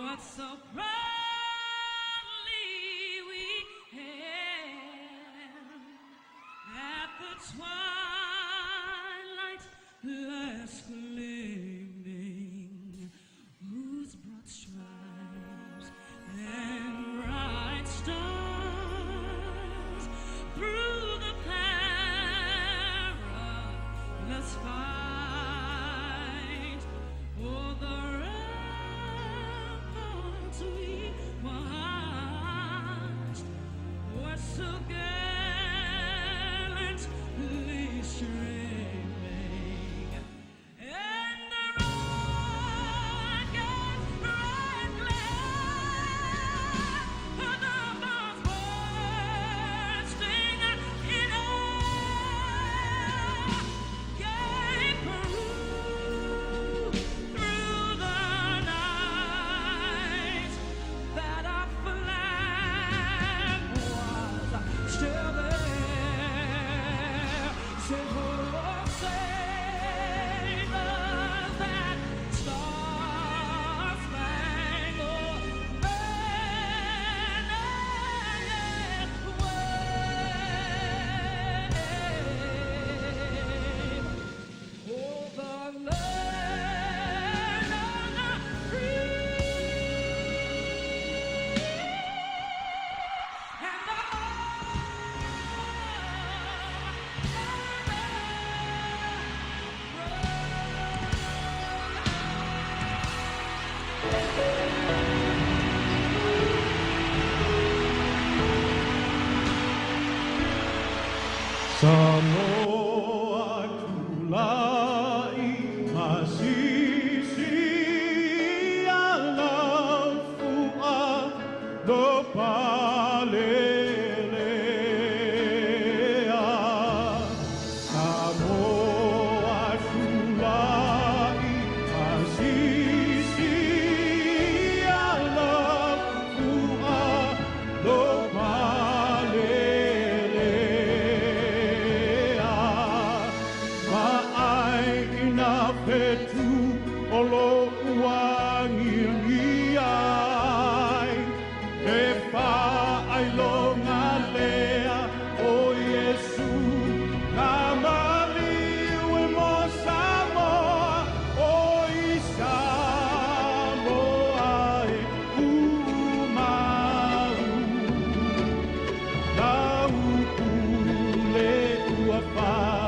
What so proudly we hailed at the twilight's last gleaming, whose broad stripes and bright stars through the perilous fight o'er the ramparts we watched were so gallantly streaming, and the rocket's red glare, the bombs bursting in air, gave proof through the night that our flag was still there. Say, oh, say does that star-spangled banner yet wave o'er the land of the free and the home of the Samoa tula'i masisi alafua no palelea. Samoa tula'i masisi alafua no palelea. Ma'ai na fetu o lo uagiagi ai, e fa'ailoga lea o Iesu na maliu e mo Samoa o i Samoa e umau. Lau pule ua fa'avavau.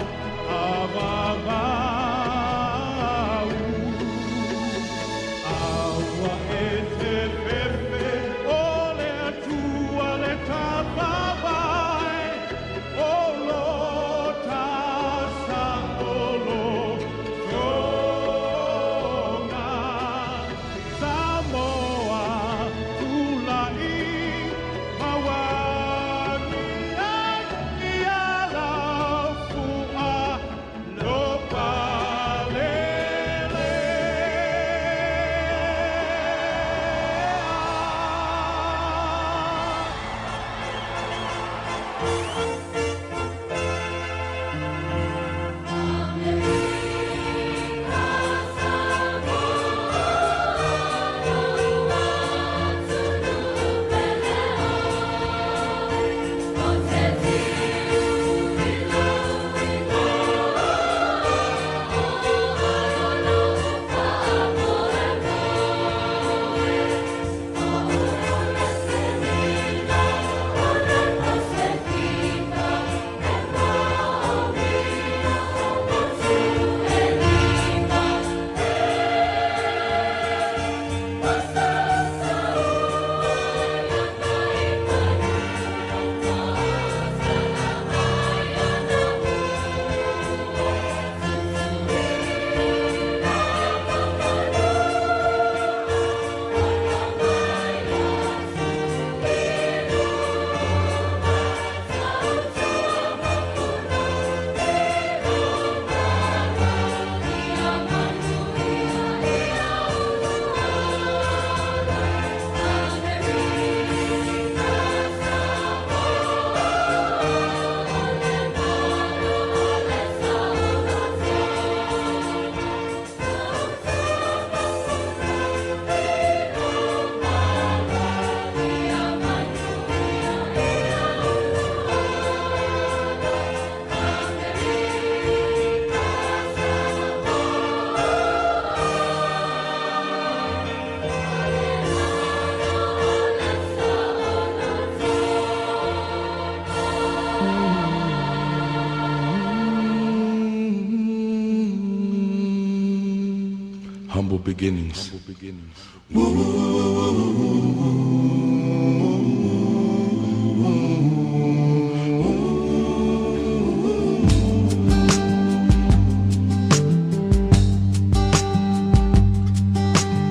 Humble beginnings.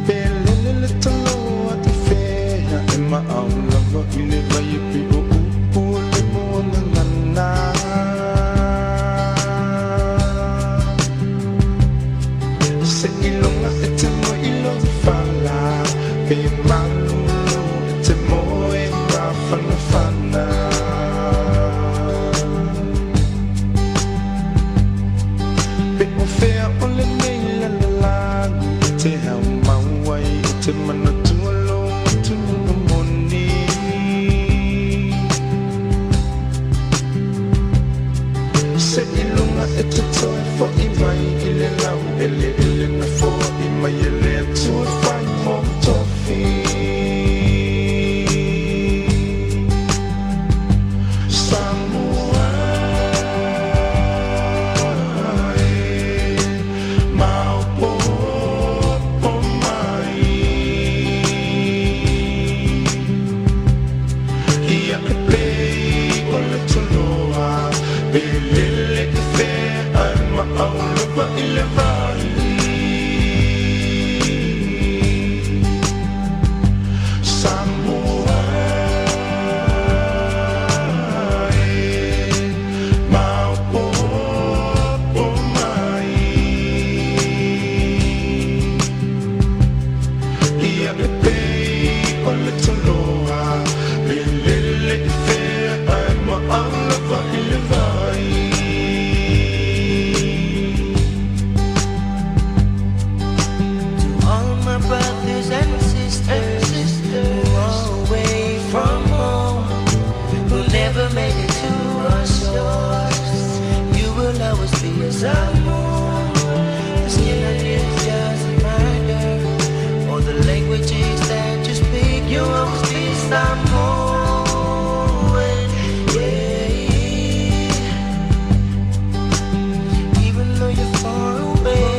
Pelele le taloa te fea e maau lava i le vai e pe o upu o le moa gagana. Se ilonga e te moe i lo fala, pe malulu e te moe mafanafana. Pe o fea o lenei lalolagi e te hau mau ai e te manatua lo atunuga moni. Se ilunga e te toe fo'i mai i le lau eleele na fo'i mai e le Atua e fai mo tofi. Samoa e, maopopo mai. Ia e pei o le toloa, pe lele i fea ae maau lava i le vai. Samoa e, maopopo mai. Ia e pei o le toloa, pe lele i fea ae maau lava i le vai. To all my brothers and sisters who are away from home, who never made it to our shores, you will always be a Samoan. The skin on you doesn't matter, or the languages that you speak, you'll always be Samoan. Yeah. Even though you're far away,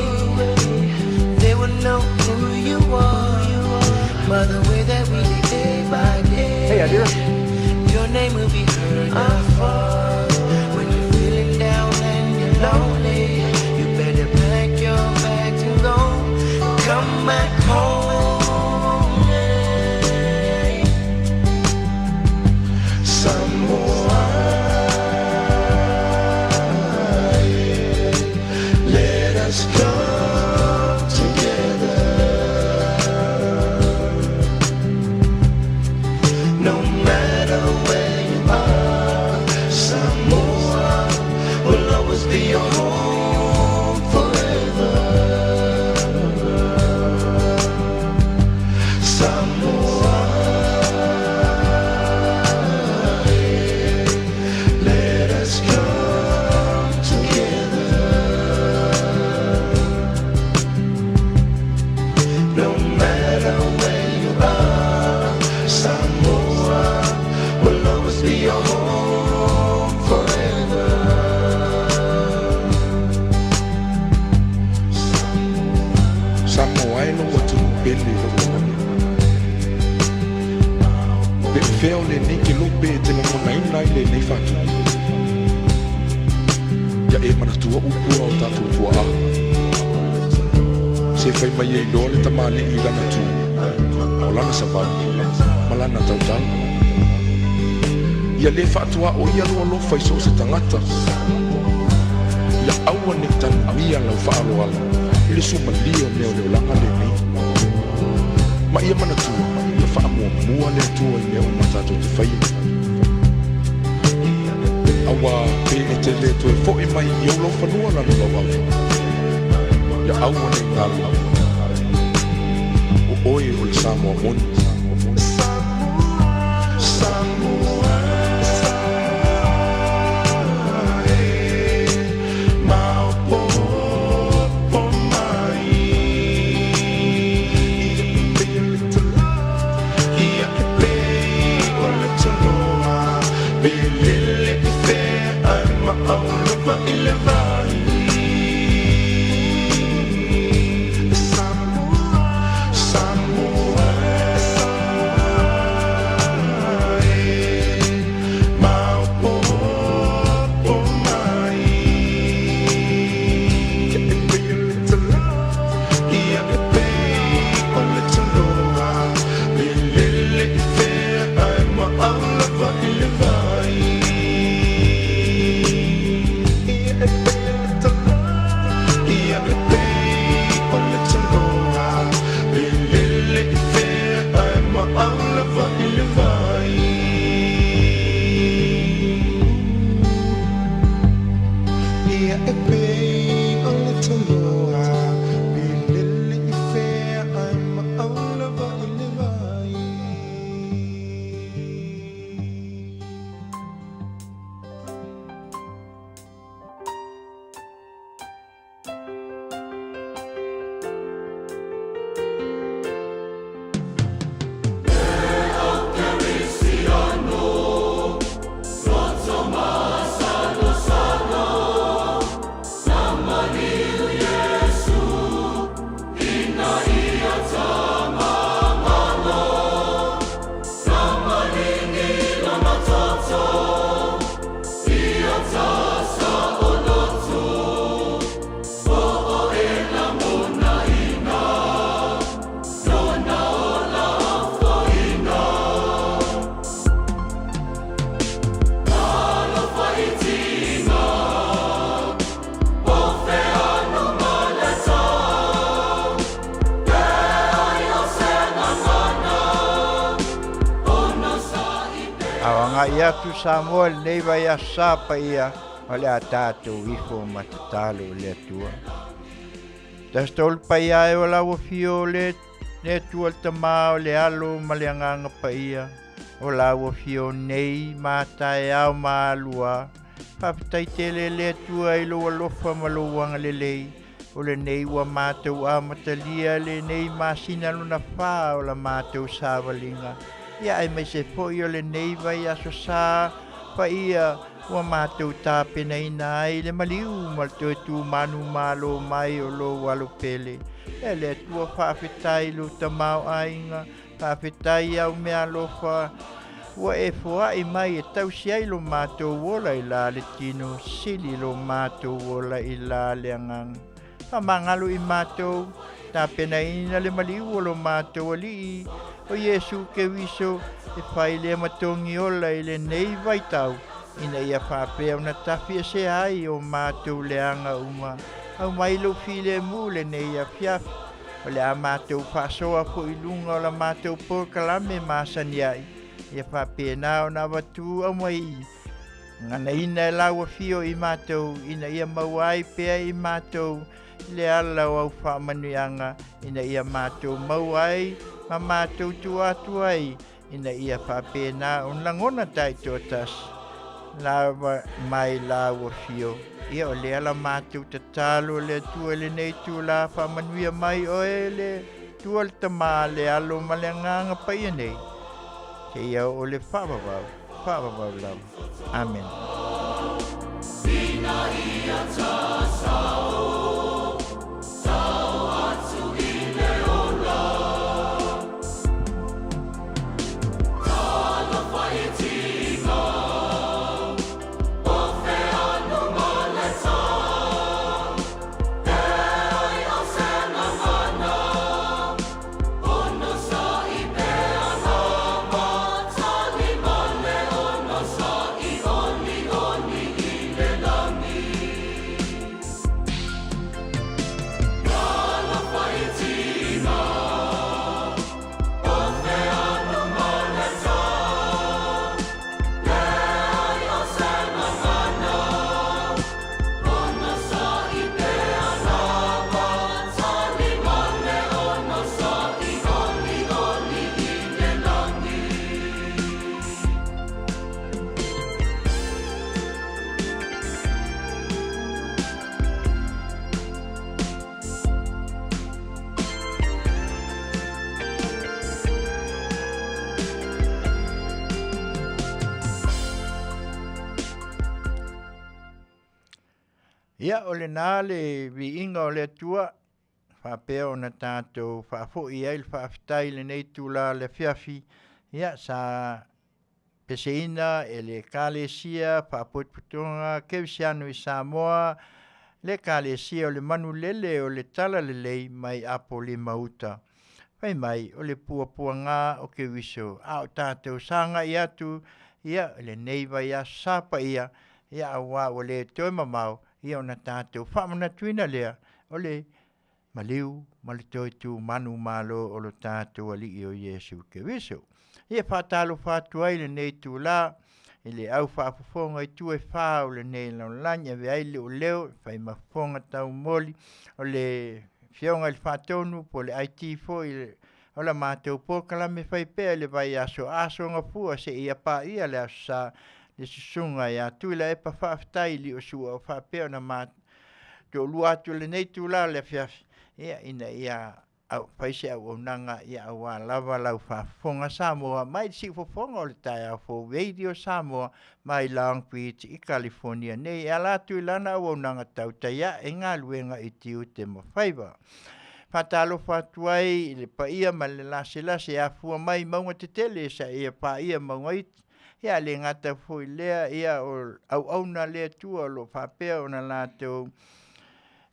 they will know who you are by the way that we live day by day. Hey, Adir. Your name will be heard afar. When you're feeling down and you're lonely, you better pack your bags and go. Come back home. Yeah. Samoa, let us come together. No matter where you are, Samoa will always be your home forever. Samoa, let us come together. No matter where you are, Samoa will always be your home forever. Samoa e lou atunuu pele i lou lagona. Pe o fea o lenei kelope e te lagonaina ai lenei faatupu. Ia e manatua upu a o tatou tuaa. Se fai mai e iloa le tamalii i lana tu, o lana savali, ma lana tautala. Ia lē faatuaʻo ia lou alofa i so o se tagata. Ia aua nei tanuia lau faaloalo i le sumalia o mea o le olaga lenei. Ma ia manatua, ia faamuamua le Atua i mea uma tatou te faia. Auā pe e te lē toe fo'i mai i ou laufanua lalolauava. Ia aua nei galo. O oe o le Samoa moni. Samoa, maopopo mai. Ia e pei o le toloa, pe lele i fea ae maau lava i le vai. Samoa. Agai atu Samoa i lenei vaiaso sa paia o le a tatou ifo ma tatalo i le Atua. 13 paia e o lau afio o le le Atua le Tama o le Alo ma le Agaga Paia o lau afio nei ma taeao ma alua. Faafetai tele le Atua i lou alofa ma lou agalelei o lenei ua matou amatalia lenei masina lona 4 o la matou savaliga. Ia aemaise foi o lenei vaiaso sa paia ua matou tapenaina ai le maliu ma le toe tumanu malo mai o lou alo pele. E le Atua faafetai lou tamaoaiga, faafetai au mea alofa ua e foai mai e tausi ai lo matou ola i la le tino, sili lo matou ola i la le agaga. Faamagalo i matou, tapenaina le maliu o lo matou alii o Iesu Keriso e fai lea matogi ola i lenei vaitau, ina ia faapea ona tafiesea ai o matou leaga uma. Aumai lou filemu lenei afiafi, o le a matou faasoa foi i luga o la matou polokalame masani ai, ia faapena ona avatu aumai ganaina e lau afio i matou, ina ia maua ai pea i matou le ala o au faamanuiaga, ina ia matou maua ai ma matou tua atu ai, ina ia faapena ona lagona taitoatasi lava mai lau afio. Ia o lea la matou tatalo le Atua i lenei itula, faamanuia mai oe le Atua le Tama, le Alo ma le Agaga Paia nei, seia oo le faavavau, faavavau lava. Amene. Ia, o lena le viiga o le Atua, faapea ona tatou faafoi ai le faafetai i lenei itula o le afiafi. Ia, sa peseina e le Ekalesia Faapotopotoga Kerisiano i Samoa, le Ekalesia o le Manulele o le Talalelei mai Apolima Uta. Fai mai o le puapuaga o Keriso, a o tatou sagai atu ia i lenei vaiaso sa paia, ia aua ua le toe mamao, ia ona tatou faamanatuina lea o le maliu ma le toe tumanu malo o lo tatou Alii o Iesu Keriso. Ia faatalofa atu ai lenei itula i le au faafofoga i itu e 4 o lenei lalolagi, e avea ai le leo e fai ma fofoga taumoli o le Afioga i le Faatonu po o le IT foi o la matou polokalame fai pea i le vaiaso Aso Gafua seia paia le aso Sa le susuga ia Tuilaepa Faafetai Liosua o faapea ona toalua atu lenei itula o le afiafi, ia ina ia fai se auaunaga ia aua lava lau faafofoga Samoa mai le siufofoga o le taeao fou Radio Samoa mai Long Beach i California nei, e ala atu i lana auaunaga tautai ae galuega i tiute ma faiva. Faatalofa atu ai i le paia ma le laselase e afua mai mauga tetele seia paia mauga iti. Ia le gata foi lea, ia o auauna le Atua o lo o faapea ona latou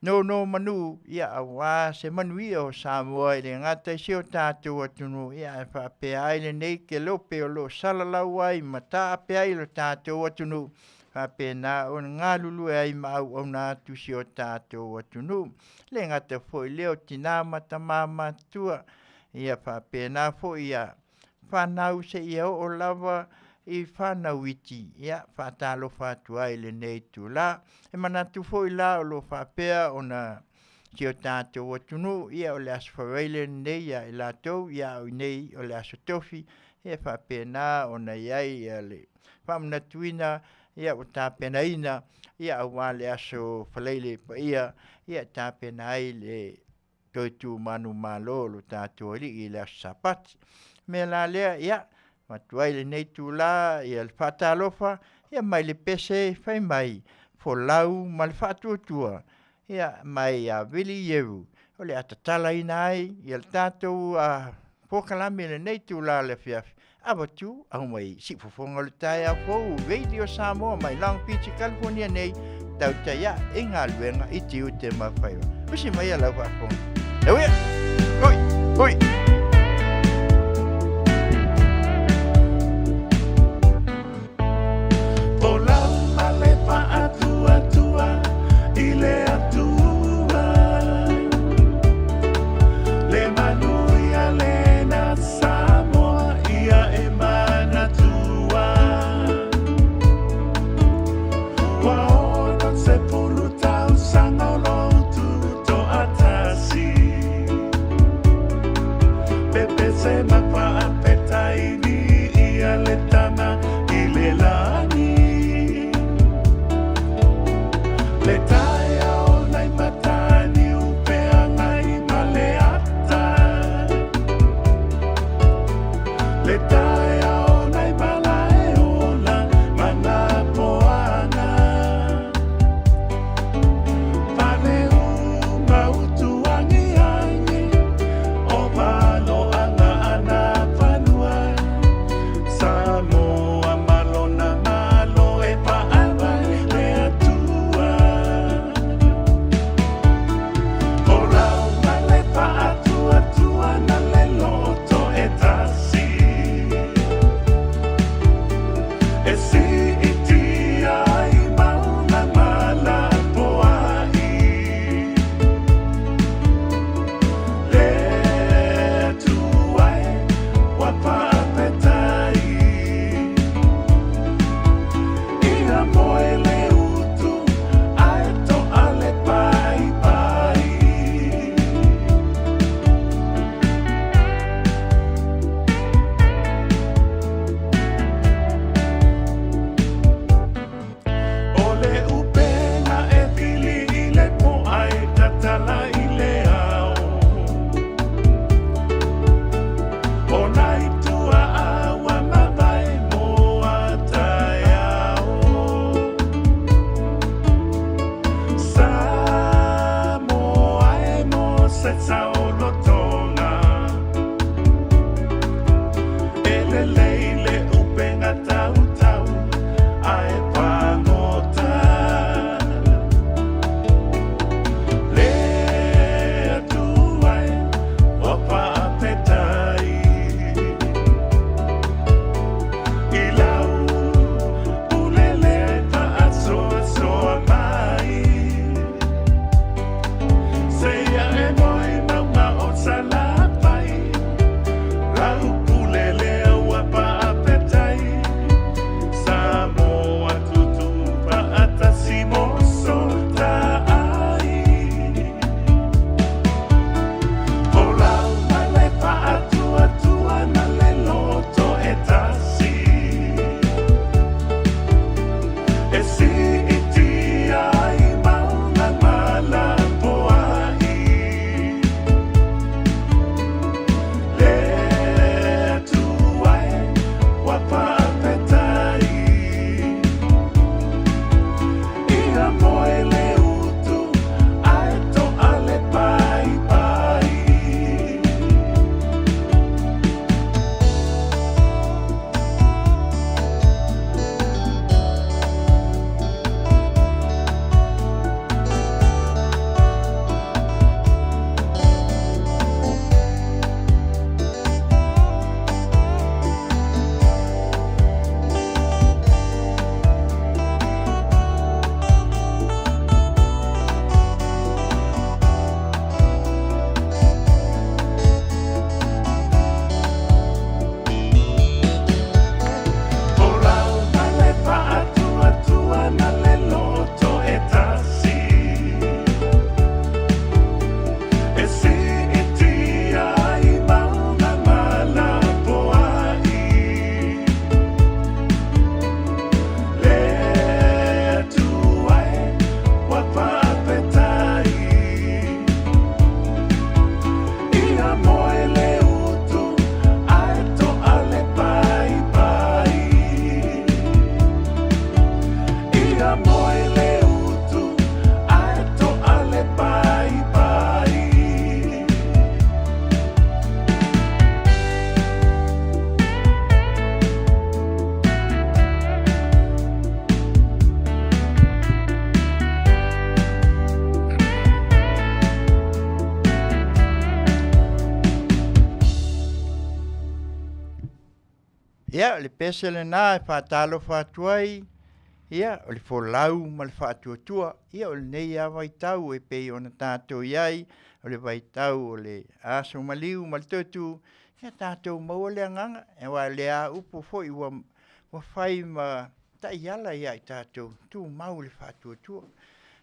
nono manu, ia aua se manuia o Samoa i le gata i si o tatou atunuu, ia ae faapea ai lenei kelope o lo o salalau ai ma taape ai lo tatou atunuu, faapena ona galulue ai ma auauna atu si o tatou atunuu. Le gata foi lea o tina ma tama matutua, ia faapena foi ia fanau seia oo lava i fanau iti, ia, faatalofa atu ai i lenei itulā. E manatu foi la o lo o faapea ona si o tatou atunuu, ia o le Aso Faraile lenei ia i latou, ia a o i inei o le Aso Tofi, ia e faapena ona i ai le faamanatuina ia ua tapenaina ia aua le Aso Faraile paia ia e tapena ai le toe tu manumalo o lo tatou Alii i le aso Sapati. O le mea la lea, ia, avatu ai i lenei itula le faatalofa mai le pese fai mai, folau ma le faatuatua, ia, mai ia Vili Ieru, o le a tatalaina ai le tatou polokalame i lenei itula o le afiafi, avatu aumai siufofoga o le taeao fou Radio Samoa mai Long Beach, California nei, tautai ae i galuega i tiute ma faiva. Usi mai lau faafofoga. Ui, ui, ui. Folau ma le faatuatua i le Atua, le manuia lena Samoa ia e manatua. Ua 60 tausaga o lou tutoatasi, pepese ma faapetaini ia le tama i le lagi. Le taeao nai mataniu peagai ma le ata, le taeao nai malae ola ma ngā poaga. Pane uma utu angiangi o maloaga ana fanua, Samoa ma lona Malo e paava i le Atua. Folau ma le faatuatua na le loto e tasi, e siitia ai mauga ma lapoai. Le Atua e ua faapetai, ia moe le utu ae toa le paipai. O le upega e pili i le poai tatala i le ao, o nai tuaa ua mavae mo a taeao. Samoa e mo se saolotoga, e lelei le upega tautau ae pagota. Le Atua e ua faapetai, i lau pule lea e faasoasoa mai, seia e moe mauga. Ia, o le pese lenā e faatalofa atu ai, ia, o le folau ma le faatuatua, ia o lenei lava vaitau e pei ona tatou i ai, o le vaitau o le aso maliu ma le toe tu, ia tatou maua le agaga, aua o lea lava upu foi ua fai ma taiala ia i tatou, tumau le faatuatua.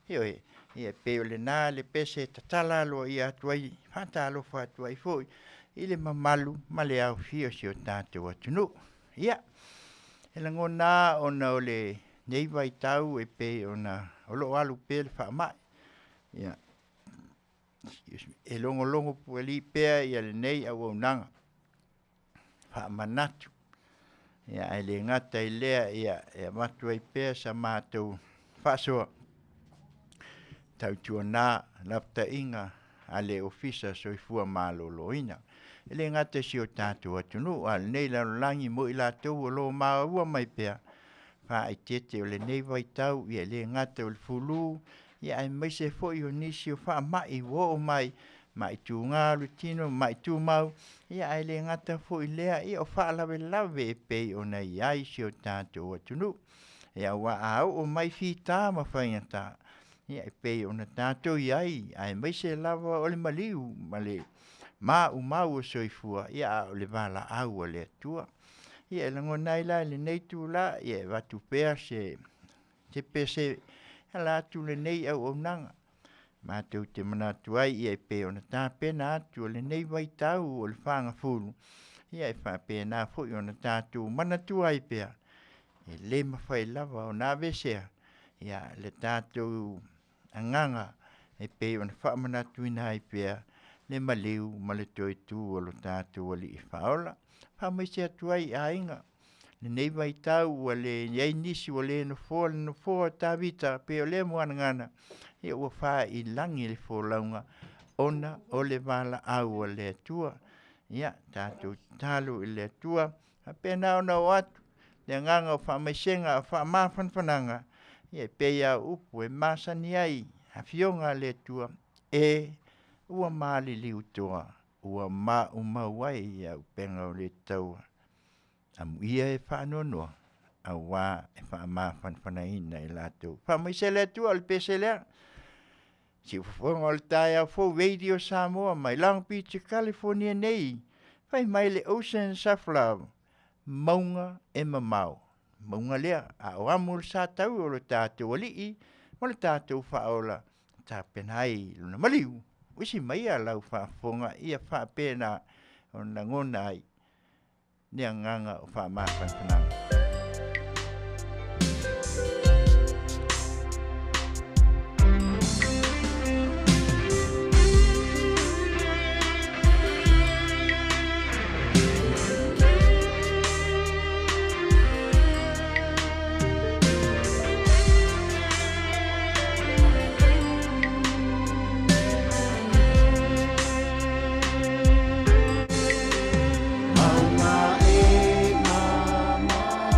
Ioe, ia e pei o lena le pese e tatala aloaia atu ai, faatalofa atu ai foi i le mamalu ma le aofia o si o tatou atunuu. Ia, e lagona lava ona o lenei vaitau e pei ona o lo o alu pea le faamai. Ia, e logologo puelī pea lenei auaunaga faamanatu, ae le gata i lea, e avatu ai pea sa matou faasoa, tautuana lapataiga a le Ofisa o le Soifua Maloloina. E le gata i si o tatou atunuu, a o lenei lalolagi mo i latou o lo o maua mai pea, faaeteete o lenei vaitau, e le gata o le flu, aemaise foi o nisi o faamai ua oo mai, mai tuga o le tino, mai tumau, ae le gata foi i lea, ia o faalavelave e pei ona i ai si o tatou atunuu. Aua a oo mai fita ma faigata, ia e pei ona tatou i ai, aemaise lava o le maliu ma le maumau o le soifua, a o le valaau a le Atua. Ia e lagona ai la i lenei itula e avatu pea se pese e ala atu i lenei auaunaga, matou te manatu ai e pei ona tapena atu o lenei vaitau o le fagafulu, ia e faapena foi ona tatou manatua ai pea, e le mafai lava ona aveesea le tatou agaga e pei ona faamanatuina ai pea le maliu ma le toe tu o lo tatou Alii Faaola. Faamaise atu ai i aiga i lenei vaitau ua i ai nisi ua le nofoa le nofoa o Tavita pei o lea muagagana, ia ua fai i lagi le folauga ona o le valaau a le Atua. Ia tatou tatalo i le Atua faapena ona oo atu le agaga o faamaisega o faamafanafanaga, ia e pei lava o upu e masani ai afioga a le Atua, “E ua maliliu toa, ua maumau ai auupega o le taua, amuia e faanoanoa aua e faamafanafanaina i latou.” Faamaise le Atua, o le pese lea. Siufofoga o le taeao fou Radio Samoa mai Long Beach, Kalifonia nei, fai mai le Oceans of Love, mauga e mamao, mauga lea, a o amo le sa taua o lo tatou Alii ma lo tatou Faaola e tapena ai lona maliu. Usi maia lau faafofoga ia faapena ona lagona ai le agaga o faamafanafanaga. Mauga e mamao.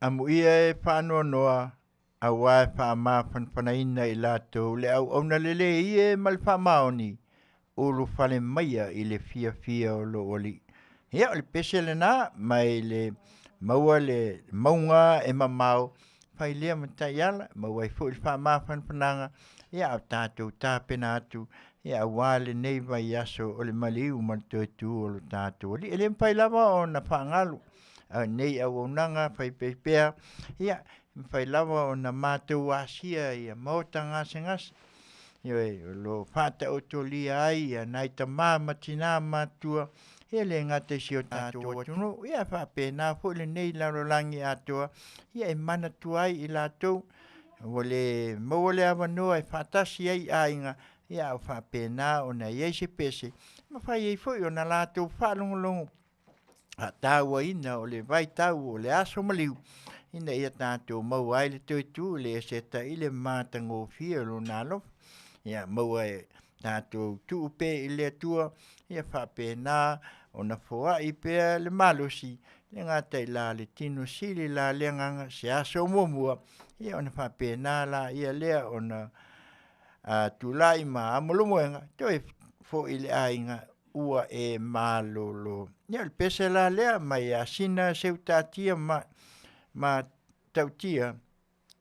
Amuia e faanoanoa auā e faamafanafanaina i latou le auauna lelei e ma le faamaoni ulufale maia i le fiafia o lou Alii. Ia o le pese lena mai le maua le mauga e mamao fai lea ma taiala maua ai foi le faamafanafanaga ia a o tatou tapena atu ia aua lenei vaiaso o le maliu ma le toe tu o lo tatou Alii. E le mafai lava ona faagalo a nei auaunaga faipaipea, ia, e mafai lava ona matou asia ia maota gasegase, ioe, o lo o faataotolia ai ia nai tama ma tina matutua, e le gata i si o tatou atunuu, ia faapena foi lenei lalolagi atoa, ia e manatua ai i latou ua le maua le avanoa e faatasi ai i aiga, ia a ua faapena ona i ai se pese, e mafai ai foi ona latou faalogologo faatauaina o le vaitau o le aso maliu ina ia tatou maua ai le toe tu le eseta i le matagofie o lona alofa. Ia maua e tatou tuu pea i le Atua ia faapena ona foai pea le malosi, e le gata i la le tino sili la le agaga se aso muamua, ia ona faapena laia lea ona tulai ma amolomoega toe foi i le aiga ua e malolo. Ia o le pese la lea mai Asina Seutatia ma Matautia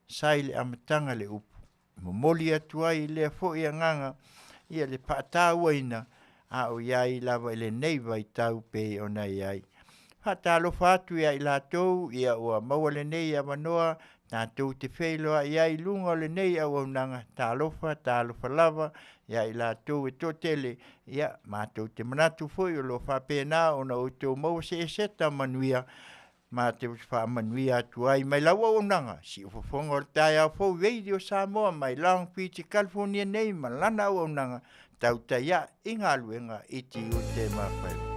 sa i le amataga le upu. E momoli atu ai lea foi agaga ia le faatauaina a o i ai lava i lenei vaitau pei ona i ai. Faatalofa atu ia i latou ia ua maua lenei avanoa tatou te feiloai ai i luga o lenei auaunaga, talofa, talofa lava ia i latou e toatele, ia matou te manatu foi o lo o faapena ona outou maua se eseta manuia matou te faamanuia atu ai mai lau auaunaga, siufofoga o le taeao fou Radio Samoa mai Long Beach, California nei ma lana auaunaga tautai ae i galuega i tiute ma faiva.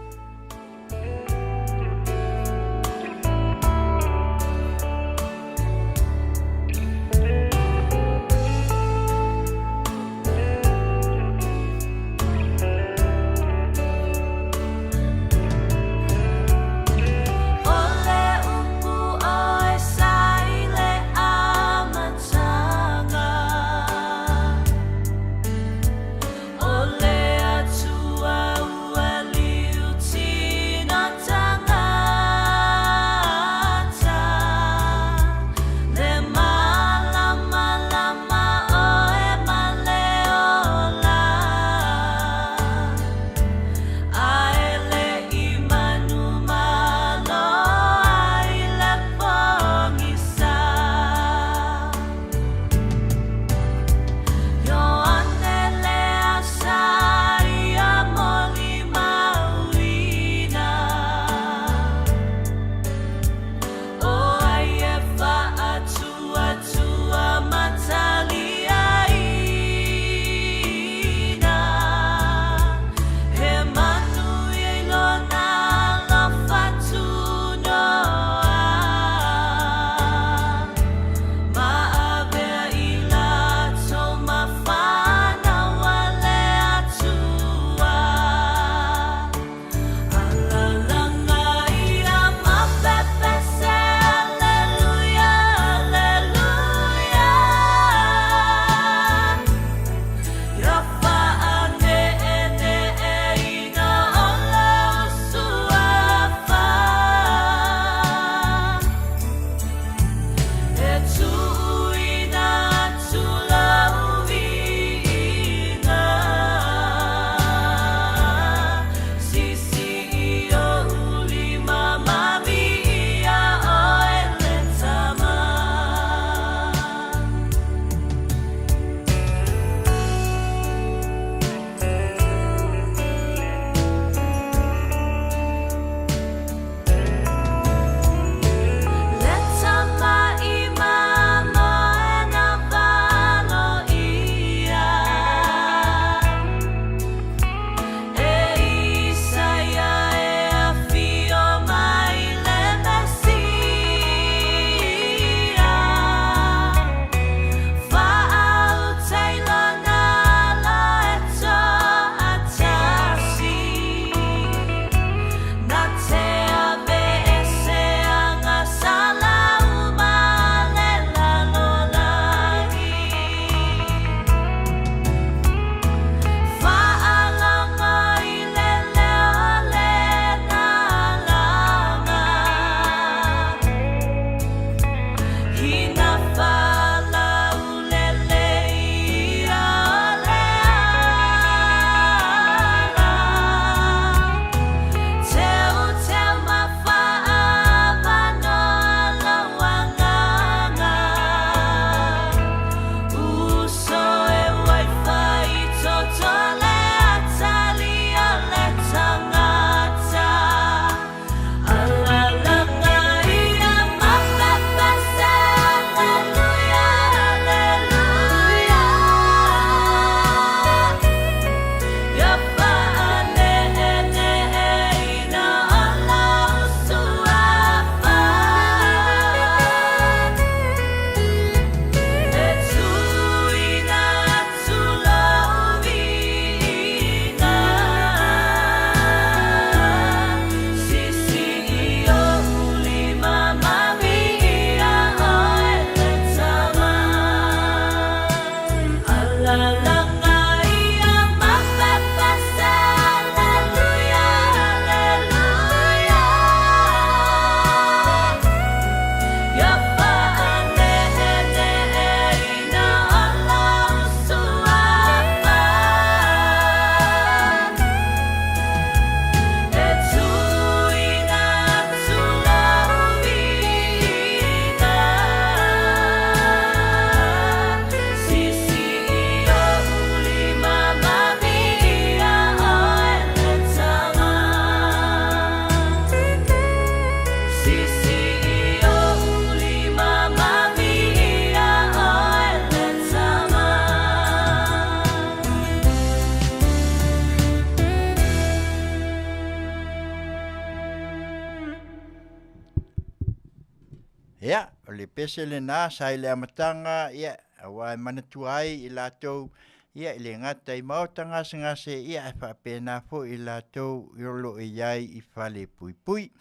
Ia, o le pese lenā sa i le amataga, ia, auā e manatua ai i latou, ia, e le gata i maota gasegase, ia, ae faapena foi i latou o lo o i ai i fale puipui.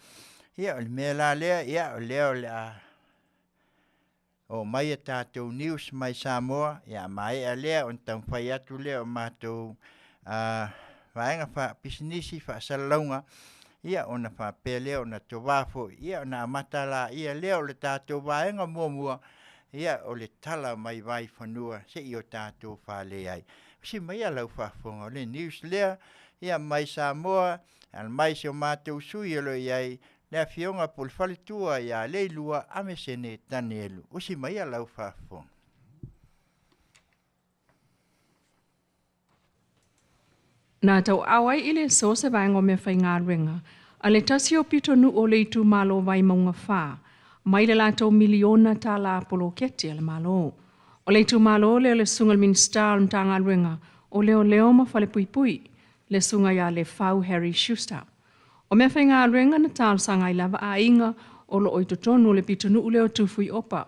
Ia, o le mea la lea, ia, o lea o le a oo mai a tatou news mai Samoa, ia, a maea lea ona taumafai atu lea o matou vaega faapisinisi faasalalauga, ia ona faapea lea ona tovā foi, ia ona amata laia lea o le tatou vaega muamua, ia o le tala mai Vaifanua seia o tatou fale ai. Usi maia lau faafofoga, o le news lea, ia mai Samoa, ala mai si o matou sui usufono o lo o i ai, le Afioga po o le faletua ia Leilua Amesene Tanielu. Usi maia lau faafofoga. Na tauaao ai i le aso se vaega o meafaigaluega a le tasi o pitonuu o le itumalo Vaimauga 4 mai le latou miliona tālā poloketi a le Malo. O le itumalo lea o le Susuga i le Minisita o le Matagaluega o Leoleo ma Falepuipui, le Susuga ia Lefau Harry Schuster. O meafaigaluega na talosaga ai lava aiga o lo o i totonu o le pitonuu lea o Tufuiopa.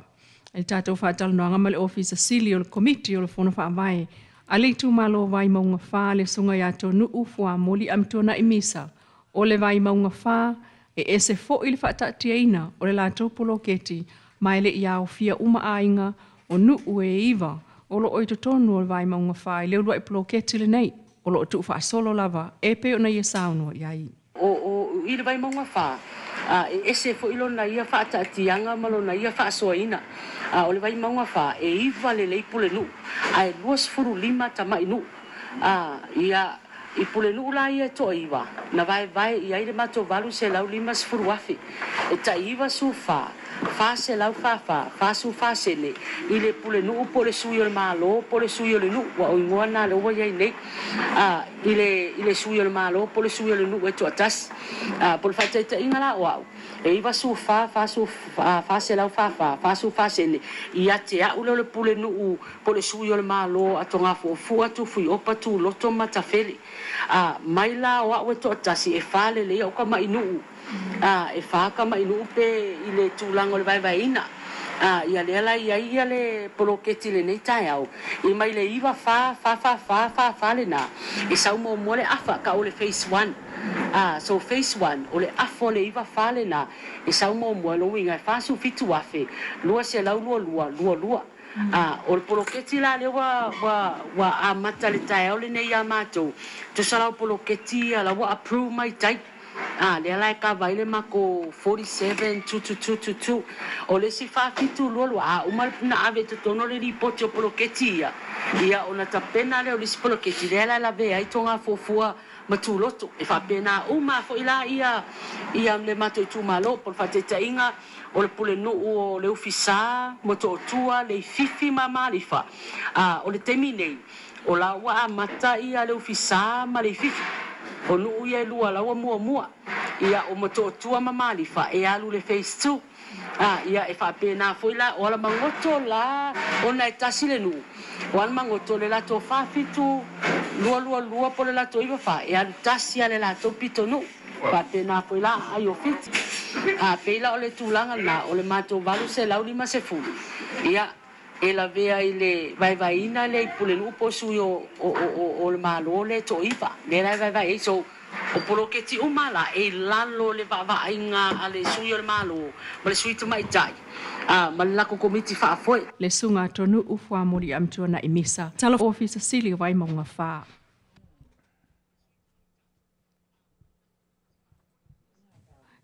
I le tatou faatalanoaga ma le Ofisa Sili o le Komiti o le Fono Faavae a le itumalo Vaimauga 4, le Susuga ia Tonu'u Fuamoli Amituana'i Misa, o le Vaimauga 4 e ese foi le faataatiaina o le latou poloketi ma e le i aofia uma aiga o nuu e iva o lo o i totonu o le Vaimauga 4 i le uluai poloketi lenei o lo o tuufaasolo lava e pei ona ia saunoa i ai. O i le Vaimauga 4, e ese foi lona ia faataatiaga ma lona ia faasoaina. O le Vaimauga 4, e iva lelei pulenuu, ae 25 tamainuu. Ia, i pulenuu la ia e toaiva, na vaevae i ai le matou 850,000, e tai 94, 444, 44 sene i le pulenuu po o le sui o le Malo po o le sui o le nuu, ua o igoa na lea ua i ai nei, i le sui o le Malo po o le sui o le nuu e toatasi. Po o le faataitaiga la o au, e 94, 444, 44 sene ia te au lea o le pulenuu po o le sui o le Malo a Togafuafua, Tufuiopa, Tuloto ma Tafele. Mai la o au e toatasi e fa lelei au tamainuu, e fa tamainuu pe i le tulaga o le vaevaeina. Ia lea la i ai ia le poloketi lenei taeao, i mai le 9 4 4 4 4 4 4 lena, e sau muamua le afa, ka o le phase 1. So phase 1, o le afa o le 9 4 lena, e sau muamua lo uiga e 47,000, 222, 22. O le poloketi la lea ua amata le taeao lenei ia matou, tusa la o poloketi ia la ua approve mai tai. Lea la e kava ai le makou 47 22222. O le isi 4722, a uma na ave i totonu o le lipoti o poloketi ia, ia ona tapena lea o le isi poloketi, lea la e lavea ai Togafuafua ma Tuloto. E faapena uma foi la ia le matou itumalo, po o le faataitaiga o le pulenuu o le Ufisa, Motootua, Leififi ma Malifa. O le taimi nei, o la ua amata ia le Ufisa ma Leififi. O nuu ia e lua la ua muamua. Ia o Motootua ma Malifa e alu le phase 2. Ia e faapena foi la, o Alamagoto la, ona e tasi le nuu. O Alamagoto le latou 47 222 po le latou 94, e alu tasi a le latou pitonuu. Faapena foi la ai o Fiti. Pei la o le tulaga lena, o le matou 850. Ia, e lavea i le vaevaeina lea i pulenuu po o sui o le Malo lea e toaiva. Lea la e vaevae ai. So, o poloketi uma la e i lalo o le vaavaaiga a le sui o le Malo ma le sui tamaitai, ma le latou komiti faafoe. Le Susuga Tonu'u Fuamoli Amituana'i Misa, Talo Ofisa Sili o Vaimauga 4.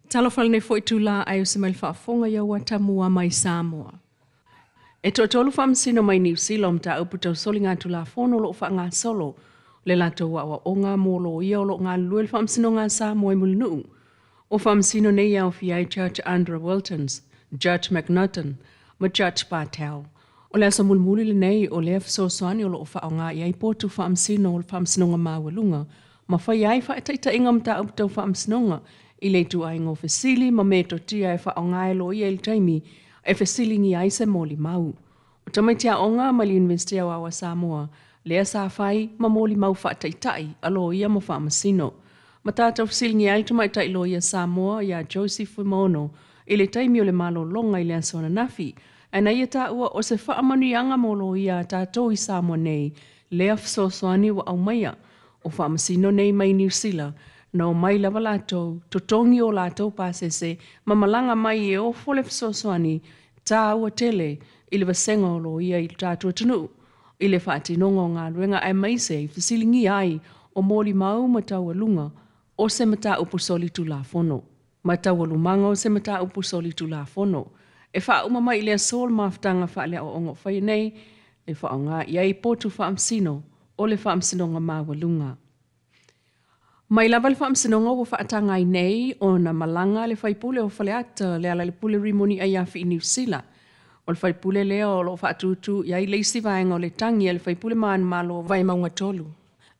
Talofa lenei foi itulā ae usi mai le faafofoga i Auatamua mai Samoa. E toatolu faamasino mai Niu Sila o mataupu tau soligatulafono o lo o faagasolo le latou aoaoga mo loia o lo o galulue i le Faamasinoga a Samoa i Mulinuu. O faamasino nei e aofia ai Judge Andra Wiltons, Judge McNaughton ma Judge Bartel. O le aso mulimuli lenei o lea fesoasoani o lo o faaaoga i ai potu faamasino o le Faamasinoga Maualuga ma faia ai faataitaiga mataupu tau faamasinoga i le ituaiga o fesili ma metotia e faaaoga e loia i le taimi e fesiligia ai se molimau. O tamaiti aoga mai le Iunivesite Aoao a Samoa lea sa fai ma molimau faataitai a loia ma faamasino. Ma tatou fesiligia ai le tamaitai loia Samoa ia Josie Fuimaono i le taimi o le malologa i le aso ananafi. Ae na ia taua o se faamanuiaga mo loia a tatou i Samoa nei lea fesoasoani ua aumaia. O faamasino nei mai Niu Sila, na omai lava latou, totogi o latou pasese ma malaga mai e ofo le fesoasoani taua tele i le vasega o loia i le tatou atunuu i le faatinoga o galuega aemaise i fesiligia ai o molimau ma taualuga o se mataupu solitulafono. Ma taualumaga o se mataupu solitulafono. E faauma mai i le aso le mafutaga faaleaoaoga o faia nei e faaaoga i ai potu faamasino o le Faamasinoga Maualuga. Mai lava le Faamasinoga ua faataga ai nei ona malaga le faipule o Faleata Lealailepule Rimoni Aiafi i Niu Sila. O le faipule lea o lo o faatūtū i ai le isi vaega o le tagi a le faipule manumalo o Vaimauga 3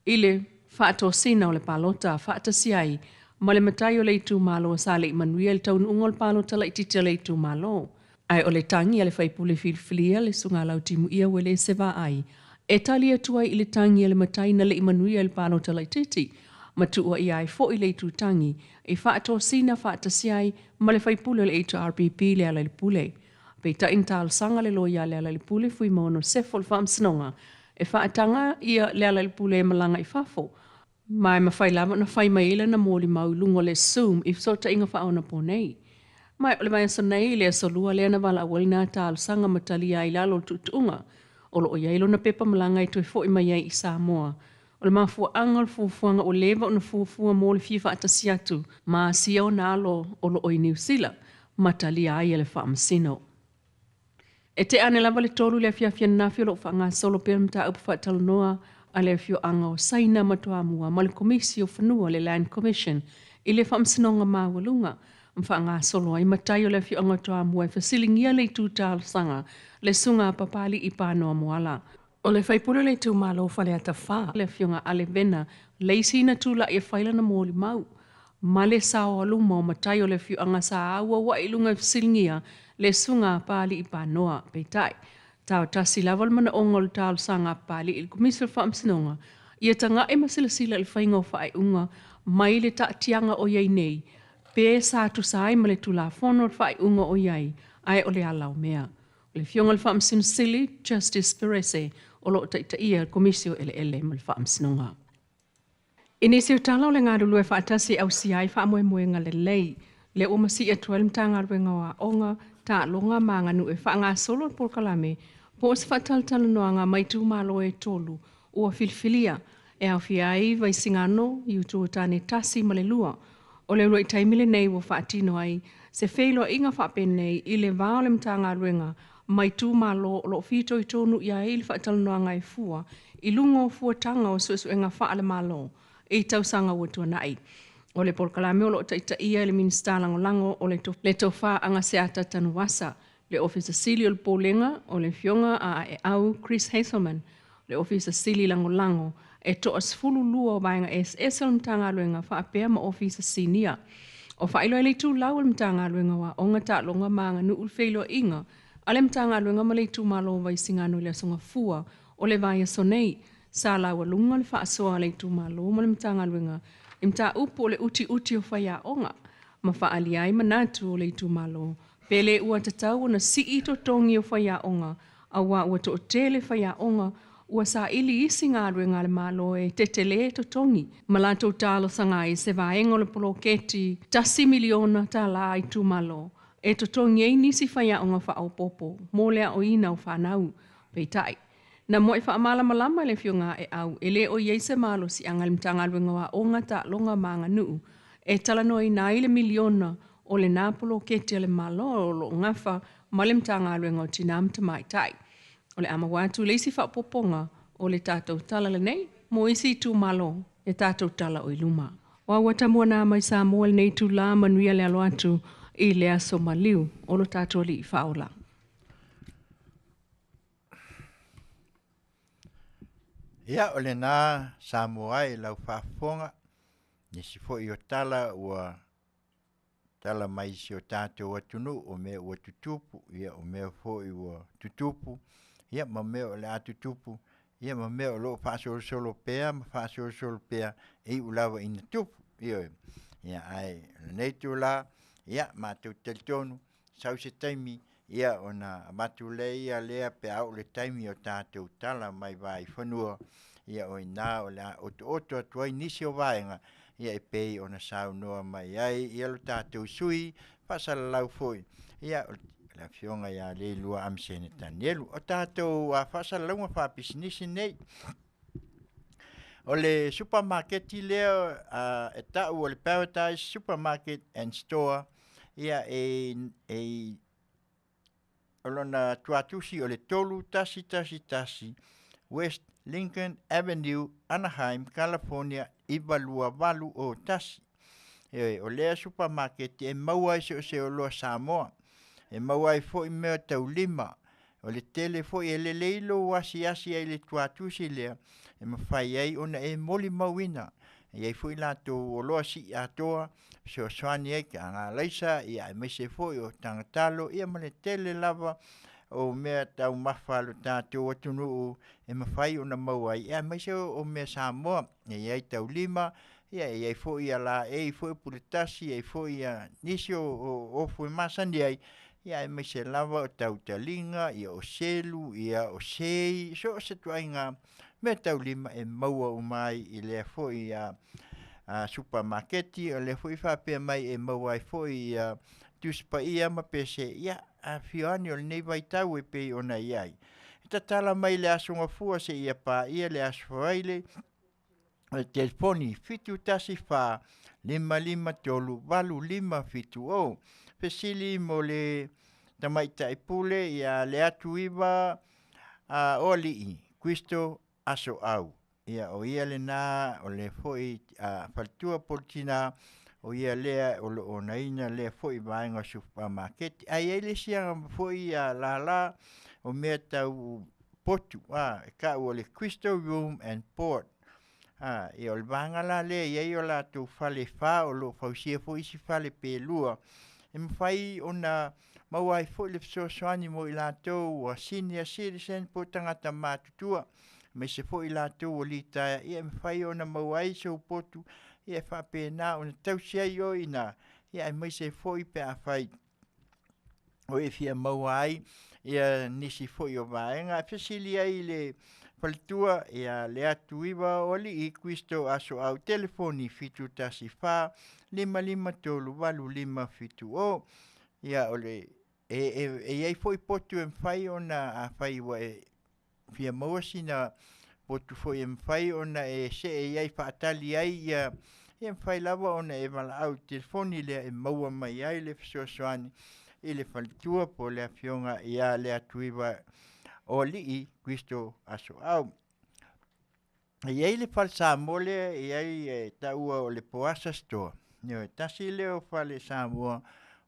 i le faatosina o le palota faatasi ai ma le matai o le itumalo sa le i manuia i le taunuuga o le palota laitiiti a le itumalo. Ae o le tagi a le faipule filifilia le Susuga Lautimuia Uelese Vaai e tali atu ai i le tagi a le matai na le i manuia i le palota laitiiti ma tuuaia ai foi le itutagi i faatosina faatasi ai ma le faipule o le HRPP Lealailepule. Peitai na talosaga le loia a Lealailepule Fuimaono Sefo i le Faamasinoga e faataga ia Lealailepule e malaga i fafo ma e mafai lava ona fai mai ai lana molimau i luga o le Zoom i fesootaiga faaonaponei. Ma o le vaiaso nei i le aso Lua lea na valaau ai lena talosaga ma talia ai i lalo o le tuutuuga o lo o i ai lona pepa malaga e toe foi mai ai i Samoa. O le mafuaaga o le fuafuaga ua leva ona fuafua mo le fia faatasi atu ma asia ona alo o lo o i Niu Sila ma talia ai e le Faamasino. E tea ane lava le 3 i le afiafi ananafi o lo o faagasolo pea le mataupu faatalanoa a le afioaga o Saina ma Toamua ma le Komisi o Fanua, le Land Commission, i le Faamasinoga Maualuga ma faagasolo ai matai o le afioaga o Toamua e fesiligia le itu talosaga le Susuga a Papali'i Panoa Moala. O le faipule o le itumalo o Faleata 4, le afioga Ale Vena, le isi na tulai e fai lana molimau ma le sao aluma o matai o le afioaga sa auauai i luga e fesiligia le Susuga a Papali'i Panoa. Peitai, taotasi lava le manaoga o le talosaga a Papali'i i le Komisi o le Faamasinoga ia taga'i ma silasila i le faiga o faaiuga mai le taatiaga o i ai nei pe sa tusa ai ma le Tulafono le faaiuga o i ai ae o le ala o mea. O le Afioga i le Faamasino Sili, Justice Perese, o lo o taitaia le Komisi o Eleele ma le Faamasinoga. I nisi o tala o le galulue faatasi e ausia ai faamoemoega lelei, lea ua masii atu ai le Matagaluega o Aoga, Taaloga ma Aganuu e faagasolo le polokalame po o se faatalatalanoaga mai itumalo e 3 ua filifilia e aofia ai Vaisigano, Itu o Tane 1 ma le 2. O le uluai taimi lenei ua faatino ai se feiloaiga faapenei i le va o le Matagaluega ma itumalo o lo o fitoitonu i ai le faatalanoaga e fua i luga o fuataga o suesuega faale-Malo i tausaga ua tuanai. O le polokalame o lo o taitaia e le Minisita Lagolago o le Tofa Agaseata Tanuvasa, le Ofisa Sili o le Pulega o le Afioga a Aeau Chris Hazelman, le Ofisa Sili Lagolago e toa 12 o vaega eseese o le Matagaluega faapea ma Ofisa Sinia. O faailoa i le itulau o le Matagaluega o Aoga, Taaloga ma Aganuu le feiloaiga a le Matagaluega ma le itumalo o Vaisigano i le Aso Gafua o le vaiaso nei. Sa laualuga le faasoa a le itumalo ma le Matagaluega i mataupu o le utiuti o faiaoga ma faaalia ai manatu o le itumalo pe le ua tatau ona sii totogi o faiaoga auā ua toatele faiaoga ua saili isi galuega a le Malo e tetele totogi ma latou talosaga ai se vaega o le poloketi $1 miliona itumalo e totogi ai nisi faiaoga faaopoopo mo le aoina o fanau. Peitai, na moe faamalamalama le afioga Aeau e le o i ai se malosiaga i le Matagaluega o Aoga, Taaloga ma Aganuu e talanoaina ai le miliona o lena poloketi a le Malo o lo o gafa ma le Matagaluega o Tinā ma Tamaitai. O le a maua atu le isi faaopoopoga o le tatou tala lenei mo isi itumalo e tatou tala o i luma. O au atamua nā mai Samoa i lenei itula manuia le alo atu i le aso maliu o lo tatou Alii Faaola. Ia, o lena Samoa ai lau faafofoga, nisi foi o tala ua tala mai si o tatou atunuu o mea ua tutupu, ia o mea foi ua tutupu, ia ma mea o le a tutupu, ia ma mea o lo o faasolosolo pea ma faasolosolo pea e iu lava ina tupu. Ioe. Ia ae o lenei itula, Ia, matou te talitonu, sau se taimi, ia ona avatu lea ia lea pe a oo i le taimi o tatou tala mai vaifanua, ia o i ina o le a otooto atu ai nisi o vaega, ia e pei ona saunoa mai ai ia lo tatou sui usufono faasalalau foi, ia o le Afioga ia Leilua Amisene Tanielu. O tatou faasalalauga faapisinisi nei. O le supamaketi lea e tau o le Paradise Supermarket and Store, ia e o lona tuatusi o le 3111 West Lincoln Avenue, Anaheim, California 92801. Ioe, o lea supamaketi e maua ai so o se oloa Samoa, e maua ai foi mea taulima, o le tele foi e lelei lou asiasi ai i le tuatusi lea, e mafai ai ona e molimauina. E i ai foi latou oloa sii atoa, fesoasoani ai pe a galaisa, aemaise foi o tagatalo, ia ma le tele lava o mea taumafa a lo tatou atunuu e mafai ona maua ai, aemaise o mea Samoa. E i ai taulima, e i ai foi laei foi puletasi, e i ai foi nisi o ofu e masani ai, aemaise lava o tautaliga, o selu, o sei, so o se ituaiga meataulima e maua uma ai i lea foi supamaketi. O lea foi e faapea mai e maua ai foi Tusi Paia ma pese, ia, afifio ane o lenei vaitau e pei ona i ai. E tatala mai le Aso Gafua seia paia le Aso Faraile, o le telefoni 714 553 8570. Fesili mo le Tamaitai Pule ia Leatuiva Oalii Kristo Asoau. Ia, o ia lena o le foi faletua po o le tina, o ia lea o lo o onaina lea foi vaega o supamaketi. Ae i ai le isi foi lala o mea tau potu, e tau o le Crystal Room and Board. Ia o le vaega la lea e i ai o latou fale e fa, o lo o fausia foi isi fale pe lua, e mafai ona maua ai foi le fesoasoani mo i latou ua senior citizen po o tagata matutua, aemaise foi i latou ua litaea, ia e mafai ona maua ai sou potu, ia e faapena ona tausi ai oe i ina, aemaise foi pe afai o e fia maua ai ia nisi foi o vaega. E fesili ai i le faletua ia Leatuiva o Alii Kristo Asoau, telefoni 714 553 8570. Ia o le e i ai foi potu e mafai ona afai ua e fia maua sina potu foi e mafai ona e see i ai faatali ai ia, e mafai lava ona e valaau i le telefoni lea e maua mai ai le fesoasoani i le faletua po o le Afioga ia Leatuiva o Alii Kristo Asoau. E i ai le fale Samoa lea e i ai e taua o le Poasa Store. Ioe, tasi lea o fale Samoa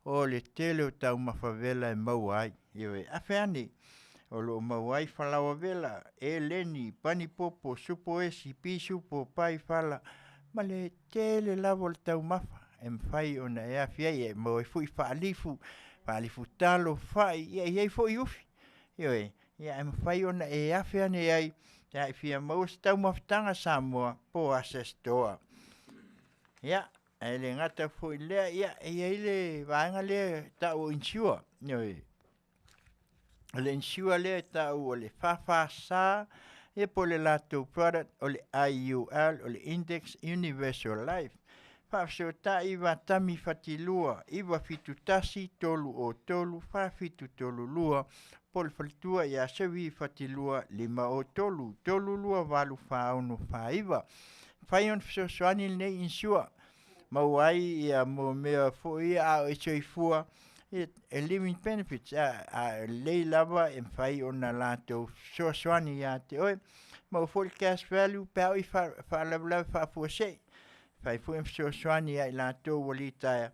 o le tele o taumafa vela e maua ai. Ioe, afe ane o lo o maua ai falaoa vela, eleni, panipopo, supo esi, pisupo, paifala, ma le tele lava o le taumafa e mafai ona e afe ai, e maua ai foi faalifu, faalifu talo, fai, ia e i ai foi ufi. Ioe, ia e mafai ona e afe ane ai pe a e fia maua se taumafataga Samoa po Asa Store. Ia, ae le gata foi i lea, ia e i ai le vaega lea e tau o insure. Ioe, o le insure lea e tau o le FFS, ia po o le latou product o le IUL, o le Index Universal Life. Faafesootai Vatami Fatilua 971 303 4732 po o le faletua ia Sevi Fatilua 503 328 4649. Mafai ona fesoasoani lenei insure maua ai ia mo mea foi ia a o e soifua, e living benefits, a lelei lava e mafai ona latou fesoasoani ia te oe. Maua foi le cash value pe a oo i faalavelave faafuasei, mafai foi ona fesoasoani ia i latou ua litaea,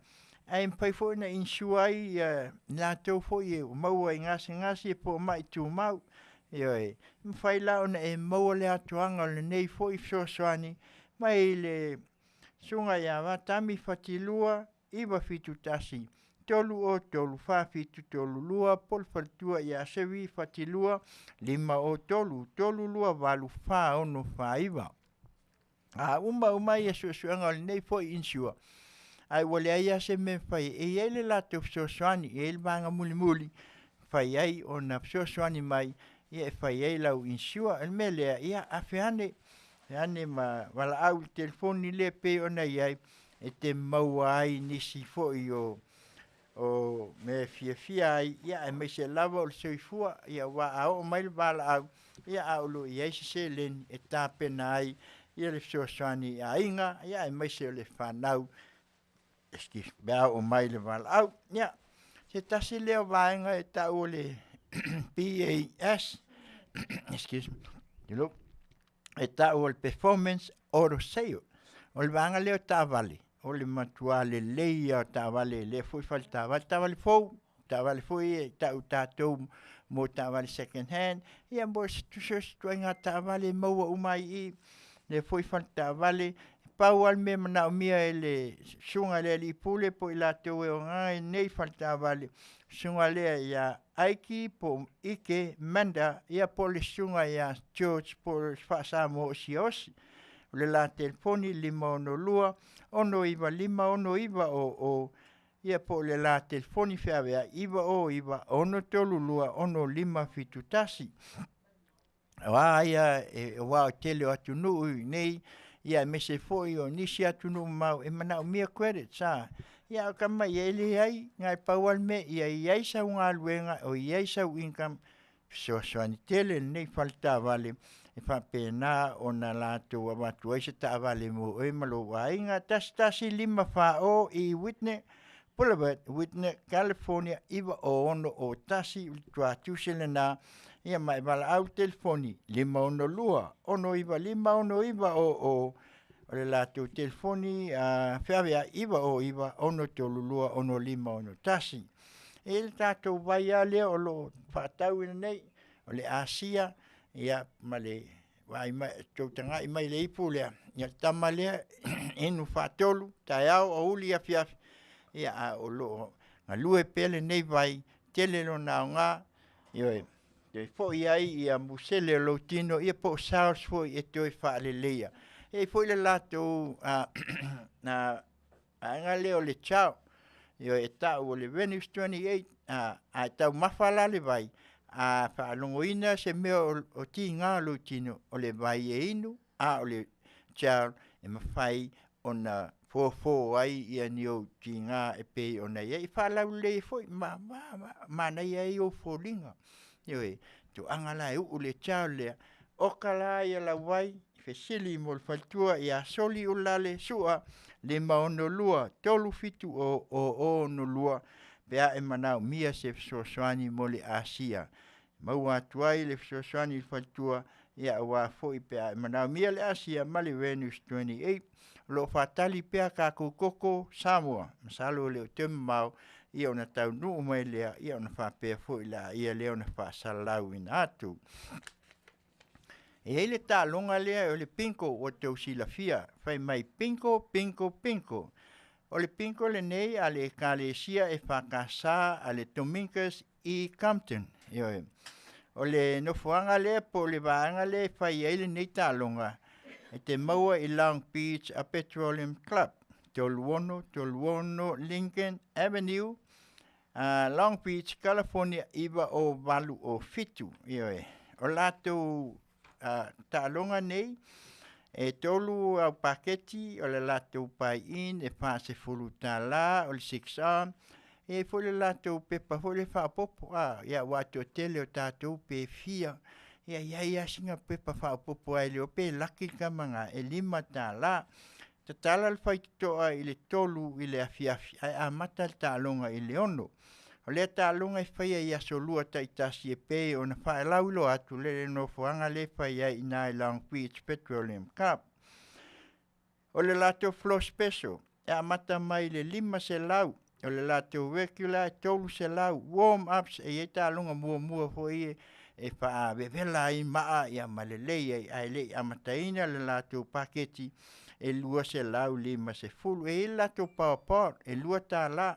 ae mafai foi ona insure ai i latou foi ua maua i gasegase po o mai tumau. Ioe, e mafai la ona e maua le atoaga o lenei foi fesoasoani mai le susuga ia Vatami Fatilua 971 303 4732 po o le faletua ia Sevi Fatilua 503 328 4649. A uma uma ia suesuega o lenei foi insure, Ae ua leai lava se mea e mafai ai. E i ai le latou fesoasoani, e i ai le vaega mulimuli e mafai ai ona fesoasoani mai e fai ai lau insure. O le mea lea, ia afe ane, afe ane ma valaau i le telefoni lea e pei ona i ai e te maua ai nisi foi o mea e fiafia ai, aemaise lava o le soifua, aua a oo mai le valaau, a o lo o i ai se seleni e tapena ai le fesoasoani i aiga, aemaise o le fanau pe a oo mai le valaau. Ia, se tasi lea o vaega e tau o le PAS, excuse me, e tau o le Performance Auto Sale. O le vaega lea o taavale, o le matua lelei lava o taavale i lea foi faletaavale, taavale fou, taavale foi e tau tatou mo taavale second hand, ia mo so o se ituaiga taavale e maua uma ai i i lea foi faletaavale. Pau lava le mea e manaomia e le susuga i le alii pule po o i latou e ona nei faletaavale, susuga lea ia Aiki po o Ike Manda, ia po o le susuga ia George po o Faasamoa Siaosi. O le la telefoni 562 695 6900, ia po o le la telefoni feaveai 909 632 6571. O a ia, aua o le tele o atunuu i inei, ia aemaise foi o nisi atunuu mamao e manaomia credits a. Ia a o tama ia e leai, na o le pau lava le mea ia i ai sau galuega o i ai sau income, fesoasoani tele lenei faletaavale e faapena ona latou avatu ai se taavale mo oe ma lou aiga. 1154 i Whitney Boulevard, Whitney, California 90601, o le tuatusi lena, ia ma e valaau i le telefoni 562 695 6900, o le latou telefoni feaveai 909 632 6561. E i ai le tatou vai lava lea o lo o faatauina nei, o le Asia, ia ma le vaai mai, tou tagai mai i le ipu lea, ia le tama lea e inu faatolu, taeao, aoauli, afiafi, ia a o lo o galue pea lenei vai, tele lona aoga, ioe, toe foi ai ia musele o lou tino, ia po o cells foi e toe faaleleia. E i ai foi le latou vaega lea o le chow, ioe, e tau o le Venus 28, a taumafa la le vai, a faalogoina se mea o tiga lou tino, o le vai e inu, a o le chow e mafai ona fofo ai ia ni ou tiga e pei ona i ai. E faalaulelei ai foi ma manaia ai ou foliga. Ioe, toaga la e uu le chow lea, oka la ia lau vai, fesili mo le faletua ia Soli Ulalale Sua 562 370 0062 pe a e manaomia se fesoasoani mo le asia. Maua atu ai le fesoasoani i le faletua, ia aua foi pe a e manaomia le asia ma le Venus 28. O lo o faatali pea tatou koko Samoa, masalo e le o toe mamao ia ona taunuu mai lea, ia ona faapea foi laia lea ona faasalalauina atu. E i ai le taaloga lea o le bingo ua outou silafia, fai mai bingo, bingo, bingo. O le bingo lenei a le Ekalesia EFKS a le Dominguez i Compton. Ioe. O le nofoaga lea po o le vaega lea e fai ai lenei taaloga, e te maua i Long Beach a Petroleum Club, 3636 Lincoln Avenue, Long Beach, California 90807. Ioe. O latou taaloga nei, e tolu au paketi o le latou buy-in e $40, o le 6 arm, e i ai foi le latou pepa foi lea faaopoopo, ia aua o le toatele o tatou pe fia, ia e i ai lava sina pepa faaopoopo lava e le iloa pe laki le tama lena, e $5. Tatala le faitotoa i le 3 i le afiafi ae amata le taaloga i le 6. O lea taaloga e faia i aso Lua taitasi e pei ona faalauiloa atu le nofoaga lea e fai ai i ina i Long Beach Petroleum Club. O le latou floor special e amata mai i le 500, o le latou regular e 300, warm ups e i ai taaloga muamua foi e faavevela ai maa ia ma lelei ai, ae le i amataina le latou paketi e 250. E i ai le latou power pod e $2,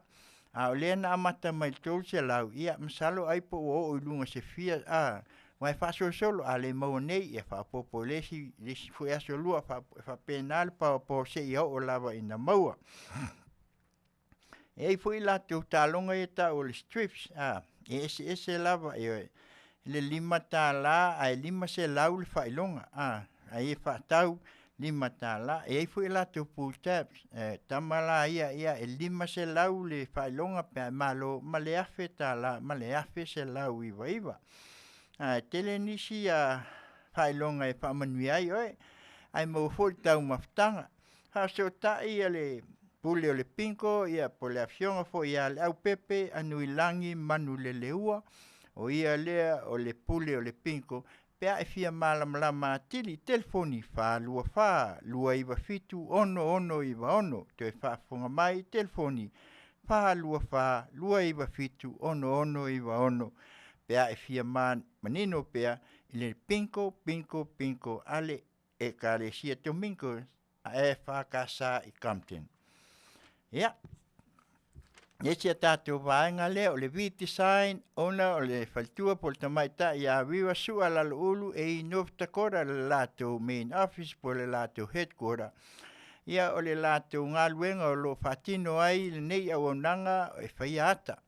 a o lea na amata mai i le 300, ia masalo ai po ua oo i luga se fia, aua e faasolosolo, a le maua nei, ia faaopoopo i le isi foi aso lua, e faapena le power pod seia oo lava ina maua. E ai fo'i latou taloga ia ta'u o le strips a, e eseese lava ioe, le $5 ae 500 le faailoga a, ae fa'atau $5. E ai foi latou pull tabs, e tama la ia ia e 500 le faailoga pe a e malo ma le $1000 ma le 1199. Ae tele nisi a faailoga e faamanuia ai oe, ae maua foi le taumafataga. Faafesootai ia le pule o le pinko ia po o le afioga foi ia Leaupepe Anuilagi Manuleleua, o ia lea o le pule o le pinko pe a e fia malamalama atili. Telefoni 424 297 6696. Toe faafofoga mai, telefoni 424 297 6696 pe a e fia manino pea i le pinko pinko pinko a le Ekalesia Domingos EFKS i Compton. Ia, isi a tatou vaega lea o le V-Design ona o le faletua po o le tamaitai ia Viva Sua Laloulu e i North Dakota le latou main office po o le latou headquarter. Ia o le latou galuega o lo o faatino ai lenei auaunaga e faia ata.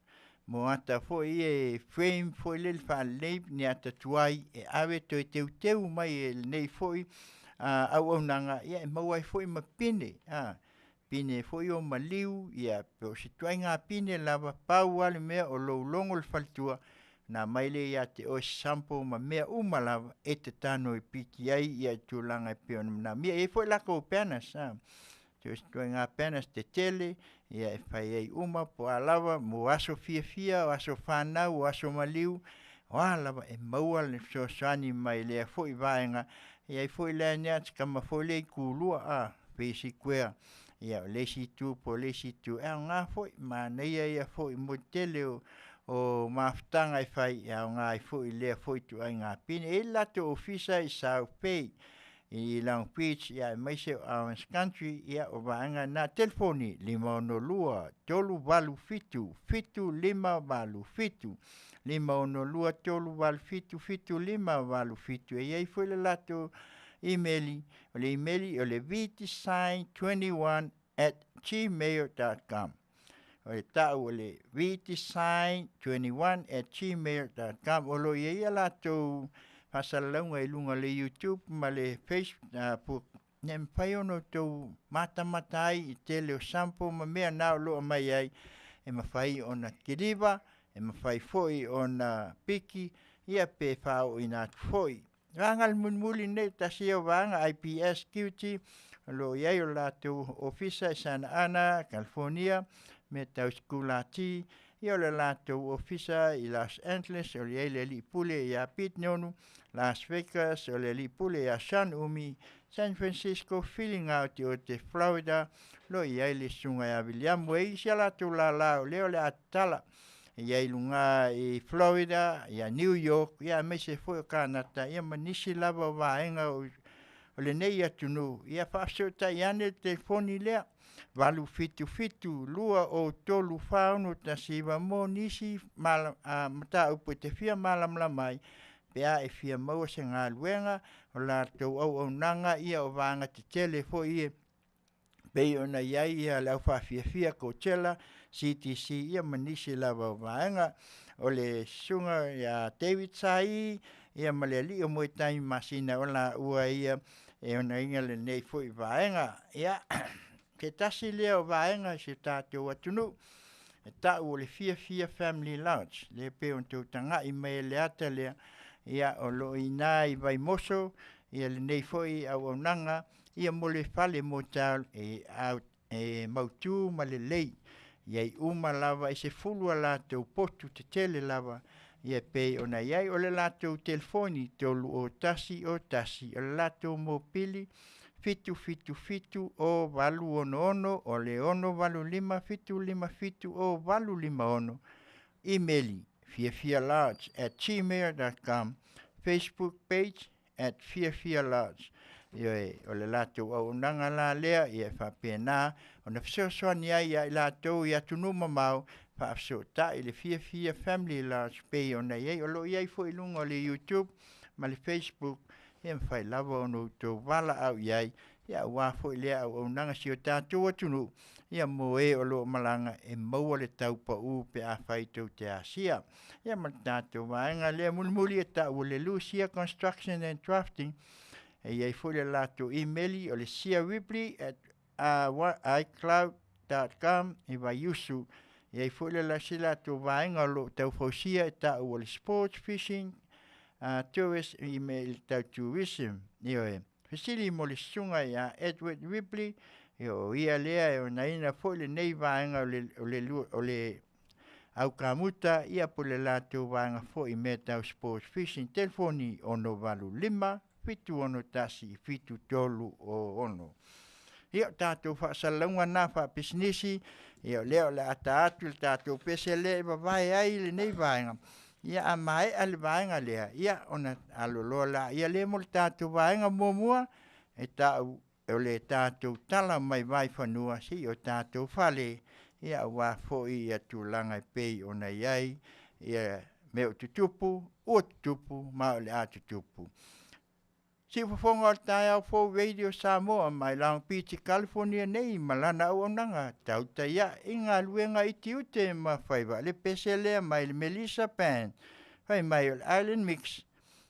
Mo ata foi e frame foi lele faalelei ni ata tuai e ave toe teuteu mai e lenei foi auaunaga ia e maua ai foi ma pine a pine foi o maliu ia pe o se ituaiga pine lava pau lava le mea o lou logo le faletua na aumai lea ia te oe sample ma mea uma lava e te tano e piki ai ia tulaga e pei ona manaomia. E i ai foi latou banners a so o se ituaiga banners tetele ia e fai ai uma po o a lava mo aso fiafia o aso fanau o aso maliu o a lava e maua le fesoasoani mai lea foi vaega. E i ai foi la i ina si tama foi lea i Kulua a pei square ia o le isi itu po o le isi itu e aoga foi manaia ia foi mo le tele o mafutaga e fai e aoga ai foi lea foi ituaiga pine. E i ai le latou ofisa i South Bay i Long Beach ia aemaise o Orange Country ia o vaega na. Telefoni 562 387 7587 562 387 7587. E i ai foi le latou imeli, o le imeli o le vdesign21@gmail.com. O le ta'u o le vdesign21@gmail.com. O lo o i ai a latou faasalalauga i luga o le YouTube ma le Facebook e mafai ona outou matamata ai i tele o sample ma mea na o lo o aumai ai e mafai ona kiliva, e mafai foi ona piki ia pe faao'oina atu foi. Vaega le mulimuli nei, tasi ia o vaega IPS Security o lo o i ai o latou ofisa i Santa Ana, California, mea tau sikulati. Ia o le latou ofisa i Los Angeles o i ai le alii pule ia Pete Nonu, Las Vegas o le alii pule ia Sean Umi, San Francisco, Filiga o Tiote, Florida, lo i ai le susuga ia Viliamu. E i ai si a latou lala o lea o le a tatala e i ai luga i Florida, ia New York, ia aemaise foi o Kanata, ia ma nisi lava o vaega o lenei atunuu. Ia faafesootai ane le telefoni lea 877 203 4619 mo nisi mataupu e te fia malamalama ai pe a e fia maua se galuega o latou auaunaga ia o vaega tetele foi ia pei ona i ai ia le aufaafiafia Coachella, CTC ia ma nisi lava o vaega. O le susuga ia David Sai ia ma le alii o Moetai Masina o laua ia e onaina lenei foi vaega. Ia se tasi lea o vaega i si o tatou atunuu e ta'u o le Fiafia Family Lodge lea pei ona tou taga'i mai e le ata lea ia o lo o i ina i Vaimoso ia lenei foi auaunaga ia mo le fale motel e e mautū ma lelei. I ai uma lava i 10 a latou potu tetele lava ia pei ona i ai. O le latou telefoni 3 o 1 o 1, o le latou mopili 777 o 866, o le 685 757 o 856. Imeli fiafialodge@gmail.com, Facebook page @fiafialodge. Ioe, o le latou auaunaga la lea ia e faapena ona fesoasoani ai ia i latou i atunuu mamao. Faafesootai le Fiafia Family Lodge pei ona i ai. O lo o i ai foi i luga o le YouTube ma le Facebook, e mafai lava ona outou valaau i ai Ia aua foi lea auaunaga si o tatou atunuu, ia mo e o lo o malaga e maua le taupaū pe afai tou te asia. Ia ma le tatou vaega lea mulimuli e tau o le Lucia Construction and Drafting, e i ai foi le latou imeli o le siaripley@icloud.com i Vaiusu. E i ai foi le si latou vaega o lo o taufausia e tau o le Sports Fishing Tourist i mea i le tau tourism. Ioe. Fesili mo le susuga ia Edward Ripley, ia o ia lea e onaina foi lenei vaega o le, o le, o le aukamuta, ia po le latou vaega foi i mea tau sports fishing. Telefoni 685 761 7306. Ia, o tatou faasalalauga na faapisinisi, ia o lea o le a ta atu le tatou pese lea e vavae ai lenei vaega. Ia a maea le vaega lea, ia ona aloloa laia lea mo le tatou vaega muamua e tau o le tatou tala mai Vaifanua seia o tatou fale, ia aua foi ia tulaga e pei ona i ai ia mea o tutupu, ua tutupu ma o le a tutupu. Siufofoga o le taeao fou Radio Samoa mai Long Beach, California nei ma lana auaunaga tautai ae i galuega i tiute ma faiva. Le pese lea mai le Melissa Band, fai mai o le Island Mix,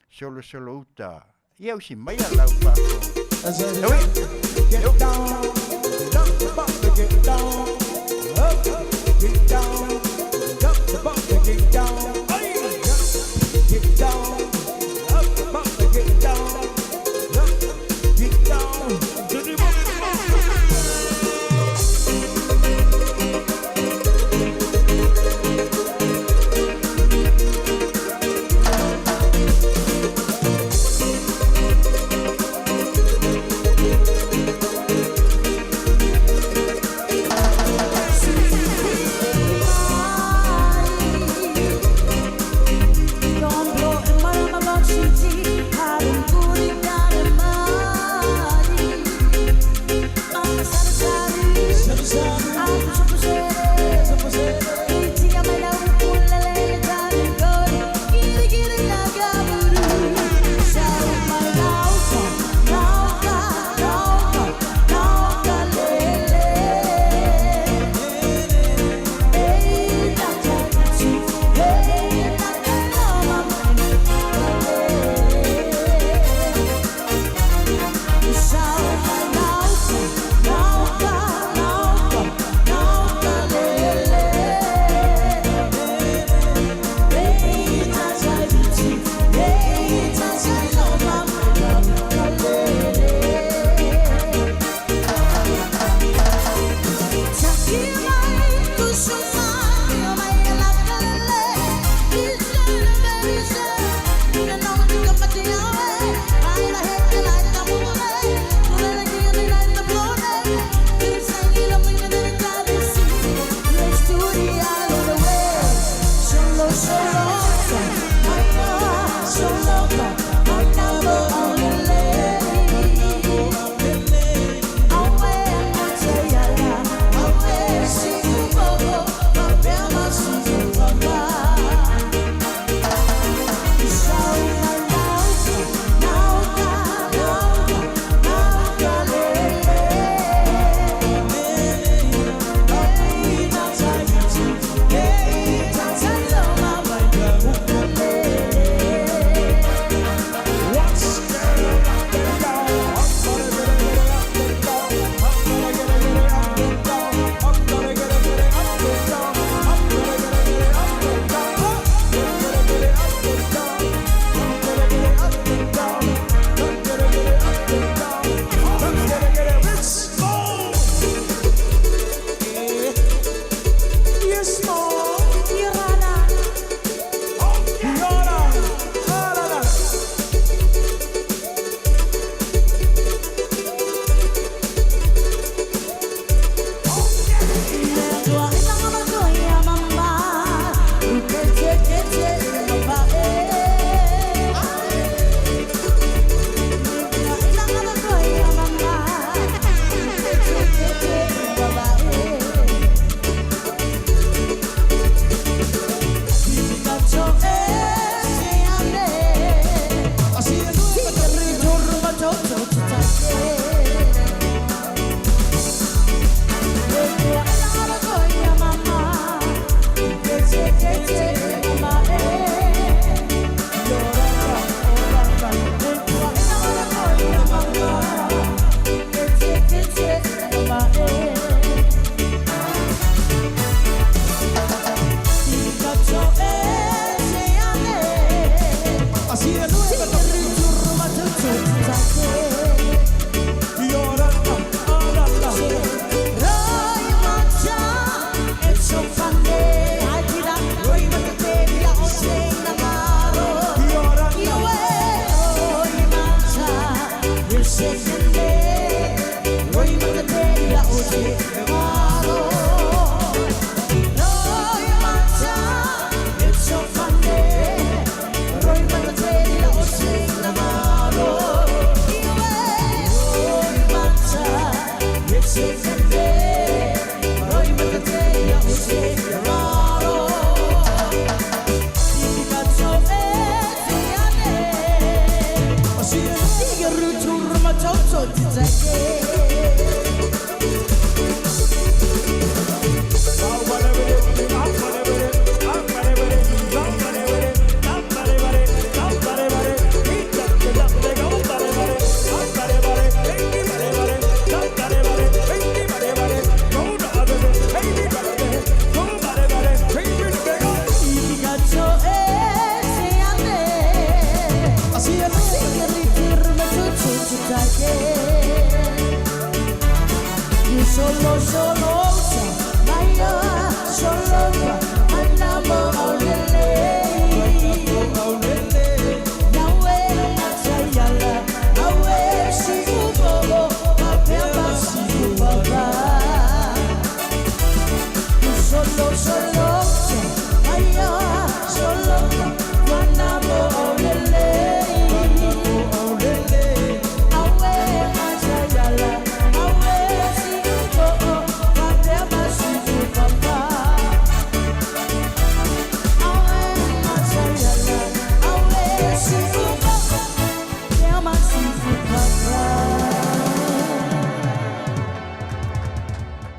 solosolo uta. Ia usi maia lau faafofoga. Get down, down, get down, up, get down, down, get down, get down, up, get down, up, get down.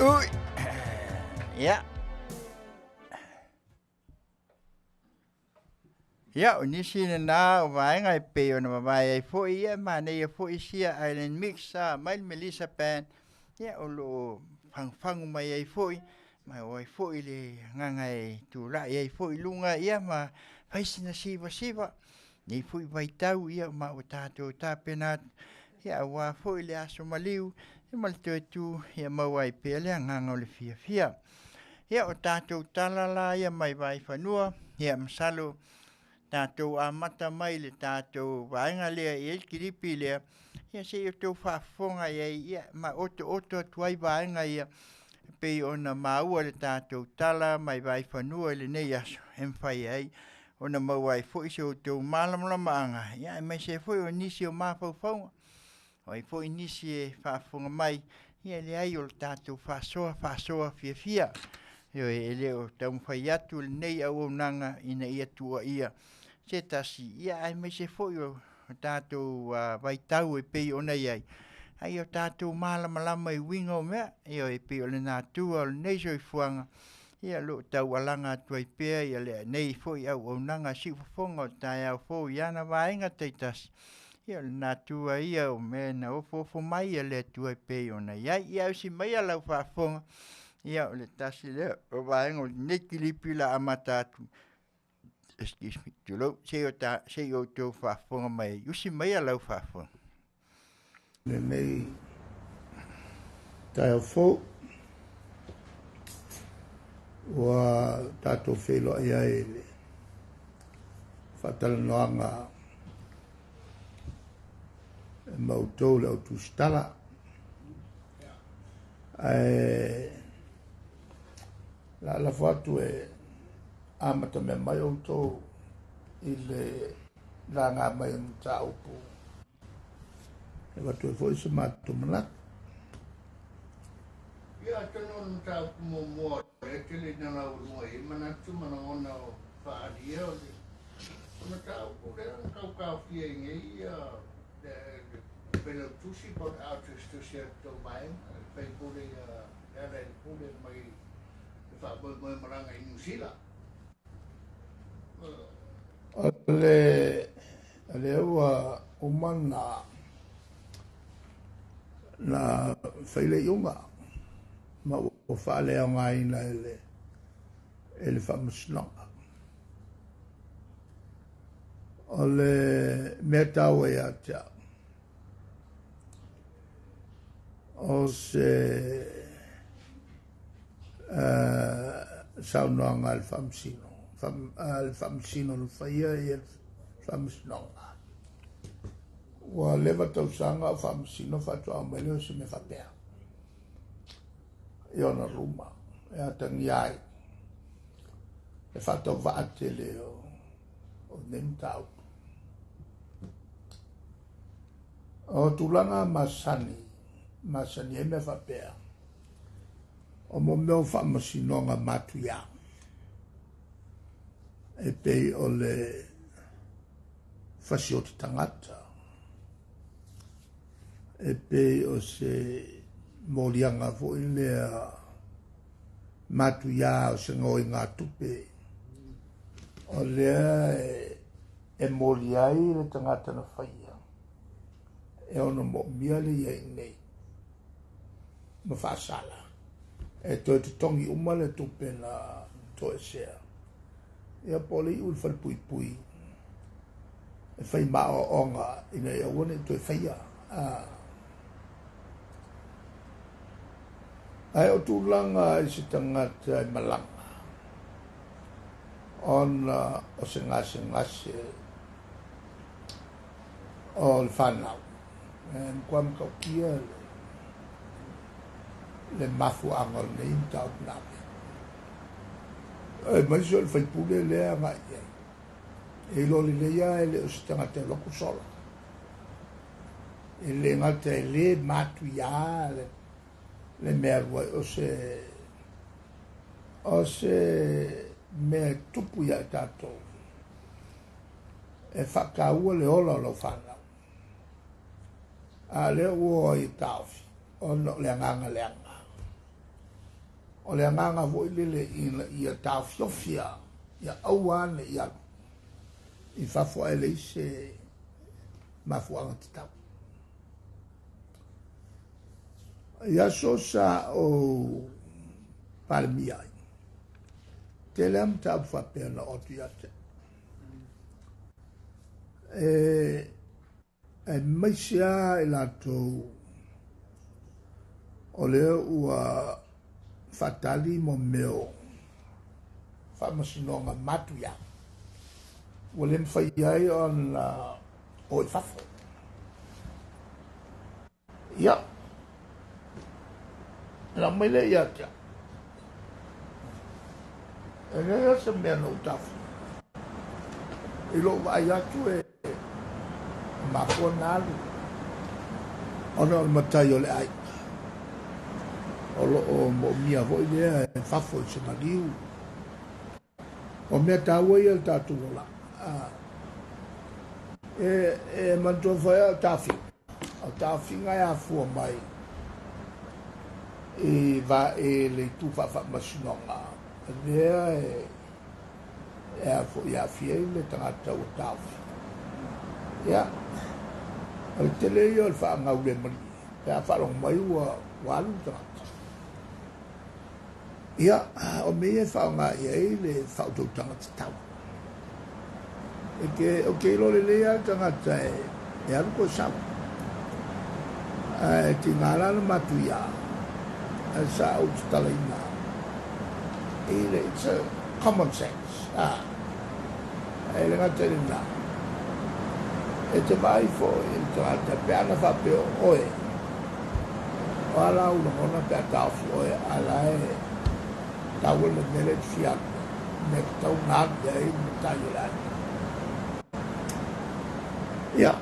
Ui. Ia. Ia, o nisi lena o vaega e pei ona vavae ai foi, ia, manaia foi sia Island Mix a mai le Melissa Band, ia, o lo o fagufagu mai ai foi, ma o ai foi le agaga e tulai ai foi i luga, ia, ma fai sina sivasiva nei foi vaitau, ia, ma ua tatou tapena atu, ia, aua foi le aso maliu, ia, ma le toe tu, ia maua ai pea le agaga o le fiafia. Ia, o tatou tala la ia mai Vaifanua, ia, masalo tatou amata mai le tatou vaega lea i ai le kilipi lea, ia se i outou faafofoga i ai, ia, ma otooto atu ai vaega ia e pei ona maua le tatou tala mai Vaifanua i lenei aso, e mafai ai ona maua ai foi so outou malamalamaaga, ia, aemaise ai foi o nisi o mafaufauga. O ai foi nisi e faafofoga mai, ia e leai o le tatou faasoa, faasoa fiafia. Ioe, e le o taumafai atu lenei auaunaga ina ia tuuaia se tasi, ia aemaise foi o tatou vaitau e pei ona i ai, a ia tatou malamalama i uiga o mea. Ioe, e pei o le natura o lenei soifuaga, ia o lo o taualaga atu ai pea ia lenei foi auaunaga siufofoga o taeao fou i ana vaega taitasi. Ia o le natura ia o mea na ofoofo mai e le Atua e pei ona i ai. Ia ausi maia lau faafofoga, ia o le tasi lea o vaega o lenei kilipi la amata atu. Excuse me, tulou, se i outou faafofoga mai ai. Usi maia lau faafofoga. Lenei taeao fou ua tatou feiloai ai i le faatalanoaga e ma outou le au tusitala. Ae la lafo atu e amata mea mai outou i le laga mai o mataupu e avatu ai foi se matou manatu. Ia, atonu o le mataupu muamua lea e tele ina laualua i ai manatu ma lagona o faaalia o le mataupu lea na tau taofia ai nei ia le Failautusi po o le a tusitusi a le tou vaega, le faipule ia Lealailepule mai le faamoemoe malaga i Niu Sila. O le lea ua uma na fai le iuga ma ua faaleaogaina e le faamasinoga. O le mea taua ia te au, o se saunoaga a le faamasino, le faamasino na faia ia le faamasinoga. Ua leva tausaga o faamasino faatoa mai lea o se mea faapea i ona luma e atagia ai le faatauvaa tele o lenei mataupu. O tulaga masani, masani ai mea faapea, o mo mea o faamasinoga matuia, e pei o le fasi o te tagata, e pei o se moliaga foi lea matuia o se gaoiga tupe, o lea e moli ai le tagata na faia, e ono moomia le ia i nei ma faasala, e toe totogi uma le tupe na toesea. Ia po o le iu i le falepuipui e fai maoaoga ina ia aua ne i toe faia. Ae o tulaga i se tagata e malaga ona o se gasegase o le fanau, e matua matautia le mafuaaga o lenei mataupu na ave. Aemaise o le faipule lea agai i ai. E iloa lelei lava e le o se tagata e alu atu sola. E le gata e le matuia le mea alu ai, o se mea e tupu ia i tatou e faataua le ola o lau fanau. A lea ua o ai e taofi, ona o le agaga leaga. O le agaga foi lele ina ia taofiofia, ia aua ne i alu i fafo ae leai se mafuaaga tatau. I aso sa ou Palemia ai, tele lava mataupu faapea na oo atu ia te au. E aemaise lava i latou o lea ua faatali mo mea o faamasinoga matuia, ua le mafai ai ona o i fafo. Ia, lau mai lea ia te au. E leai lava se mea na ou taofia. I lou vaai atu e mafua na alu, ona o le matai o le aiga. O lo o moomia foi lea e fafo i se maliu. O mea taua ia i le tatou olaga. E manatua foi o taofiga. O taofiga e afua mai i va i le itu faafaamasinoga. Lea e afua aafia ai le tagata ua taofi. Ia, o le tele ia o le faagaulemalie, pe a faalogo mai ua alu le tagata. Ia, o mea ia e faaaoga i ai le faautautaga tatau. Ou te iloa lelei lava le tagata e alu toe sau. Ae tiga la na matuia, ae sa ou tatalaina i le, it's a common sense. E le gata i lena. E te vaai foi i le tagata pe ana faapea o oe. O a la au lagona pe a taofi oe a la e taua le mea lea e te fia alu ai. Mea tatau ona alu i ai le matai o le aiga. Ia,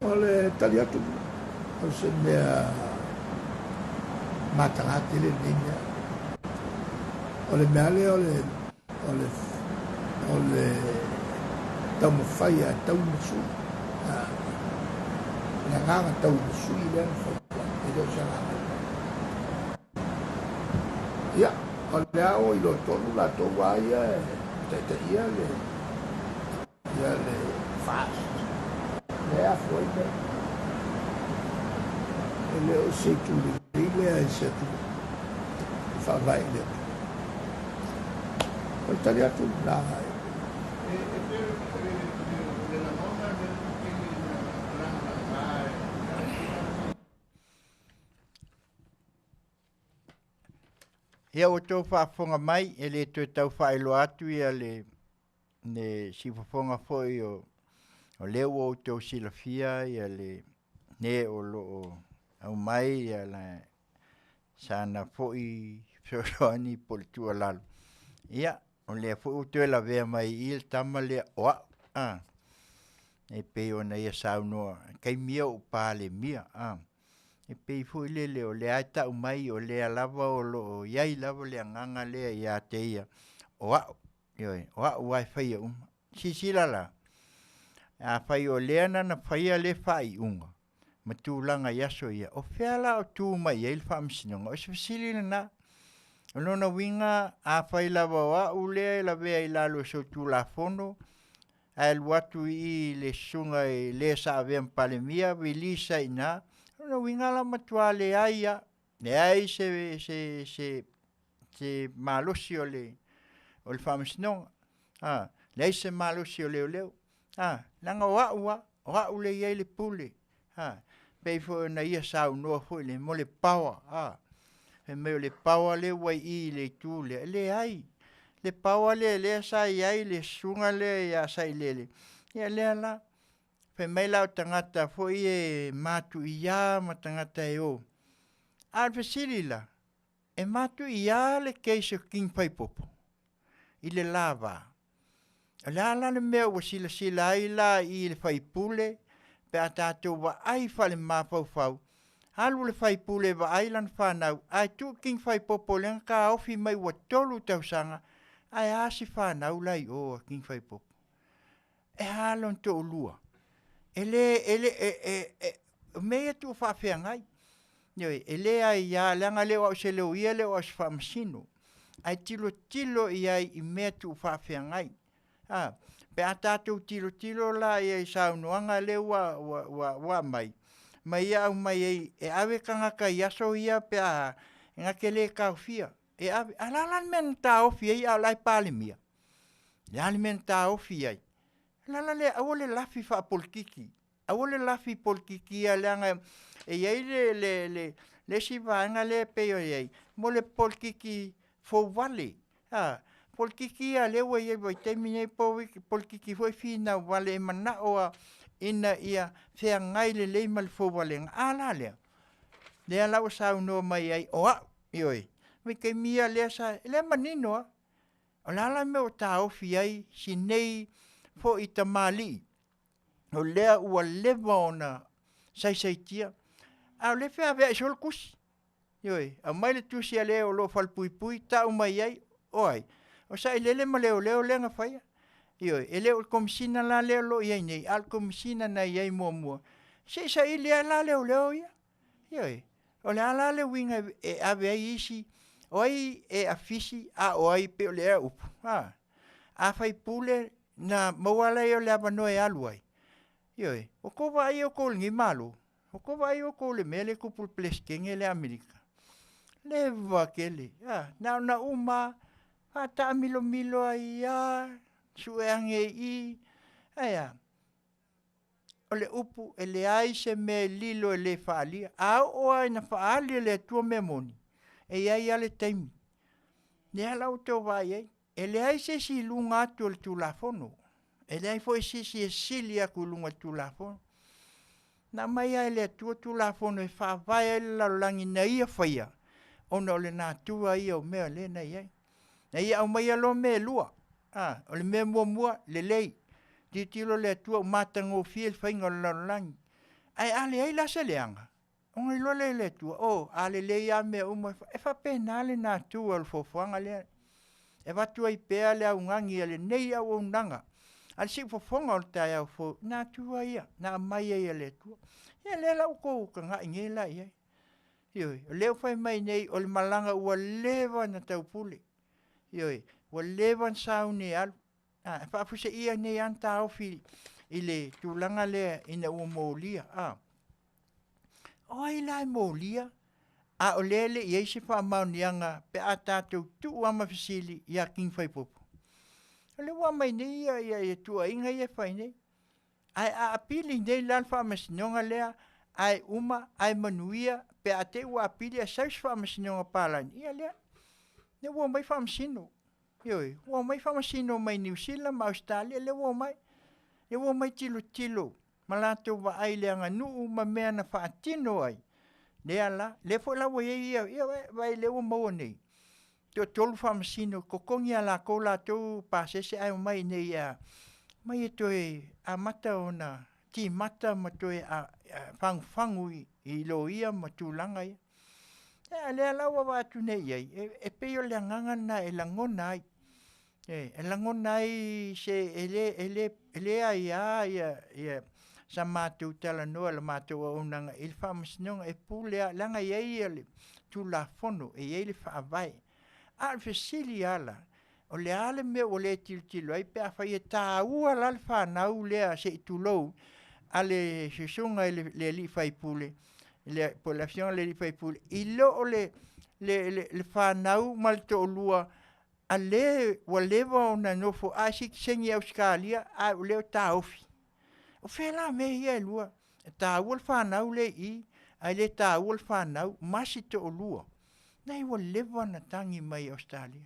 o le tali atu o se mea mataga tele lenei mea. O le mea lea o le taumafai a tau ma sui. Le agaga tau ma sui lea na fai ai, e le o se agaga lea. Ia, o le a o iloa tonu latou a ia e taitaia le ia le FAST. Le afua ai mea. E le o se itu lelei lea i se atunuu e faavae i le Atua. O le tali atu lena. E pei o le lagona lea ua tele ina lagalaga e. Ia ua outou faafofoga mai, e le toe tau faailoa atu ia le siufofoga foi o lea ua outou silafia ia le ne o lo o aumai ia la sana foi fesoasoani po o le tuualalo. Ia, o lea foi ua toe lavea mai i i le tama lea o au. E pei ona ia saunoa, taimi ia o ou Palemia. E pei foi lele o lea e tau mai o lea lava o lo o i ai lava le agaga lea ia te ia o au, ioe, o au lava e faia uma. Silasila la, afai o lea na na faia lea faaiuga ma tulaga i aso ia, o fea la o tu mai ai le Faamasinoga? O se fesili lena. O lona uiga, afai lava o au lea e lavea i lalo o Solitulafono, ae alu atu i i le susuga i le sa avea ma Palemia, release ai i ina, o lona uiga la matua leai lava, leai se malosi o le Faamasinoga, leai se malosi o leoleo, leaga o au lava, o au lea e i ai le pule, pei foi ona ia saunoa foi mo le power. Fai mai o le power lea ua i i i le itu lea, e leai. Le power lea lea sa i ai le susuga lea ia Sailele, ia lea la. Fai mai la o tagata foi e matuia ma tagata e o. A o le fesili la, e matuia le case o King Faipopo i le lava? O le a la le mea ua silasila ai la i le faipule pe a tatou vaai faale-mafaufau, alu le faipule e vaai lana fanau ae tuu King Faipopo lea na taofi mai ua 3 tausaga, ae a si fanau la i o a King Faipopo? E a lona toalua? E le, e le, e, e, e, o mea ia tuufaafeagai. Ioe, e le aia, leaga le o au o se loia, le o au o se faamasino, ae tilotilo i ai i mea tuufaafeagai. A, pe a tatou tilotilo la i ai i saunoaga lea ua, ua, ua, ua aumai, ma ia aumai ai e ave tagata i aso ia pe a na te le taofia e ave. A o le a la le mea na taofi ai a o la e Palemia? O le a le mea na taofi ai? O le ala lea, aua le lafi faapolokiki. Aua le lafi polokiki ia leaga e i ai le, le, le, le isi vaega lea e pei ona i ai, mo le polokiki fouvale. A, polokiki ia lea ua i ai i le vaitaimi nei, polokiki foi finau vale e manao lava ina ia feagai lelei ma le fouvalega. A la lea? Lea la ua saunoa mai ai o au, ioe, vaitaimi ia lea sa, lea e manino lava. O le a la le mea ua taofi ai si nei foi tamalii o lea ua leva ona saisaitia, a o lea e feaveai solo tusi. Ioe, aumai le tusi a le o lo o falepuipui tau mai ai, o ai? O Sailele ma Leoleo lea na faia. Ioe, e le o le Komesina la lea o lo o i ai nei, a o le Komesina na i ai muamua. Se i saili lava la leoleo ia. Ioe, o le a la le uiga e ave ai isi, o ai e afisi a o ai pei o le upu, a? A faipule na maua lea o le avanoa e alu ai. Ioe, ua tou vaai outou i lenei Malo, ua tou vaai outou i le mea lea e tupu i le Peresetene lea a Amerika. Leva tele, a, na ona uma lava, faataamilomilo ai lava, sue ane i i, ae a? O le upu, e leai se mea e lilo e le faaalia. A oo lava ina faaali e le Atua mea moni, e i ai lava le taimi. Lea la ua outou vaai ai, e leai se isi i luga atu o le Tulafono, e leai foi se isi e sili atu i luga o le Tulafono. Na aumai lava e le Atua Tulafono e faavae ai le lalolagi na Ia faia, ona o le natura ia o mea lea na i ai. Na Ia aumaia loa mea e lua, a, o le mea muamua, lelei, tilotilo le Atua ua matagofie le faiga o le lalolagi. Ae a leai la se leaga, ona iloa lea e le Atua, o, a lelei lava mea uma, e faapena le natura o le foafoaga lea. E avatu ai pea le augani a lenei auaunaga, a le siufofoga o le taeao fou, natura ia na aumai ai e le Atua. Ia lea la ua outou tagai nei la i ai. Ioe, o lea ua fai mai nei o le malaga ua leva ona taupule. Ioe, ua leva ona sauni e alu. A, e faafuseia nei lava ona taofi i le tulaga lea ina ua molia. A, o ai la e molia? A o lea e le i ai se faamaoniaga pe a tatou tuu lava ma fesili ia King Faipopo. O lea ua aumai nei ia, ia, ia tuuaiga ia e fai nei. Ae a apili nei la le faamasinoga lea, ae uma, ae manuia, pe a te i ua apili ae sau se faamasinoga palagi, ia lea, lea ua omai faamasino. Ioe, ua omai faamasino mai Niu Sila ma Ausetalia, lea ua omai. Lea ua omai tilotilo ma latou vaai i le aganuu ma mea na faatino ai. Lea la, lea foi la ua i ai ia, ia vaai lea ua maua nei. Toatolu faamasino, totogi a latou latou pasese ae omai iinei e a, omai e toe amata ona timata ma toe fagufagu i loia ma tulaga ia. Ia lea la ua vaai atu nei i ai, e pei o le agaga lena e lagona ai. E lagona ai se e le e le e le aia ia ia sa matou talanoa la matou auaunaga i le faamasinoga e pule lava leaga e i ai ia le Tulafono, e i ai le Faavae. A o le fesili lava la, o le a le mea ua le tilotilo ai pe afai e taua la le fanau lea se i tulou a le susuga i le alii faipule le po o le afioga i le alii faipule i lo o le le le fanau ma le toalua a le ua leva ona nofo ae sitiseni i Ausetalia ae o lea e taofi. O fea la mea ia e lua? E taua le fanau lea i i, ae le taua le fanau ma si toalua. Nai ua leva ona tagi mai i Ausetalia.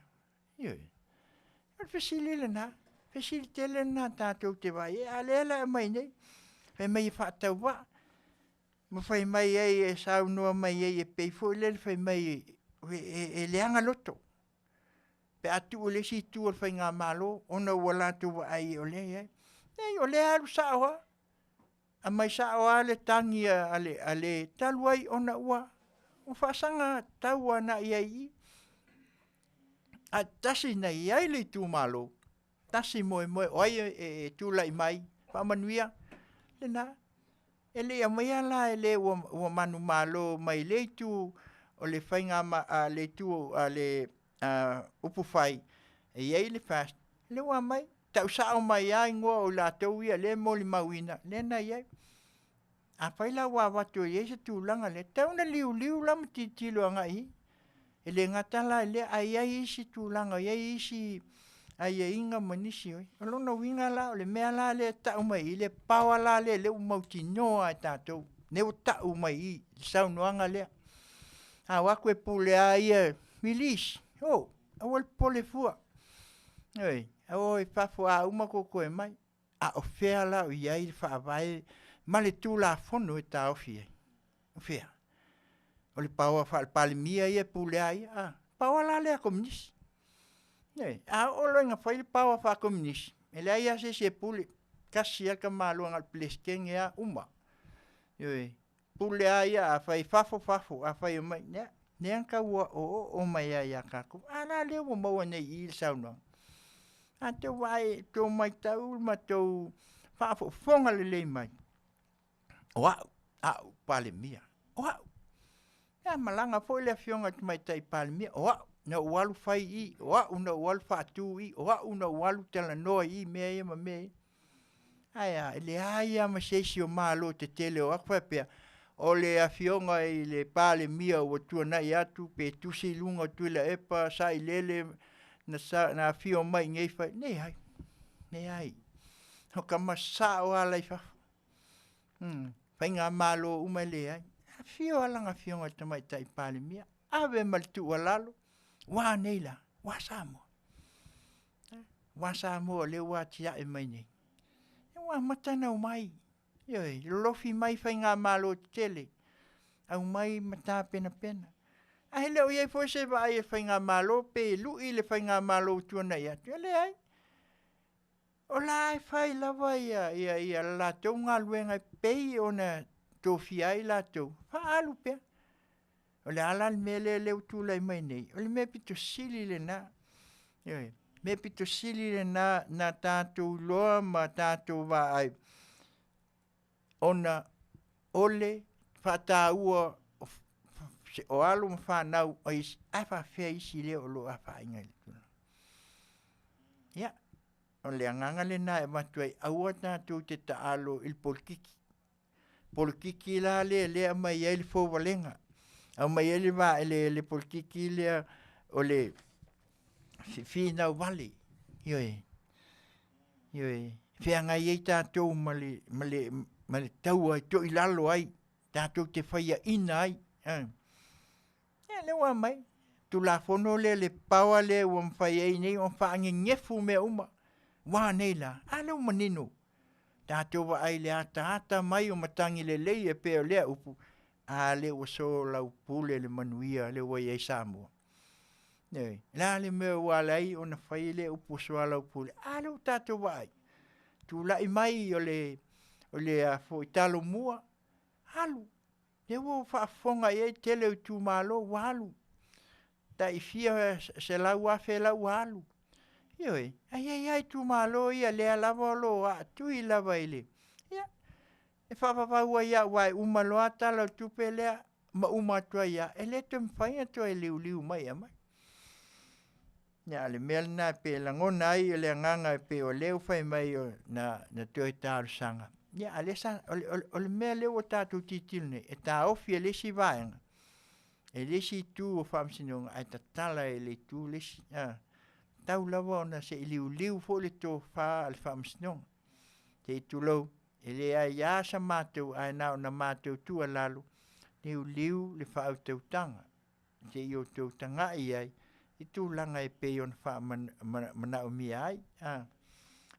Ioe. O le fesili lena, fesili tele lena tatou te vaai ai, a o lea la e aumai nei, fai mai e faatauvaa, ma fai mai ai e saunoa mai ai e pei foi lele fai mai e leaga loto pe a tuu i le isi itu o le faigamalo ona ua latou vaai o lea e i ai. Leai, o lea e alu sao lava, aumai sao lava le tagi a le talu ai ona ua faasaga tau agai i ai i i. Ae tasi na i ai le itumalo, tasi moemoe, o ai e tulai mai, faamanuia, lena. E le i aumaia la e le ua manumalo mai le itu o le faiga le itu a le upufai e i ai le FAST, lea ua aumai, tau sao mai lava igoa o i latou ia lea e molimauina, lea na i ai. Afai la ua avatu e i ai se tulaga lea, e tatau ona liuliu la ma tilotilo agai i i. E le gata la i lea, ae i ai isi tulaga, e i ai isi aiaiga ma nisi o... O lona uiga la, o le mea la lea e tau mai i i, le power la lea lea ua mautinoa lava e tatou, lea ua tau mai i i le saunoaga lea. A o atu e pule lava ia, release, oh, aua le popole fua. Ioe, o i fafo a uma tou toe mai. A o fea la o i ai le faavae ma le Tulafono e taofi ai? O fea? O le power faale-Palemia ia e pulea ai ia? A, power la lea a Kominisi. Ioe, a oo loa ina fai le power faa-Kominisi, e leai lava se isi e pule, tasi lava le tamaloa na o le Peresetene lava, uma. Ioe, pule lava ia, afai e fafo, fafo, afai e omai, ia, lea na tau oooo mai lava ia tatou. A la lea ua maua nei i i le saunoaga. A tou vaai, tou matau ma tou faafofoga lelei mai, o au, au Palemia, o au. Ia malaga foi le afioga i le Tamaitai Palemia, o au na ou alu fai i i, o au na ou alu faatu i i, o au na ou alu talanoa i i mea ia ma mea ia. Ae a, e leai lava ma se isi o Malo tetele o atu faapea, o le afioga i le Palemia ua tuanai atu pe tusi i luga o Tuilaepa, sailele, na, sa, na afio mai i nei fai, leai, leai. O tama sao lava la i fafo. Faigamalo uma e leai. Afio lava lana afioga i le Tamaitai Palemia, ave ma le tuualalo, ua a nei la? Ua Samoa. Ua Samoa o lea ua atiae mai nei. Ua amata ona omai, ioe, lolofi mai faigamalo tetele, aumai ma tapenapena. Ae le o i ai foi se vaai a le faigamalo pe lui le faigamalo ua tuanai atu, e leai. O la e fai lava ia, ia, ia le latou galuega e pei ona tofia ai latou, faaalu pea. O le a la le mea lea lea ua tulai mai nei? O le mea pito sili lena. Ioe, mea pito sili lena na tatou iloa ma tatou vaai ona o le faataua o alo ma fanau a isi, ae faafefea isi lea o lo o afaina i le tulaga. Ia, o le agaga lena e avatu ai, aua tatou te taalo i le polokiki. Polokiki la lea lea aumai ai le fouvalega, aumai ai le va le, le polokiki lea o le finau vale. Ioe, ioe, feagai ai tatou ma le, ma le, ma le taua e toilalo ai, tatou te faiaina ai. Ia lea ua aumai, Tulafono lea le power lea ua mafai ai nei ona faanenefu mea uma. Ua nei la? A lea ua manino. Tatou vaai i le ataata mai o matagi lelei e pei o lea upu, a lea ua soalaupule le manuia lea ua i ai Samoa. Ioe, o le a le mea ua ala ai ona fai lea upu soalaupule? A lea ua tatou vaai, tulai mai o le, o le a foi, Talomua, alu. Lea ua ou faafofoga i ai tele o itumalo ua alu, tai fia 100,000 la ua alu. Ioe, ae i ai lava itumalo ia lea lava o lo o aatui lava i le, ia, e faavavau ai lava aua e uma loa Tala o le Tupe lea ma uma atu ai lava, e le toe mafai ona toe liuliu mai e aumai. Ia, a o le mea lena e pei e lagona ai le agaga e pei o lea ua fai mai na, na toe talosaga. Ia, a lea sa, o le, o le, o le mea lea ua tatou tilotilo nei, e taofi e le isi vaega, e le isi itu o faamasinoga, ae tatala e le itu le isi. A, tau lava ona se i liuliu foi le tofa a le faamasinoga. Se i tulou, e leai lava sa matou, ae na ona matou tuualalo, liuliu le faautautaga. se'i outou taga'i ai i tulaga e pei ona faamanaomia ai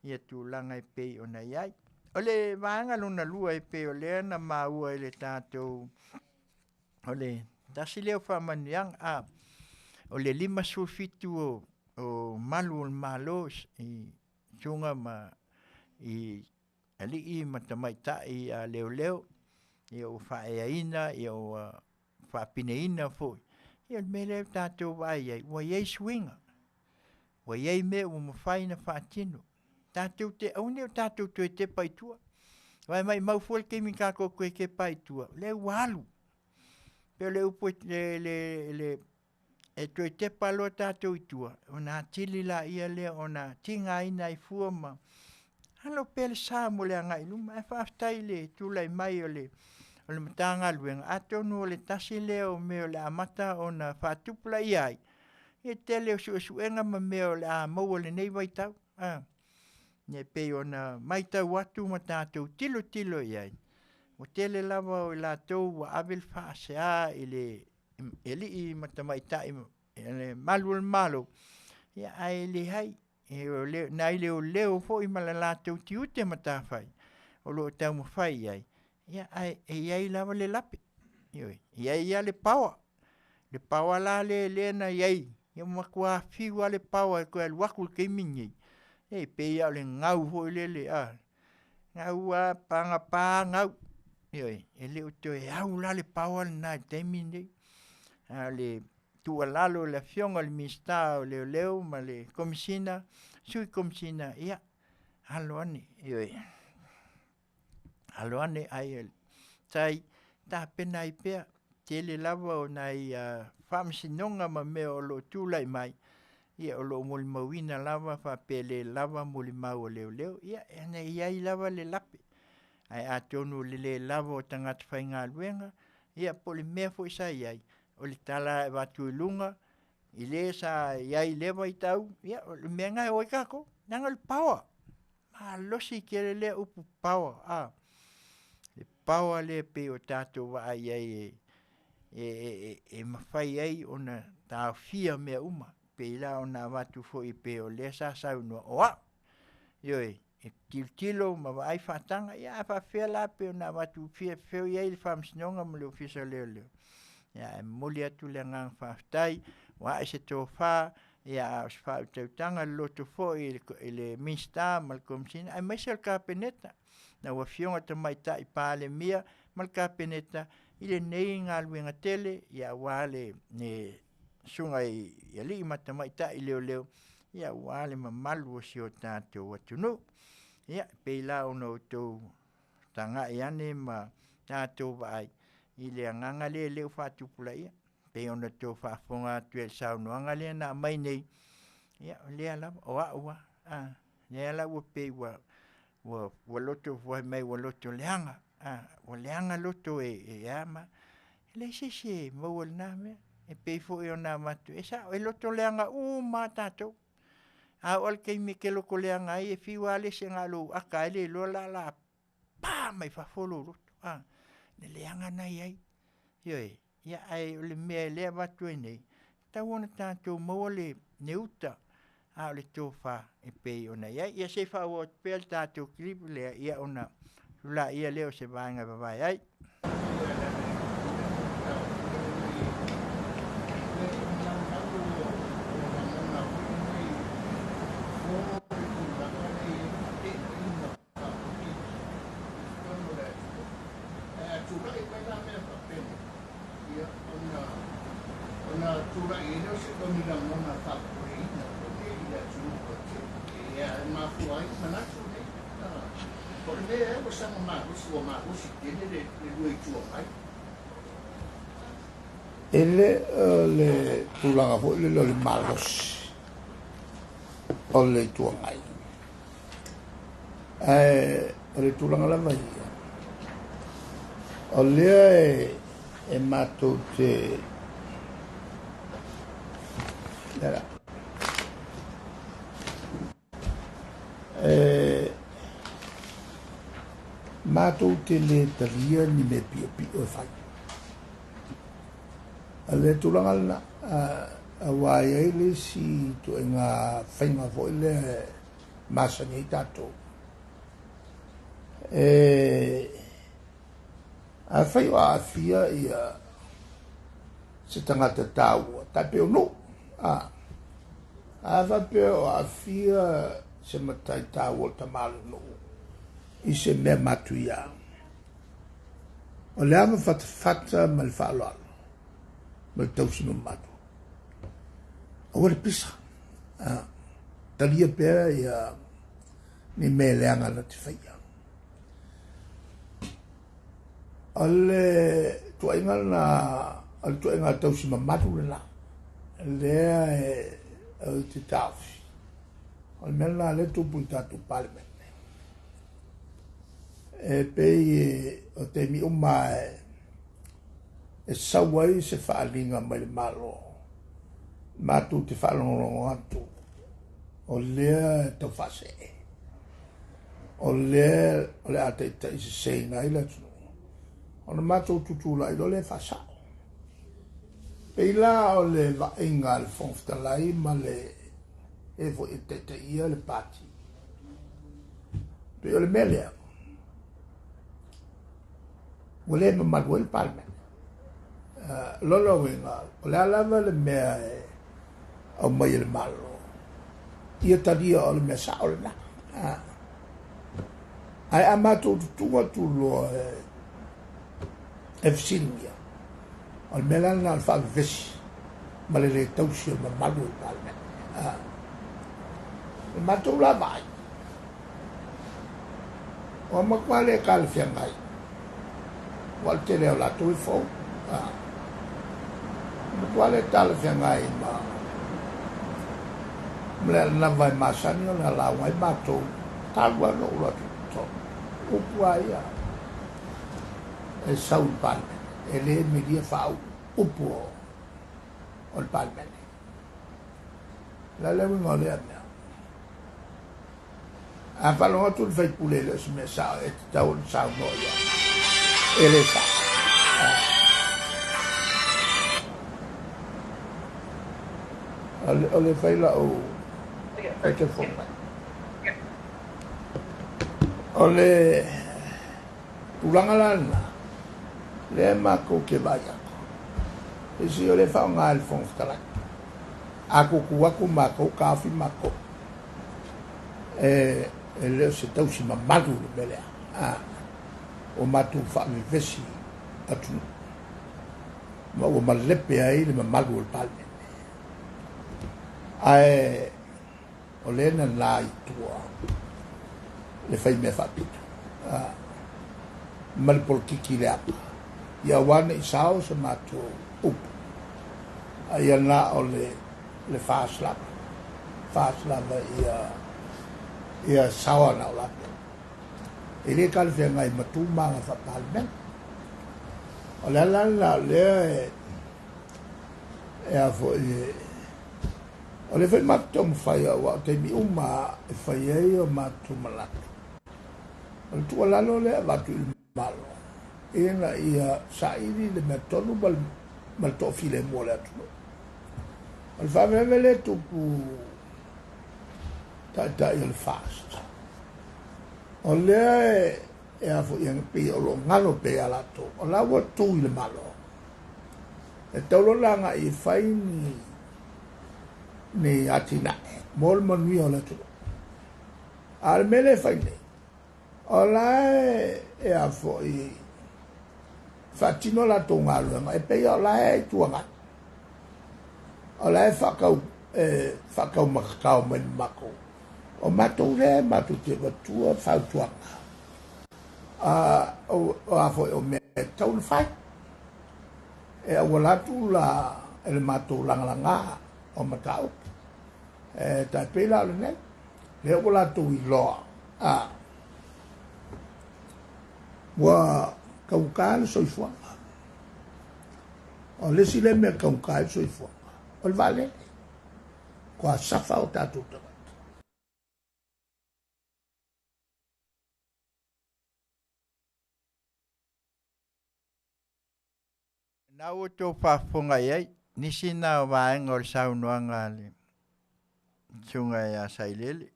ia tulaga e pei ona i ai. O le vaega lona lua e pei o lea na maua i le tatou o le tasi lea o faamanuiaga o le 57 o malu o le Malo i susuga ma i alii ma tamaitai leoleo ia ua faaeaina ua faapineina foi. Ia o le mea lea ua tatou vaai ai ua i ai suiga, ua i ai mea ua mafai ona faatino. Tatou te aua ne i o tatou toe tepa i tua, aua e maumau fua le taimi tatou toe tepa ai i tua, o lea ua alu. E pei o le upu e toe tepa loa tatou i tua, ona atili laia lea ona tigaina ai fua ma alo pea le sa mo le agai i luma. Ae faafetai i le tulai mai o le Matagaluega, atonu o le tasi lea o mea o le a amata ona faatupulaia ai le tele o suesuega ma mea o le a maua i lenei vaitau. E pei ona matau atu ma tatou tilotilo i ai, ua tele lava o i latou ua ave le faasea i le alii ma tamaitai malu o le Malo, ae leai, nai leoleo foi ma le latou tiute ma matafai o lo o taumafai i ai, ae i ai lava le lape, ioe, e i ai lava le power. Le power la lea na i ai, ua matua fiu lava le power e toe alu atu i le taimi lenei, e pei lava o le gau foi lele, gau lava, pagapa gau, ioe, e le o toe au la le power lena i le taimi lenei. A o le tuualalo i le Afioga i le Minisita o Leoleo ma le Komesina, Sui Komesina, ia, alo ane, ioe, alo ane ai tai tapena ai pea. Tele lava o nai faamasinoga ma mea o lo o tulai mai, ia o lo o molimauina lava faapea e le lava molimau a leoleo, ia e i ai lava le lape. Ae atonu o le le lava o tagata faigaluega, ia po o le mea foi sa i ai, o le tala e avatu i luga, i le sa i ai i lea vaitau, ia o le mea lena e o ai tatou, leaga o le power, malosi tele lea upu power, le power lea e pei o tatou vaai i ai e mafai ai ona taofia mea uma, pei la ona avatu foi pei o lea sa saunoa, o au, ioe, e tilotilo ma vaai faataga, ia a faapefea la pei ona avatu fea o i ai le Faamasinoga ma le Ofisa o Leoleo. Ia ae momoli atu le agaga faafetai, ua ae se tofa, ia a o se faautautaga loloto foi i le Minisita ma le Komesina, aemaise o le Kapeneta, lau Afioga i le Tamaitai Palemia ma le Kapeneta i lenei galuega tele, aua le susuga i alii ma tamaitai leoleo, aua le mamalu o si o tatou atunuu. Ia, e pei la ona outou tagai ane ma tatou vaai i le agaga lea lea ua faatupulaia, pei ona outou faafofoga atu i le saunoaga lea na aumai nei, ia o lea lava, o au lava, lea la ua pei ua loto fai mai ua loto leaga, ua leaga loto e ama, e leai se isi e maua i lena mea. E pei foi ona avatu, e sao, e loto leaga uma lava tatou. A oo lava i le taimi e te loto leaga ai, e fiu lava le isi na o lou ata ai le iloa la o le a pa mai fafo lou loto, le leaga lena e i ai. Ioe, ia ae o le mea lea e avatu ai nei, e tatau ona tatou maua le uta, a o le tofa e pei ona i ai. Ia se i faaauau atu pea le tatou clip lea, ia ona tulaia lea o se vaega e vavae ai. Ona tulai ai lea o se o ni lagona faapopoleina foi i le atunuu lautele ia e mafua ai manatu nei. Po o le mea ea ua saga malosi, ua malosi tele le lua itu agai. E le o le tulaga foi lele o le malosi o le Itu Agai, ae o le tulaga lava ia, o lea e matou te e matou te le talia ni mea piopio e fai. O le tulaga lena, aua e i ai le isi ituaiga faiga foi lea e masani ai tatou. E afai o aafia ia se tagata taua, tai pei o nuu, a faapea o aafia se matai taua o le tama o le nuu i se mea matuia, o le ava fatafata ma le faaaloalo ma le tausi mamalu, aua le pisa, talia pea ia ni mea leaga na te faia. O le tuaiga lena, o le tuaiga tausi mamalu lena, lea e o te taofi. O le mea lena lea tupu i tatou Palemene. E pei o taimi uma e sau ai se faaaliga mai le Malo, matou te faalogologo atu, o lea e tau faasee, o lea o le a taitai seseina ai le atunuu, ona matou tutulai loa lea e faasao. Pei la o le vaaiga a le Fofoga Fetalai ma le e foi e taitaia le pati, pei o le mea lea ua le mamalu ai le Palemene. Lona uiga, o le a lava le mea e aumai e le Malo, ia talia o le mea sao lena. Ae a matou tutuga atu loa e fesiligia, o le mea la lena o le faavevesi ma le le tausi o le mamalu o le Palemene. O le matou la vaai, ua matua le talafeagai, ua le tele o latou e fou. Matua le talafeagai ma le lava e masani o le lauga ai matou, talu ai ona ou atu i totonu. Upu a ia e sau i le Palemene, e le milia faauu upu o le Palemene. La le uiga o lea mea. A faalogo atu le faipule le o se mea sao e tatau ona saunoa ia, e le sao. O le fai lau telefoni mai. O le tulaga la lena, lea matou te vaai atu. E si o le faaaoga e le Fofoga Fetalai. A tutu atu matou, taofi matou. E le o se tausi mamalu le mea lea. O matou faavevesi atunuu. Ma ua malepe ai le mamalu o le Palemene. Ae o lea nana i tua le fai mea faapito. Ma le polokiki le apa. Ia ua ne i sao se matou upu. Ia na o le faaslava. Faaslava ia saoa na o latou. E le talafeagai ma tu ma aga faa-Palemene. O le ala lena o lea e a foi o le fai matou taumafai aua o taimi uma e fai ai o matou manatu. O le tuualalo lea e avatu i le Malo, ina ia saili le mea tonu ma le toafilemu o le atunuu. O le faaveve le tupu taitai o le FAST. O lea e a foi e pei o loo galo pea ia latou, o la ua tu i le Malo. E taulo la agai e fai ni atinae mo le manuia o le atunuu. A o le mea lea e fai nei, o la e a foi faatino latou galuega, e pei o la e itu agai. O la e faakau makakao mai le matou. O matou lea matou te avatua fautuaga. O a foi o mea e tatau ona fai. E auala atu la e le matou lagalaga o mataupu. E tai pei la o lenei, lea ua latou iloa. Ua taugata le soifuaga. O le isi lea mea e taugata ai le soifuaga, o le vaalele. Kua safa o tatou tagata. Na ua outou faafofoga i ai nisi na o vaega o le saunoaga a le susuga ia Sailele.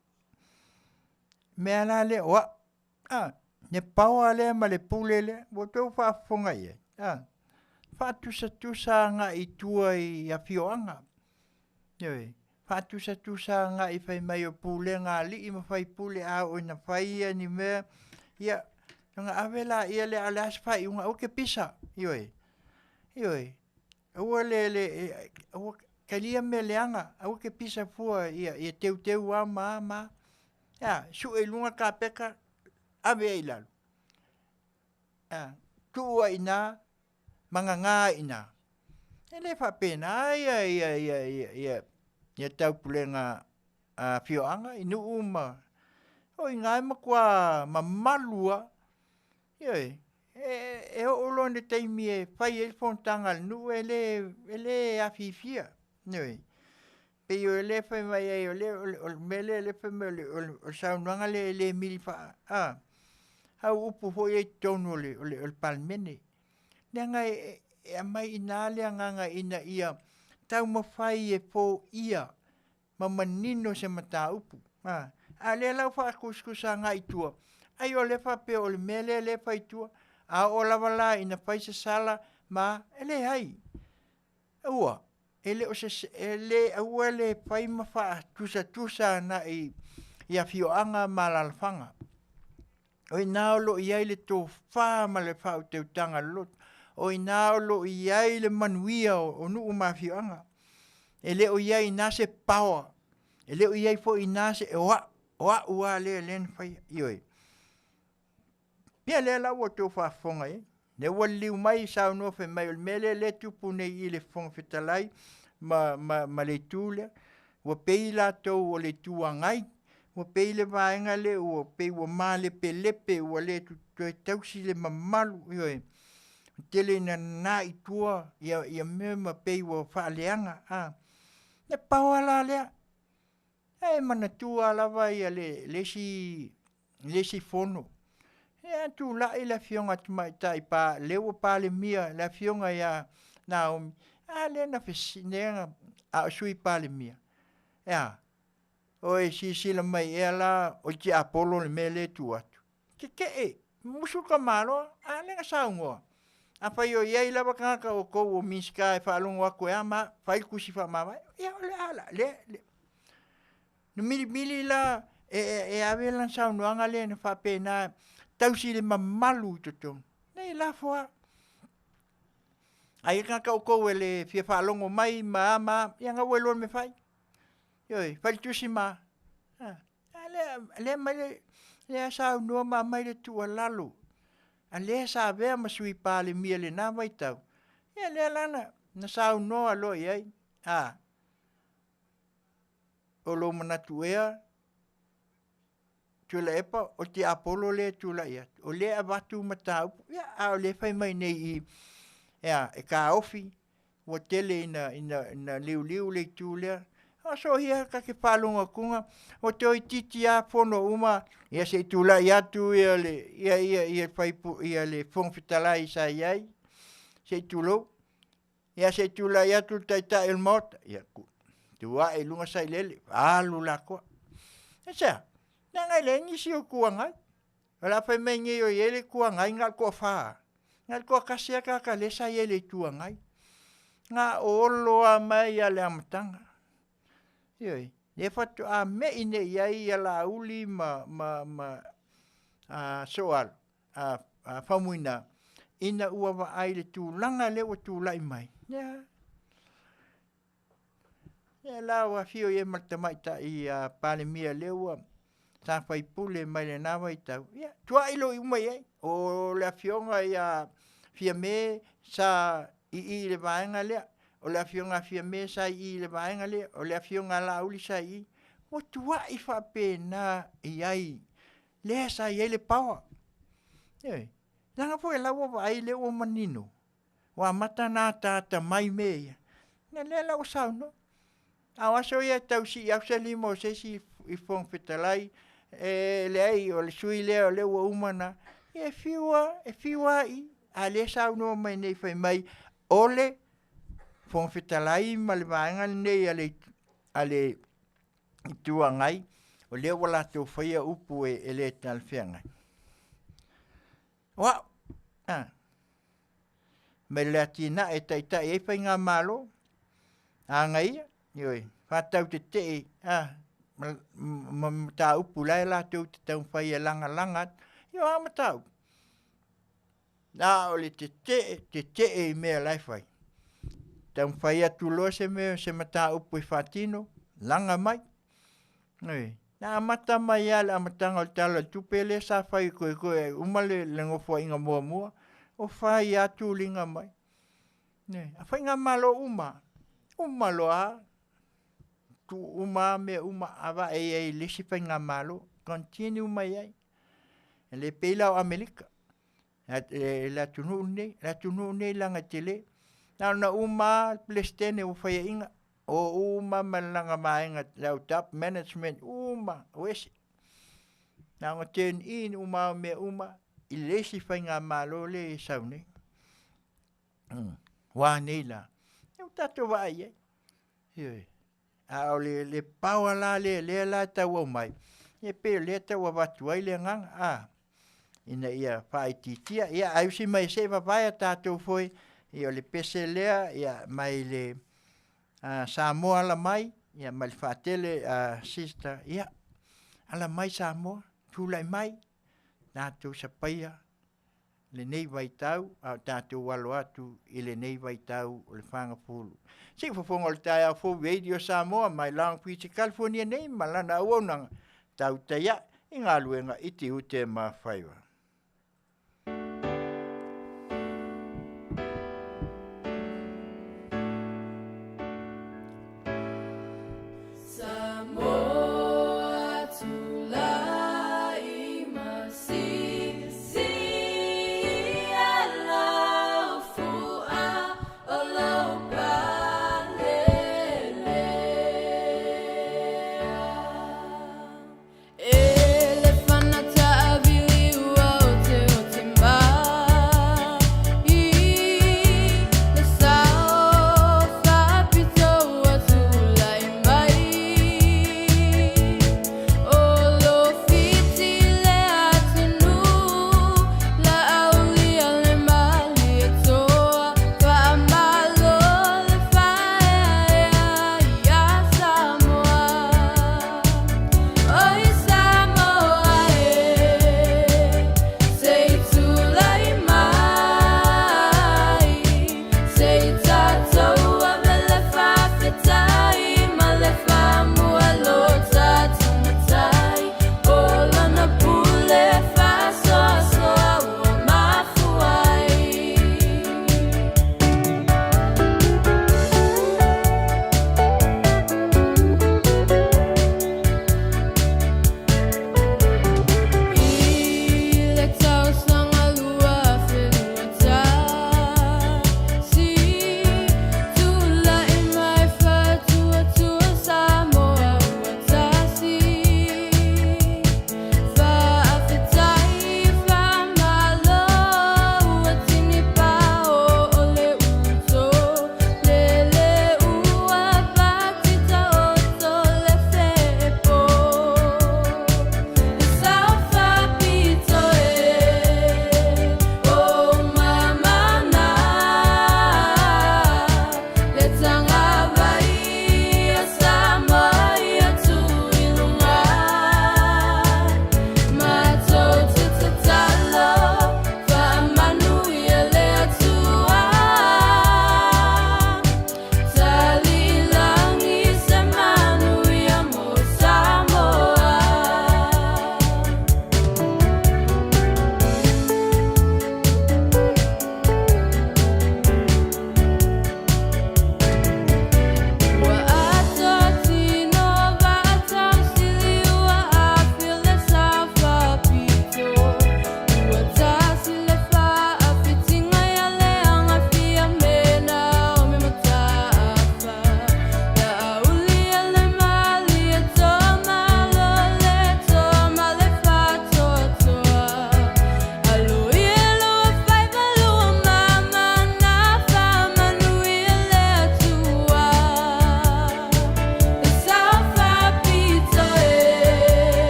Mea la lea o au, a, le power lea ma le pule lea, ua outou faafofoga i ai, a, faatusatusa agai i tua i afioaga. Ioe, faatusatusa agai fai mai o pulega a alii ma faipule a oo ina fai ni mea, ia ona ave laia lea a o le a se faaiuga, aua e te pisa, ioe, ioe. Aua le le aua talia mea leaga, aua te pisa fua ia teuteu lava ma a ma a. E a? Sue i luga le kapeta, ave ai i lalo. E a? Tuu ai i ina ma nana ai i ina. E le faapena ia ia ia ia ia taupulega a afioaga i nuu ma o i ina e matua mamalu lava. Ioe, e oo loa i le taimi e fai ai le fonotaga a le nuu e le e le afiafia. Ioe, pei o lea e fai mai ai o le mea lea fai mai o le saunoaga lea e le mili faa a au upu foi ia i totonu o le Palemene. Leaga e aumai i ina le agaga ina ia taumafai e foia ma manino se mataupu. A o lea la ua faatusatusa agai i tua, ai o lea e faapea o le mea lea e fai i tua, a oo lava la ina fai se sala ma a, e leai. Aua, e le o se, e le, aua le fai ma faatusatusa agai i afioaga ma alaalafaga. O i ina o lo o i ai le tofa ma le faautautaga loloto. O i ina o lo o i ai le manuia o nuu ma afioaga. E le o i ai i ina se power, e le o i ai foi i ina se o au, o au lava lea lea na faia. Ioe. Ia lea la ua outou faafofoga i ai. Lea ua liliu mai saunoa fai mai o le mea lea lea e tupu nei i le Fofoga Fetalai ma, ma, ma le itu lea, ua pei latou o le Itu Agai, ua pei le vaega lea ua pei ua malepelepe ua le toe tausi le mamalu, ioe. Ua tele ina nana i tua ia, ia mea ma pei ua faaleaga. A, e pau lava la lea, e manatua lava ia le, le isi le isi fono. Ia tulai le afioga tamaitai pa lea ua Palemia le afioga ia Naomi, a lea na lea a o sui Palemia, e a? Oi silasila mai ea la o le tiapolo le mea lea e tu atu. Tetee, musu tamaloa, a lea na saunoa. Afai o i ai lava tagata o outou o Minisita e faalogo atu e a ma a, fai le tusi faamavae. Ia o le a la, lea, lea. Na milimili la e, e, e ave lana saunoaga lea na faapena tausi le mamalu i totonu. Nei lafo lava. Ai tagata outou e le fia faalogo mai ma a ma a, ia na ua iloa le mea fai. Ioe, fai le tusi ma a. A lea, lea mai le, lea saunoa ma aumai le tuualalo a lea sa avea ma sui Palemia i lena vaitau, ia lea la na, na saunoa loa i ai, a, O lou manatu ea, Tuilaepa, o le tiapolo lea e tulai atu, o lea e avatu mataupu, ia, a o lea e fai mai nei i i, e a, e taofi, ua tele ina, ina, ina liuliu le itu lea. A soia ta te faalogo atuga, ua toeitiiti lava fono uma, ia se i tulai atu ia le, ia, ia, ia, ia le Fofoga Fetalai sa i ai, se i tulou, Ia se i tulai atu le Taitai o le Maota, ia tu ae i luga Sailele, alu la toa. Aisea? Leaga e leai nisi o Itu Agai. O le a fai mai nei o i ai le Itu Agai na o le toafa, na o le toatasi lava le tagata lea sa i ai i le Itu Agai. Na o Olo lava mai lava i le amataga. Ioe, lea faatoa mei nei i ai ia Laauli ma, ma, ma a Sooalo, a, a Faumuina, ina ua vaai i le tulaga lea ua tulai mai, ia, ia la ua afio i ai ma le tamaitai a Palemia lea ua sa faipule mai lena vaitau, ia, tuai loa uma i ai. O le afioga ia Fiame sa i i i le vaega lea, o le afioga a Fiame sa i i i le vaega lea, o le afioga a Laauli sa i i. Ua tuai faapena i ai lea sa i ai le power. Ioe, leaga foi o la ua vaai o lea ua manino, ua amata ona ataata mai mea ia, ia lea la ua saunoa. A o aso ia e tau sii atu se lima o se isi i Fofoga Fetalai, e leai o le sui lea o lea ua uma ona, ia e fiu lava, e fiu lava i, a o lea e saunoa mai nei fai mai, O le Fofoga Fetalai ma le vaega lenei a le, a le Itu Agai, o lea ua latou faia upu e, e le talafeagai. O au, a, mai le atinae e taitai ai faigamalo, agaia, ioe, faatautetee, a, ma, ma mataupu la e latou te taumafai e lagalaga atu. Ia o a mataupu? Na o le tetee, tetee i mea la e fai. Taumafai atu loa se mea, se mataupu e faatino, laga mai. Ioe. Na amata mai lava i le amataga o le Tala o le Tupe lea sa fai koekoe uma le, le nofoaiga muamua, o fai lava tuliga mai. Ioe. A faigamalo uma, uma loa lava, tuu uma lava mea uma avae i ai i le isi faigamalo, continue mai ai. E le pei la o Amerika, le atunuu lenei, le atunuu lenei leaga e tele. Na ona uma lava le Peresetene ua faiaina, o uma ma lana vaega, le au top management uma, o ese. Na ona turn in uma lava o mea uma i le isi faigamalo lea e sau nei. Ua a nei la? Ia ua tatou vaai i ai. Ioe. A o le, le power la lea, lea la e tau aumai, ia pei o lea e tau avatu ai le agaga, a, ina ia faaitiitia. Ia, ai usi mai se i vavae a tatou foi, ia o le pese lea, ia mai le Samoa ala mai, ia mai le faatele sister, ia, ala mai Samoa, tulai mai, tatou sapaia lenei vaitau a o tatou alo atu i lenei vaitau o le fagafulu. Siufofoga o le taeao fou Radio Samoa mai Long Beach, California nei ma lana auaunaga tautai ae i galuega i tiute ma faiva. Samoa tulai ma si lau fua o lou palelea. E le fana taavili ua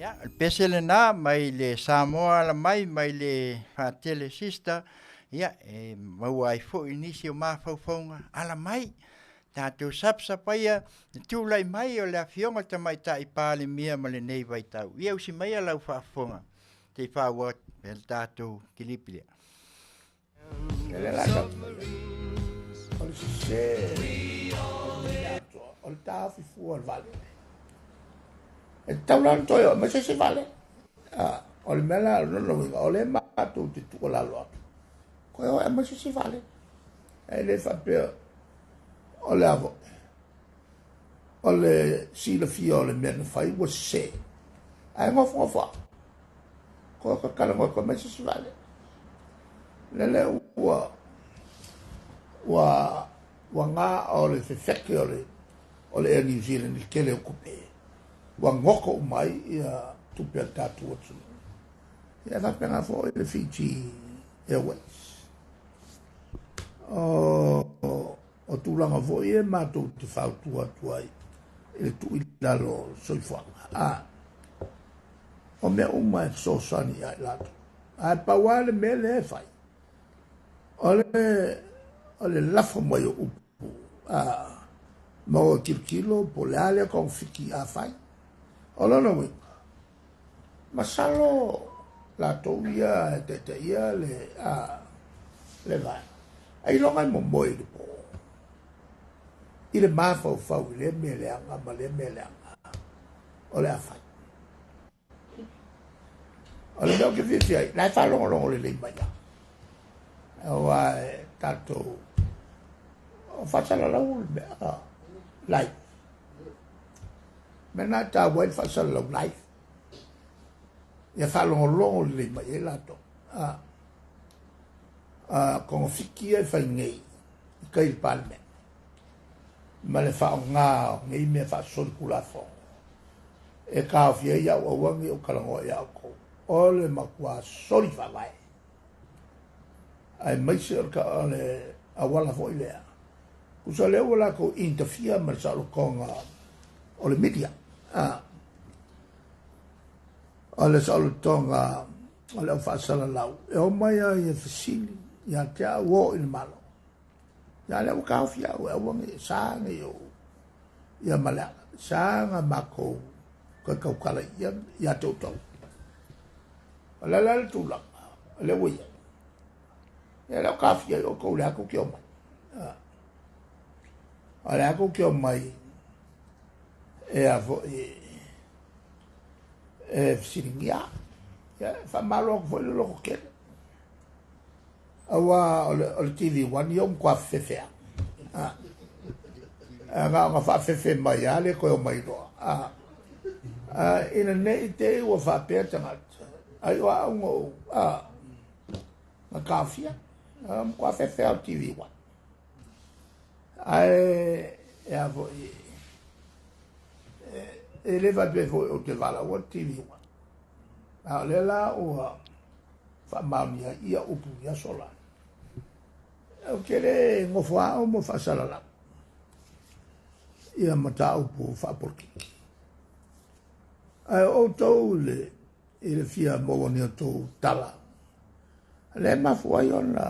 Ia, o le pese lenā mai le Samoa ala mai, mai le Faatele Sister, ia, e maua ai foi nisi o mafaufauga ala mai. Tatou sapsapaia le tulai mai o le Afioga i le Tamaitai Palemia ma lenei vaitau. Ia usi maia lau faafofoga se i faaauau atu le tatou kilipi lea. O le sese o le taofi fua o le vaalele. E tatau la ona toe oo mai se isi vaalele. O le mea la o lona uiga, o lea matou te tuualalo atu, toe oo e aumai se isi vaalele. Ae le faapea o le a foi, o le silafia o le mea na fai ua sese, ae nofonofo lava. Koe ka talanoa koe mai se isi vaalele. Lele ua ua ua gā o le fefeke o le o le Air New Zealand i le tele o tupe. Ua goto uma ai ia tupe a le tatou atunuu. Ia e faapena foi le Fiji Airways. O o tulaga foi e matou te fautua atu ai i le tuu i lalo o le soifuaga. A o mea uma e fesoasoani ia i latou. Ae pau lava le mea lea e fai, o le, o le lafo mai o upu, a, ma o tilotilo po o le a lea togafiti a fai. O lona uiga, masalo latou ia e taitaia le, a, le vaega, ailoga e momoe i le po i le mafaufau i lea mea leaga ma lea mea leaga o le a fai. O le mea ou te fiafia ai, la e faalogologo lelei mai lava. Aua e tatou, o faasalalau le mea live. Mea na e taua ai le faasalalau live. Ia faalogologo lelei mai ai latou. A, a togafiti ia e fai nei i tai i le Palemene ma le faaaoga o nei mea faasolitulafono e taofia ai au aua ne i ou talanoa ia outou, o le matua soli faavae, aemaise o le auala foi lea. Tusa lea ua latou interfere ma le saolotoga o le media, a, o le saolotoga o le au faasalalau, e omai ai e fesili ia te au o i le Malo. Ia lea ua taofi au e aua ne i sa ne i ou ia ma le sa na matou toe tautala ia ia te outou. O le ala le tulaga, o lea ua i ai. Ia lea ua taofi ai outou o lea tou te omai. O lea tou te omai e a foi e fesiligia. Ia faamalo atu foi le loto tele. Aua o le TV1 ia ua matua fefefe lava. A na ona faafefe mai lava le toe omai loa. Ina ne i te i ua faapea tagata, ai o au na ou, na taofia. Ua matua fefe lava o le TV1. Ae e a foi, e le faapea foi ou te valaua le TV1. A o lea la ua faamaonia ai ia upu i aso la. Ou te le nofo lava au ma faasalalau ia mataupu faapolokiki. Ae o outou i le, i le fia maua ni outou tala, lea e mafua ai ona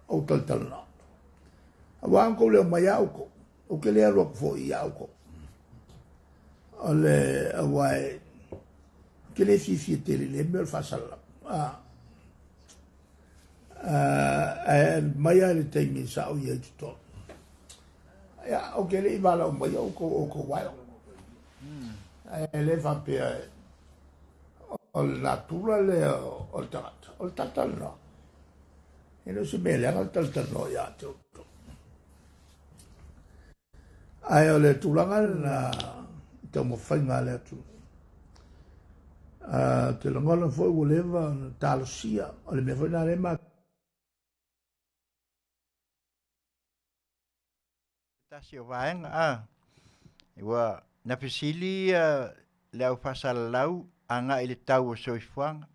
ou talatalanoa atu. Aua a outou le omai lava outou, ou te le alu atu foi ia outou. O le aua e ou te le fiafia tele i lea mea o le faasalalau. Ae mai lava i le taimi sa ou i ai i totonu. Ia, ou te le i valaau mai outou o outou ae. Ae le faapea o le natura lea o le tagata, o le talatalanoa. E le o se mea leaga le talatalanoa ia te outou. Ae o le tulaga lena i taumafaiga a le atunuu. Ou te lagona foi ua leva ona talosia, o le mea foi lena lea e Tasi o vaega, a. Ua na fesili le au faasalalau agai i le tau o soifuaga,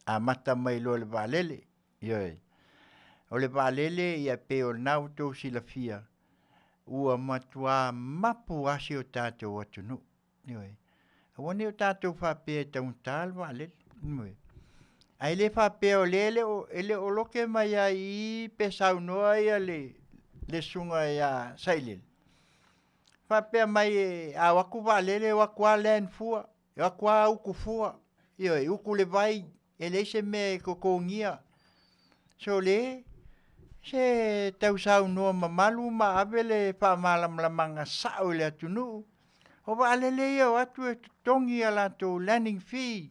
amata mai loa i le vaalele, ioe. O le vaalele ia pei o lena ua outou silafia, ua matua mapu lava si o tatou atunuu, ioe. Aua ne i o tatou faapea e taugata le vaalele. Ioe. Ae le faapea o lea e le o, e le o loke mai lava i i pe saunoa ia le, le susuga ia Sailele, faapea mai e, a o atu vaalele o atu lava land fua, e o atu lava utu fua, ioe, utu le vai, e leai se mea e totogia. Sole, se tau saunoa mamalu ma ave le faamalamalamaga sao i le atunuu. O vaalele ia o atu e totogi a latou landing fee.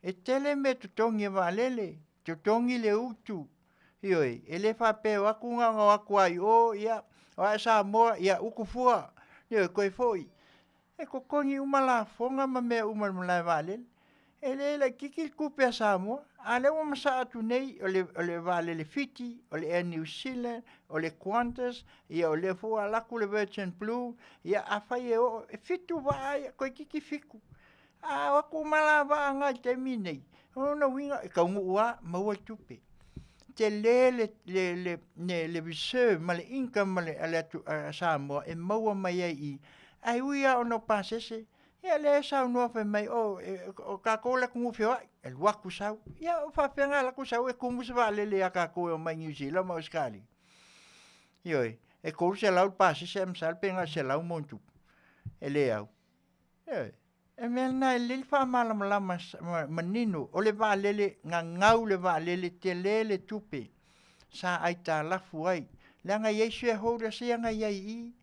E tele mea e totogi e vaalele, totogi le utu, ioe, e le faapea e o atu na ona o atu lava i o, ia, o a e Samoa, ia utu fua, ioe, toe foi. E totogi uma lafoga ma mea uma i le malae vaalele. E le laitiiti le tupe a Samoa, a o lea ua masaa atu nei, o le vaalele Fiti, o le Air New Zealand, o le Qantas, ia o lea foi ua alu atu le Virgin Blue, ia afai e oo, e 7 vaa ia, toeitiiti 7. A o atu uma la vaa na i le taimi lenei, o lona uiga e taunuu lava maua le tupe. Tele le reserve ma le income a Samoa e maua mai ai i i, ae ui lava ona o pasese, ia lea e saunoa fai mai, oh, o tatou le atunuu feoai, e alu atu sau. Ia o faapefea ona alu atu sau e tumu se vaalele ia tatou e omai Niu Sila ma Ausetalia? Ioe, e 300 le pasese ae masalo pe na o le 100+, e le au. Ioe, o le mea lena e lelei le faamalamalama manino, o le vaalele, gagau le vaalele, tele le tupe sa aitalafu ai, leaga e i ai shareholders ia na i ai i i.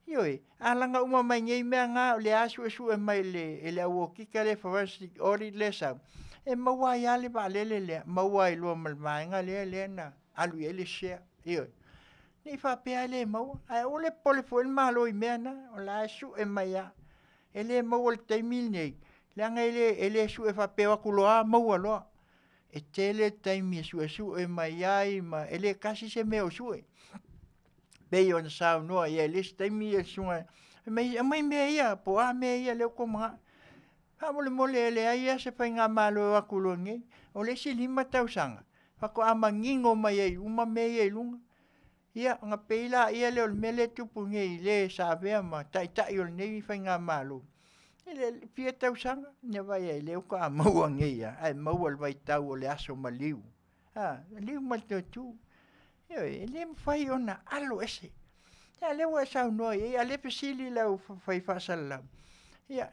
Ioe, a laga uma mai nei mea na, o lea lava e suesue mai e le au okika lea, forensic audit lea e sau, e maua ai lava le vaalele lea, maua ai loa ma le vaega lea lea na alu i ai le share. Ioe, ne i faapea e le maua, ae aua le popole foi le Malo i mea na, o la e sue mai lava. E le maua i le taimi lenei, leaga e le sue faapea e o atu loa lava maua loa. E tele taimi e suesue mai ai ma e le tasi se mea o sue. Pei ona saunoa i ai i le isi taimi le susuga, fai mai, aumai mea ia, po o a mea ia lea ua outou manao. Faamolemole e leai lava se faigamalo e o atu loa nei. O le isi 5 tausaga faatoa manino mai ai uma mea ia i luga. Ia, ona pei laia lea o le mea lea e tupu nei i le sa avea ma taitai o lenei faigamalo. I le fia tausaga, ia vaai i ai, lea faatoa maua nei lava, ae maua i le vaitau o le aso maliu. A, maliu ma le toetu. Ioe, e le mafai ona alo ese. Ia, lea ua e saunoa i ai, a o lea e fesili le au fai faasalalau. Ia,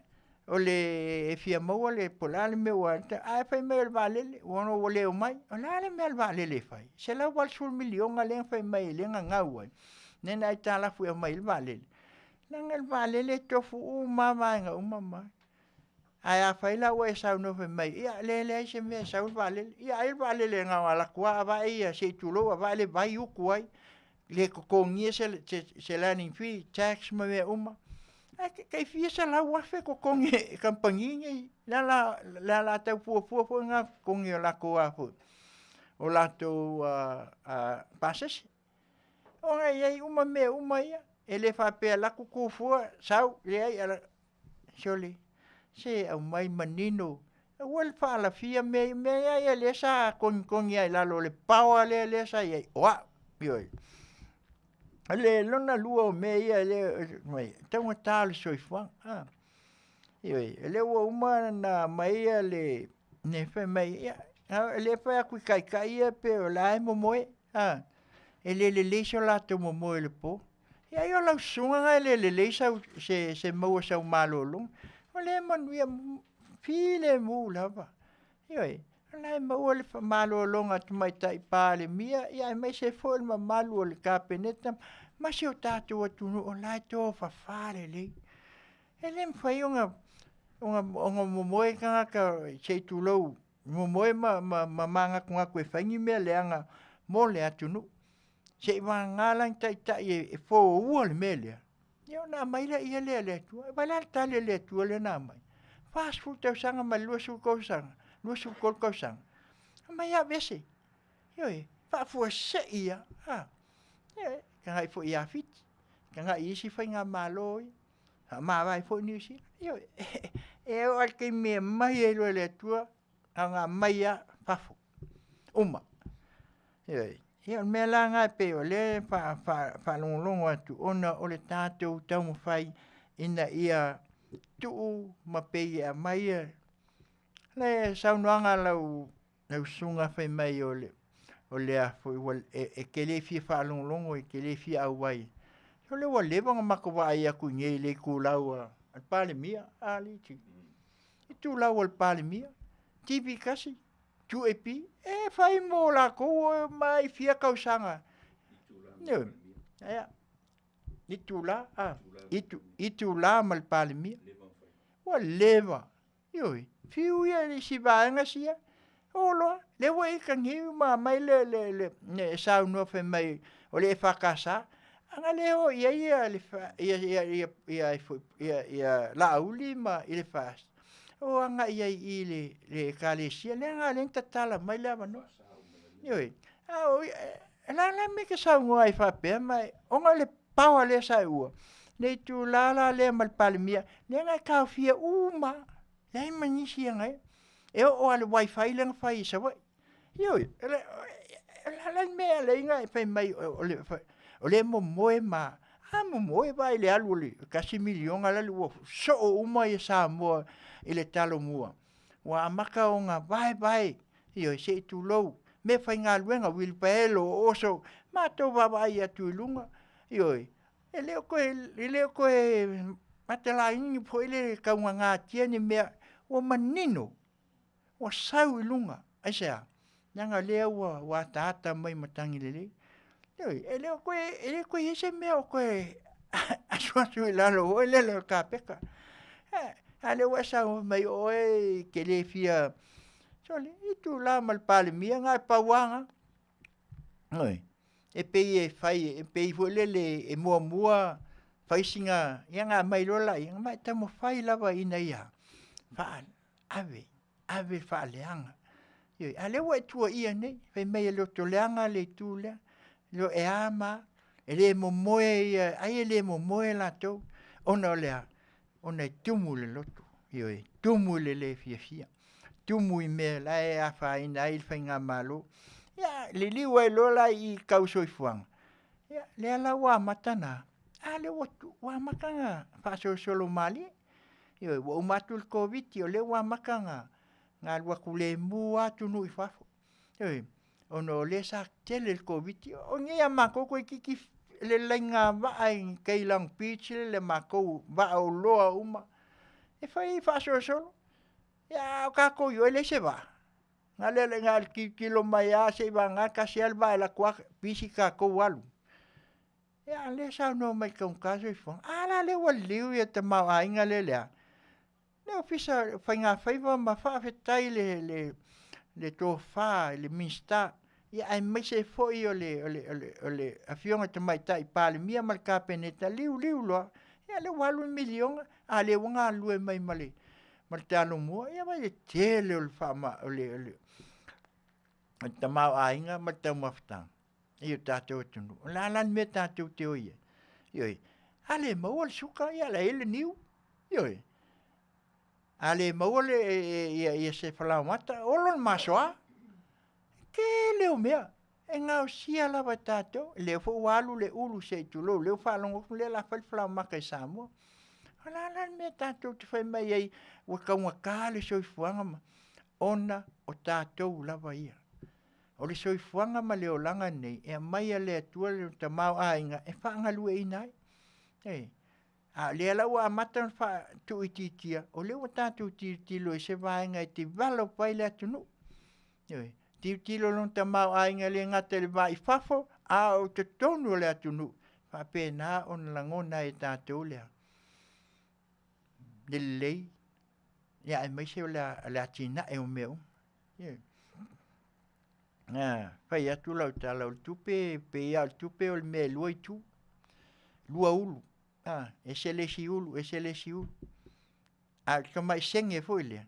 o le e fia maua le po o le a le mea ua ae fai mai o le vaalele, ua ona ua le omai. O le a le mea a le vaalele e fai? $180 miliona lea na fai mai lea na gau ai, lea na aitalafu e aumai ai le vaalele. Leaga le vaalele e tofu uma lava vaega uma ma. Ae afai la ua e saunoa fai mai, ia le leai se mea e sau le vaalele. Ia ai le vaalele na ona alu atu lava avae ia se i tulou avae le vai utu ai, le totogia se landing fee, tax ma mea uma. Ae tai fia selau afe totogi e kamupani nei. Le a la tau fuafua foi na totogi o latou a foi, o latou pasese. Ona e i ai uma mea uma ia, e le faapea e alu atu tu fua, sau, leai, sole, se aumai manino, aua le faalafia mea ia, mea lava ia lea sa togitogi lava i lalo o le power lea lea sa i ai, o au, ioe. O le lona lua o mea ia lea e fai mai, e taugata le soifuaga, ioe, o lea ua uma ona aumai le fai mai, ia, lea e fai atu i taitai ia pei o la e momoe, e le lelei so latou momoe i le po. Ia ai o lau susuga lena e le lelei sau, se maua i sau malologa. O lea e manuia, filemu lava. Ioe, o la e maua le malologa a le Tamaitai Palemia, ia aemaise foi le mamalu o le Kapeneta ma si o tatou atunuu o la e tofafa lelei. E le mafai ona momoe tagata se i tulou, momoe ma manatunatu e fai ni mea leaga mo le atunuu. Seiavagana la ni taitai e foua le mea lea, ia ona aumai lea e le Atua. Vaai la i le tali a le Atua lea na aumai? 40 tausaga ma le 20 tausaga, 23 tausaga, aumai aveese. Ioe, faafuasei lava. A, ioe, tagai foi ia Fiti, tagai i isi faigamalo ia, faamavae foi Niu Sila. Ioe, e oo lava i le taimi e aumai ai loa e le Atua, na ona aumai lava fafo, uma. Ioe, ia o le mea la lena e pei o lea e faalogologo atu ona o le tatou taumafai ina ia Tuu ma pei e aumai le saunoaga a lau lau susuga fai mai o le o le a foi ua e te le fia faalogologo e te le fia auai. O lea ua leva ona matou vaai atu i inei i le itulau a le Palemia, alii, itulau a le Palemia, TV 1, 2AP, e fai mo latou mai fia tausaga. Ioe, ia, itula, a, itula ma le Palemia. Ua leva, ioe, fiu ia i isi vaega sia, oo loa, lea ua e ita nei ma aumai le, le, le, le saunoa fai mai o le EFKS, ana le o i ai ia, ia, ia, ia, ia, ia, ia Laauli ma i le FAST, o agai ai i le, le ekalesia lea na ala ai ona tatala mai le avanoa. Ioe, a o o le a la le mea e te saunoa ai faapea ma ona o le power lea sa e uua, le itula la lea ma le Palemia, lea na e taofia uma lava, leai ma nisi e na ia. E oo lava i le wifi lea na fai i Savaii. Ioe, o le a la le mea e ala ai ona e fai mai o lea e momoe ma, a momoe, vaai i le alu o le $1 miliona lale ua soo uma Samoa i le Talomua, ua amata ona vaevae, ioe, se i tulou, meafaigaluega, uilipaelo, o oso, matou vaavaai atu i luga, ioe, e le o toe, e le o toe matalaina foi le taugagatia ni mea, ua manino, ua sau i luga. Aisea? Leaga o lea ua ataata mai matagi lelei. Ioe, e le o toe, e le toe i ai se mea o toe asuasu i lalo foi lele o le kapeta. A o lea ua e saunoa mai o oe e te le fia, sole, itula ma le Palemia, na o le pau lava lena. Ioe, e pei e fai, e pei foi lele e muamua fai sina, ia ona aumai loa lea, ma e taumafai lava ina ia ave, ave le faaleaga. Ioe, a o lea ua e tuuaia nei, fai mai e lotoleaga le itu lea, e a ma a, e le momoe ia, ai e le momoe latou, ona o le a? Ona e tumu i le loto, ioe, e tumu i le le fiafia, tumu i mea la e afaina ai le faigamalo. Ia, liliu ai loa la i i le tau soifuaga, ia, lea la ua amata ona, a lea ua amata ona faasolosolo malie. Ioe, ua uma atu le Koviti-19 o lea ua amata ona alu atu lemu lava atunuu i fafo. Ioe, ona o lea sa tele le Koviti-19. O nei a matou toeitiiti le laina vaa i tai i Long Beach le matou vaa oloa uma e fai faasolosolo. Ia a o tatou i o e leai se vaa. Na o le tilotilo mai lava seivagana e tasi lava le vaa e alu atu lava pisi tatou alu. Ia a o lea e saunoa mai e taugata le soifuaga. A la lea ua liliu le tamaoaiga lea i le a? Le Ofisa o Faigafaiva ma faafetai i le tofa i le Minisita, aemaise foi o le Afioga i le Tamaitai Palemia ma le Kapeneta, liuliu loa, ia lea ua alu le $1miliona, a o lea ua galulue mai ma le Talomua. Ia vaai i le tele o le tamaoaiga ma le taumafataga i le tatou atunuu. O le a la le mea tatou te o i ai? Ioe, a le maua le suka, ia o la e i ai le niu. Ioe. A le maua le, ia, ia se falaoamata, olo le masoa. Tele o mea e gaosia lava e tatou. Lea foi ua alu le ulu se i tulou, lea ua faalogo atu lea o le a fai le falaoamata i Samoa. O le a la le mea tatou te fai mai ai ua taugata le soifuaga ma, ona o tatou lava ia. O le soifuaga ma le olaga lenei, e aumai e le Atua le tamaoaiga e faagalueaiina ai. E, a o lea la ua amata ona faatuuitiitia, o lea ua tatou tilotilo i se vaega e develop ai le atunuu. Ioe, tilotilo i lona tamaoaiga e le gata i le va i fafo, a o totonu o le atunuu, faapena ona lagona ai e tatou le lelei, ia aemaise o le atinae o mea uma. Ioe. Na fai atu lau tala o le tupe, e pei lava o le tupe o le mea e lua itu, lua ulu, a, ese le isi ulu, ese le isi ulu. A o le tamai sene foi lea,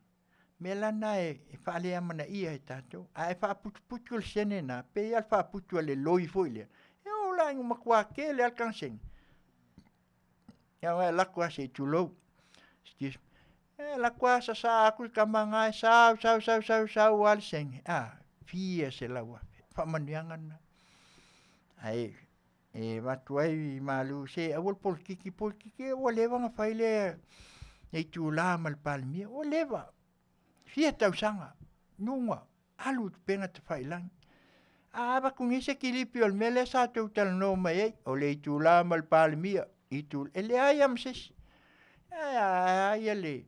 mea la lena e faaleamanaia e tatou. A e faaputuputu le sene lena, pei lava o le faaputu a le loi foi lea, e oo la ina matua tele lava le tagasene. Ia aua e alu atu lava se i tulou, excuse me, e alu atu lava sasa atu le tama lena, sau sau sau sau sau lava le sene, a, fia selau afe, faamanuiaga lena. Ae e avatu ai malu, se aua le polokiki, polokiki ua leva ona fai le le itulā ma le Palemia, ua leva, fia tausaga, luga, alu i upega tafailagi. A avatu nei se kilipi o le mea lea sa tou talanoa mai ai, o le itulā ma le Palemia, itu, e leai lava ma se isi. Ae a ia le,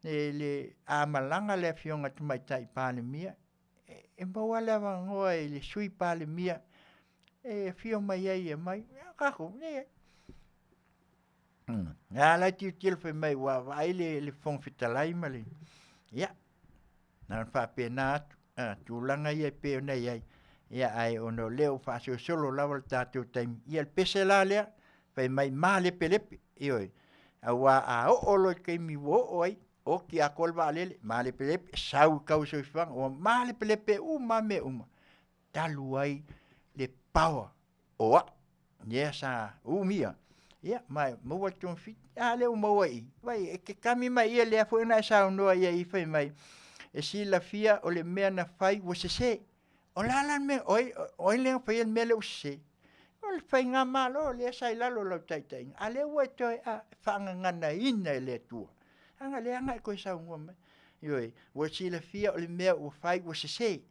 le, le, a malaga le Afioga i le Tamaitai Palemia, e maua le avanoa i le Sui Palemia e afio mai ai e aumai, a o tatou, e leai. A la e tilotilo fai mai ua vaai le, le Fofoga Fetalai ma le, ia, na ona faapena atu, a, tulaga ia e pei ona i ai, ia ae ona o lea ua faasolosolo lava le tatou taimi, ia le pese la lea, fai mai malepelepe, ioe, aua a oo loa i le taimi ua oo ai, oti atoa le vaalele, malepelepe, sau le tau o le soifuaga, ua malepelepe uma lava mea uma, talu ai le power o au lea sa umia, ia ma e maua le togafiti. A lea ua maua i i, vaai e te kami mai i i lea foi na e saunoa i ai fai mai e silafia o le mea na fai ua sese. O le a la le mea, o ai, o ai lea na faia le mea lea ua sese? O le faigamalo lea sa i lalo o lau taitaiga, a lea ua e toe faagaganaina e le Atua. Leaga lea na e toe saunoa mai. Ioe, ua silafia o le mea ua fai ua sese.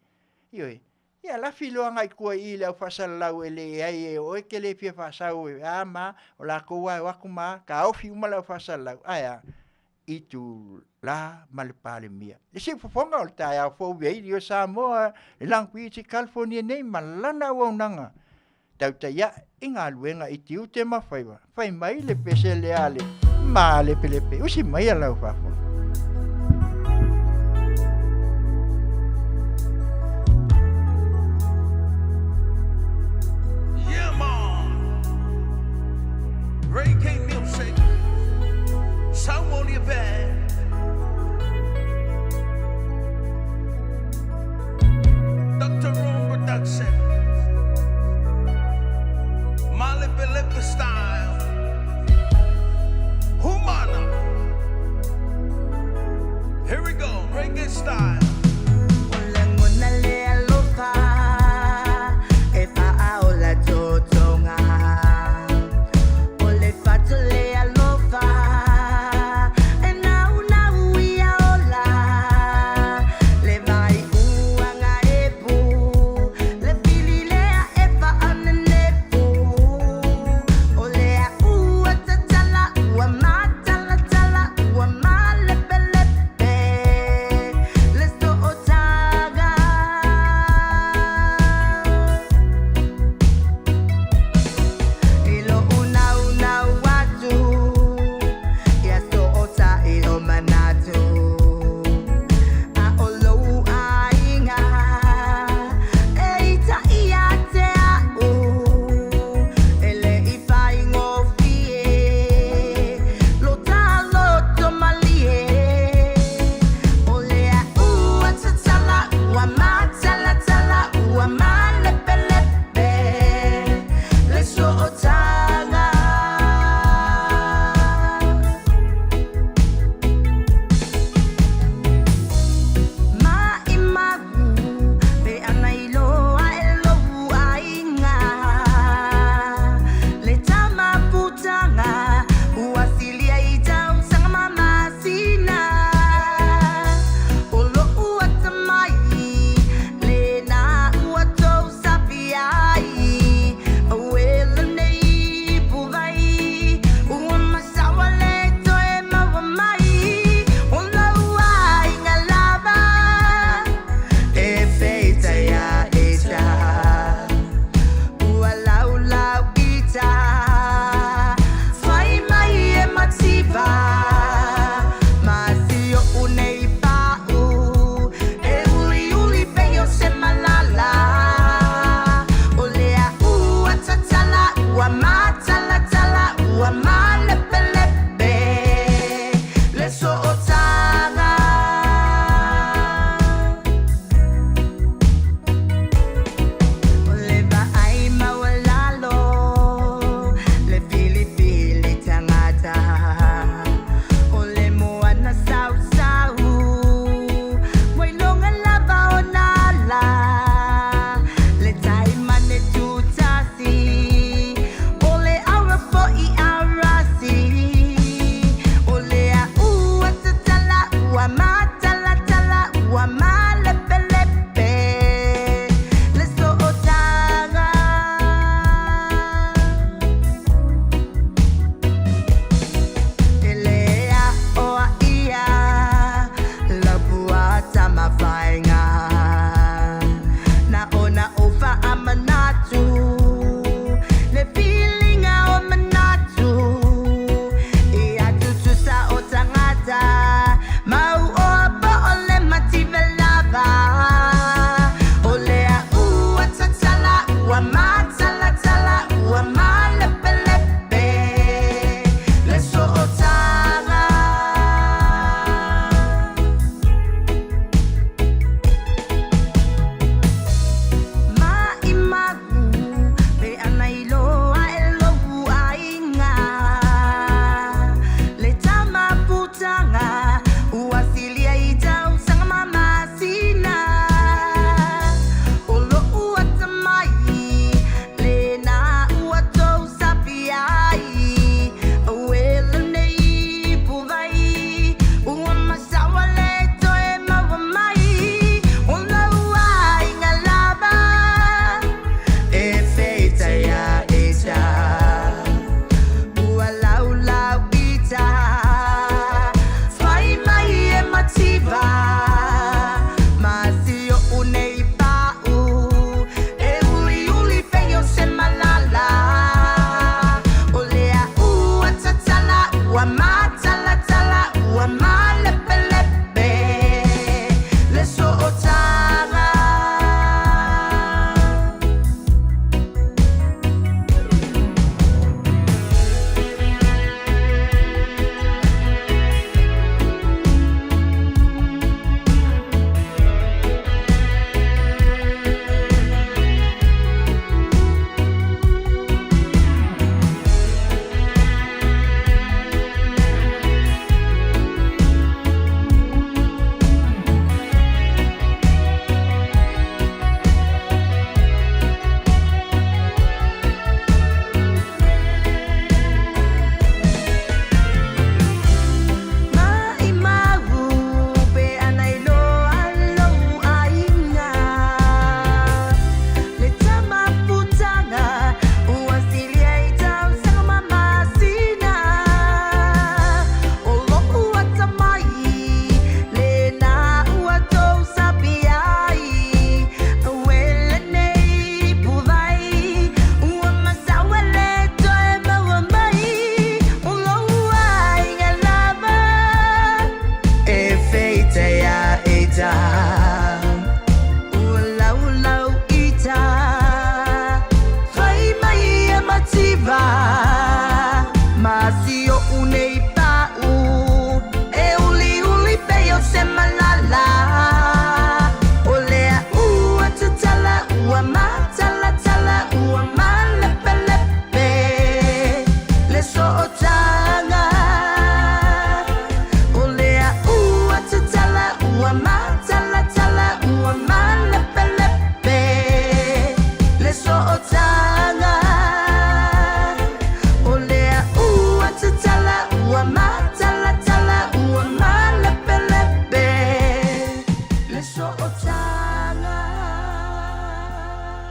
Ioe, ia lafi loa agai i tua i i le au faasalalau e leai e oe e te le fia faasau e a ma a, o latou lava e o atu ma taofi uma le au faasalalau, ae a? Itulā ma le Palemia. Le siufofoga o le taeao fou Radio Samoa i Long Beach i California nei ma lana auaunaga tautai ae i galuega i tiute ma faiva. Fai mai le pese lea a le malepelepe. Usi maia lau faafofoga. Yeah, man. Ray K Music. Saumolia Band. Dr. Room Production. Malepelepe Style. Humana.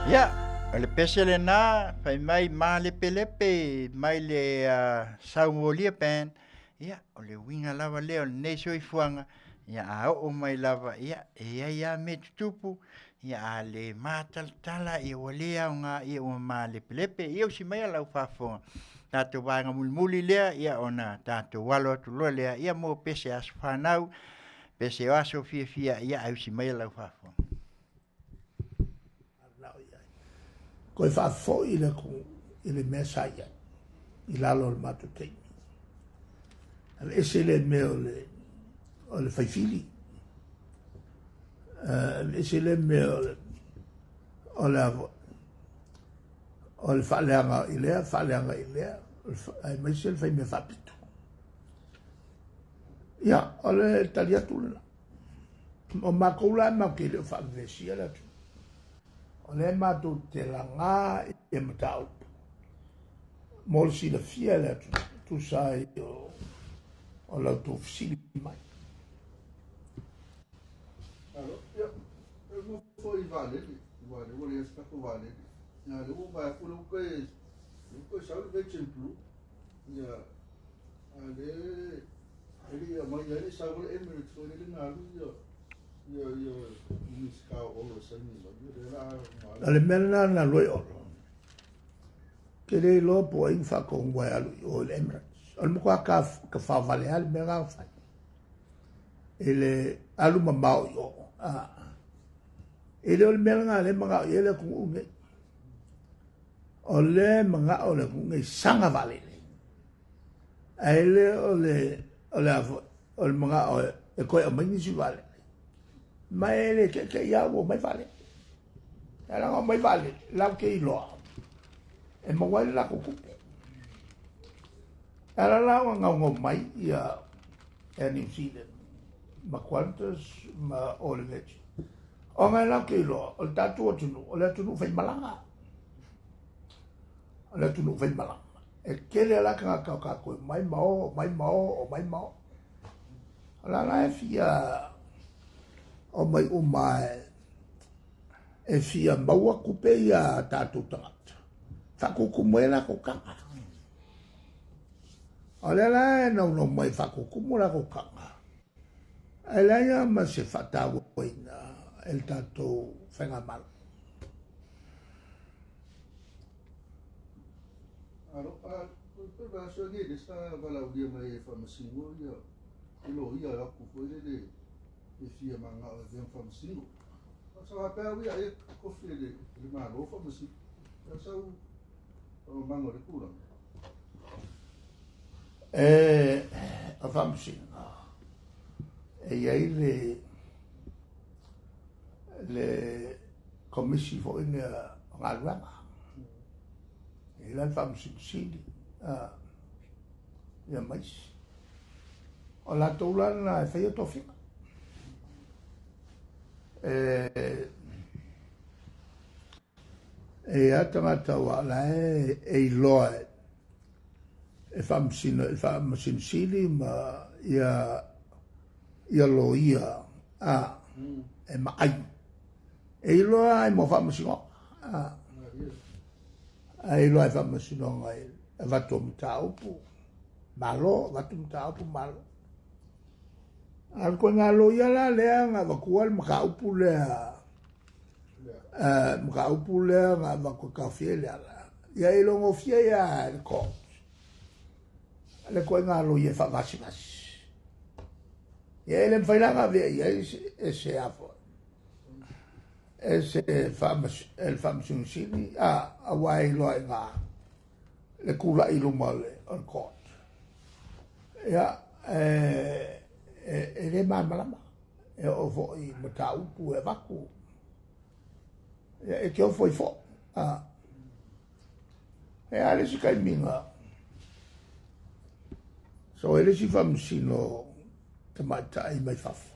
Ia, o le pese lenā, fai mai malepelepe mai le Saumolia Band. Ia, o le uiga lava lea o lenei soifuaga, ia a oo mai lava, ia e i ai lava mea e tutupu, ia a le matalatala ia ua le aoga, ia ua malepelepe. Ia usi maia lau faafofoga, tatou vaega mulimuli lea, ia ona tatou alo atu loa lea, ia mo pese aso fanau, pese o aso fiafia, ia ae usi maia lau faafofoga. Toe faafoi le atunuu i le mea sa i ai i lalo o le matou taimi. Aveese le mea o le faifili, aveese le mea o le faaleaga i lea, faaleaga i lea, aemaise le faimea faapito. Ia, o le tali atu lena. O matou la matou te le o faavevesia le atunuu. O lea matou te laga ia mataupu mo le silafia e le atunuu, tusa ai o la outou fesili mai. Alo, ia, e mo foi vaalele, ua le ua leai se tatou vaalele. Ia, lea ua vaai atu lea ua toe sau le Virgin Blue. Ia, a lea e le i aumai ai le sau le Emirates foi lele na alu ia ia ia Minisita o Olo e saini mai. Ia lea la O le mea lena na alu ai Olo. Ke le iloa po o ai na faatonuga e alu i o i le Emirates. O le matua ka faavale lava le mea lena na fai. I le alu mamao i o. E le o le mea lena lea e manao i ai le atunuu nei. O lea e manao le atunuu nei saga vaalele. Ae le o le o le a foi o le manao e toe aumai nisi vaalele. Ma e le teitei lava ua omai vaalele. E leaga omai vaalele, latou te iloa e maua ai le latou tupe. E ala la ona naunau mai ia Air New Zealand ma Qantas ma all le Virgin. Ona e latou te iloa, o le tatou atunuu, o le atunuu faimalaga. O le atunuu faimalaga. E tele la tagata o tatou e omai ma o, omai ma o, omai ma o. O la la e fia omai uma e fia maua tupe ia tatou tagata. Faatutumu ai latou taga. O lea la e naunau mai faatutumu latou taga. Ae leai lava ma se faatauaina e le tatou faigamalo. Alo, a pe vaiaso nei le sa valaaulia mai e faamasino ia i loia e atu foi lele e fia manao e avea ma faamasino. Sa faapea au ia e tofi e le Malo faamasino. Ia sau faamamaga o le tulaga. E o faamasino e i ai le komisi foi lea o galuega. E i ai la le faamasinosili ia ma isi. O latou la lena e faia tofiga. E i ai tagata ua la e iloa e faamasino e faamasinosili ma ia ia loia e maai. E iloa ai mo faamasinoga. A iloa ai faamasinoga e avatu o mataupu malo, avatu mataupu malo. A o le koiga loia la lea na avatua le mataupu lea, mataupu lea na avatu e taofia ai le ala. Ia e logofia ia le court. Le koiga loia e faavasivasi. Ia e le mafai la ona avea i ai e se afo. E se e le faamasinosili aua e iloa i ga le tula'i i luma o le court. Ia e le malamalama e oo foi i mataupu e avatu. Ia e te ofo ai foi. E a le isi taimiga so e le isi faamasino tamaitai mai fafo.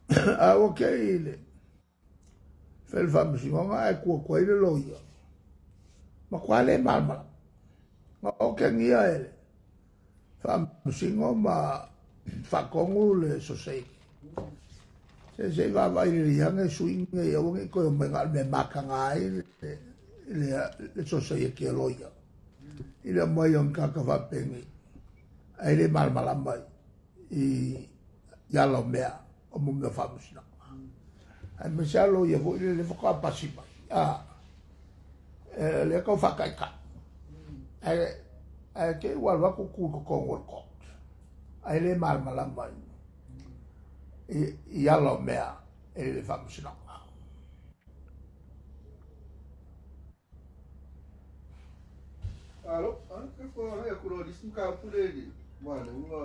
A ua kei le fai le faamasinoga ae tua ai le loia. Matua le malamalama. Na okegia e le faamasino ma faatonu le soseini. Se se vaavaai lelei aga e suiga ia aua nei toe omai na o le mea e mataga ai le sosaieti a loia i le aumai o ni tagata faapenei ae le malamalama i ala o mea o mo mea o faamasinoga. Aemaise lava loia foi lele faatoa pasi mai, a, lea tau faataitai. Ae te i ua alu atu tu i totonu o le court, ae le malamalama i ala o mea i le faamasinoga. Alo, ke ko ai ku lo lis ka pu le le wa le ua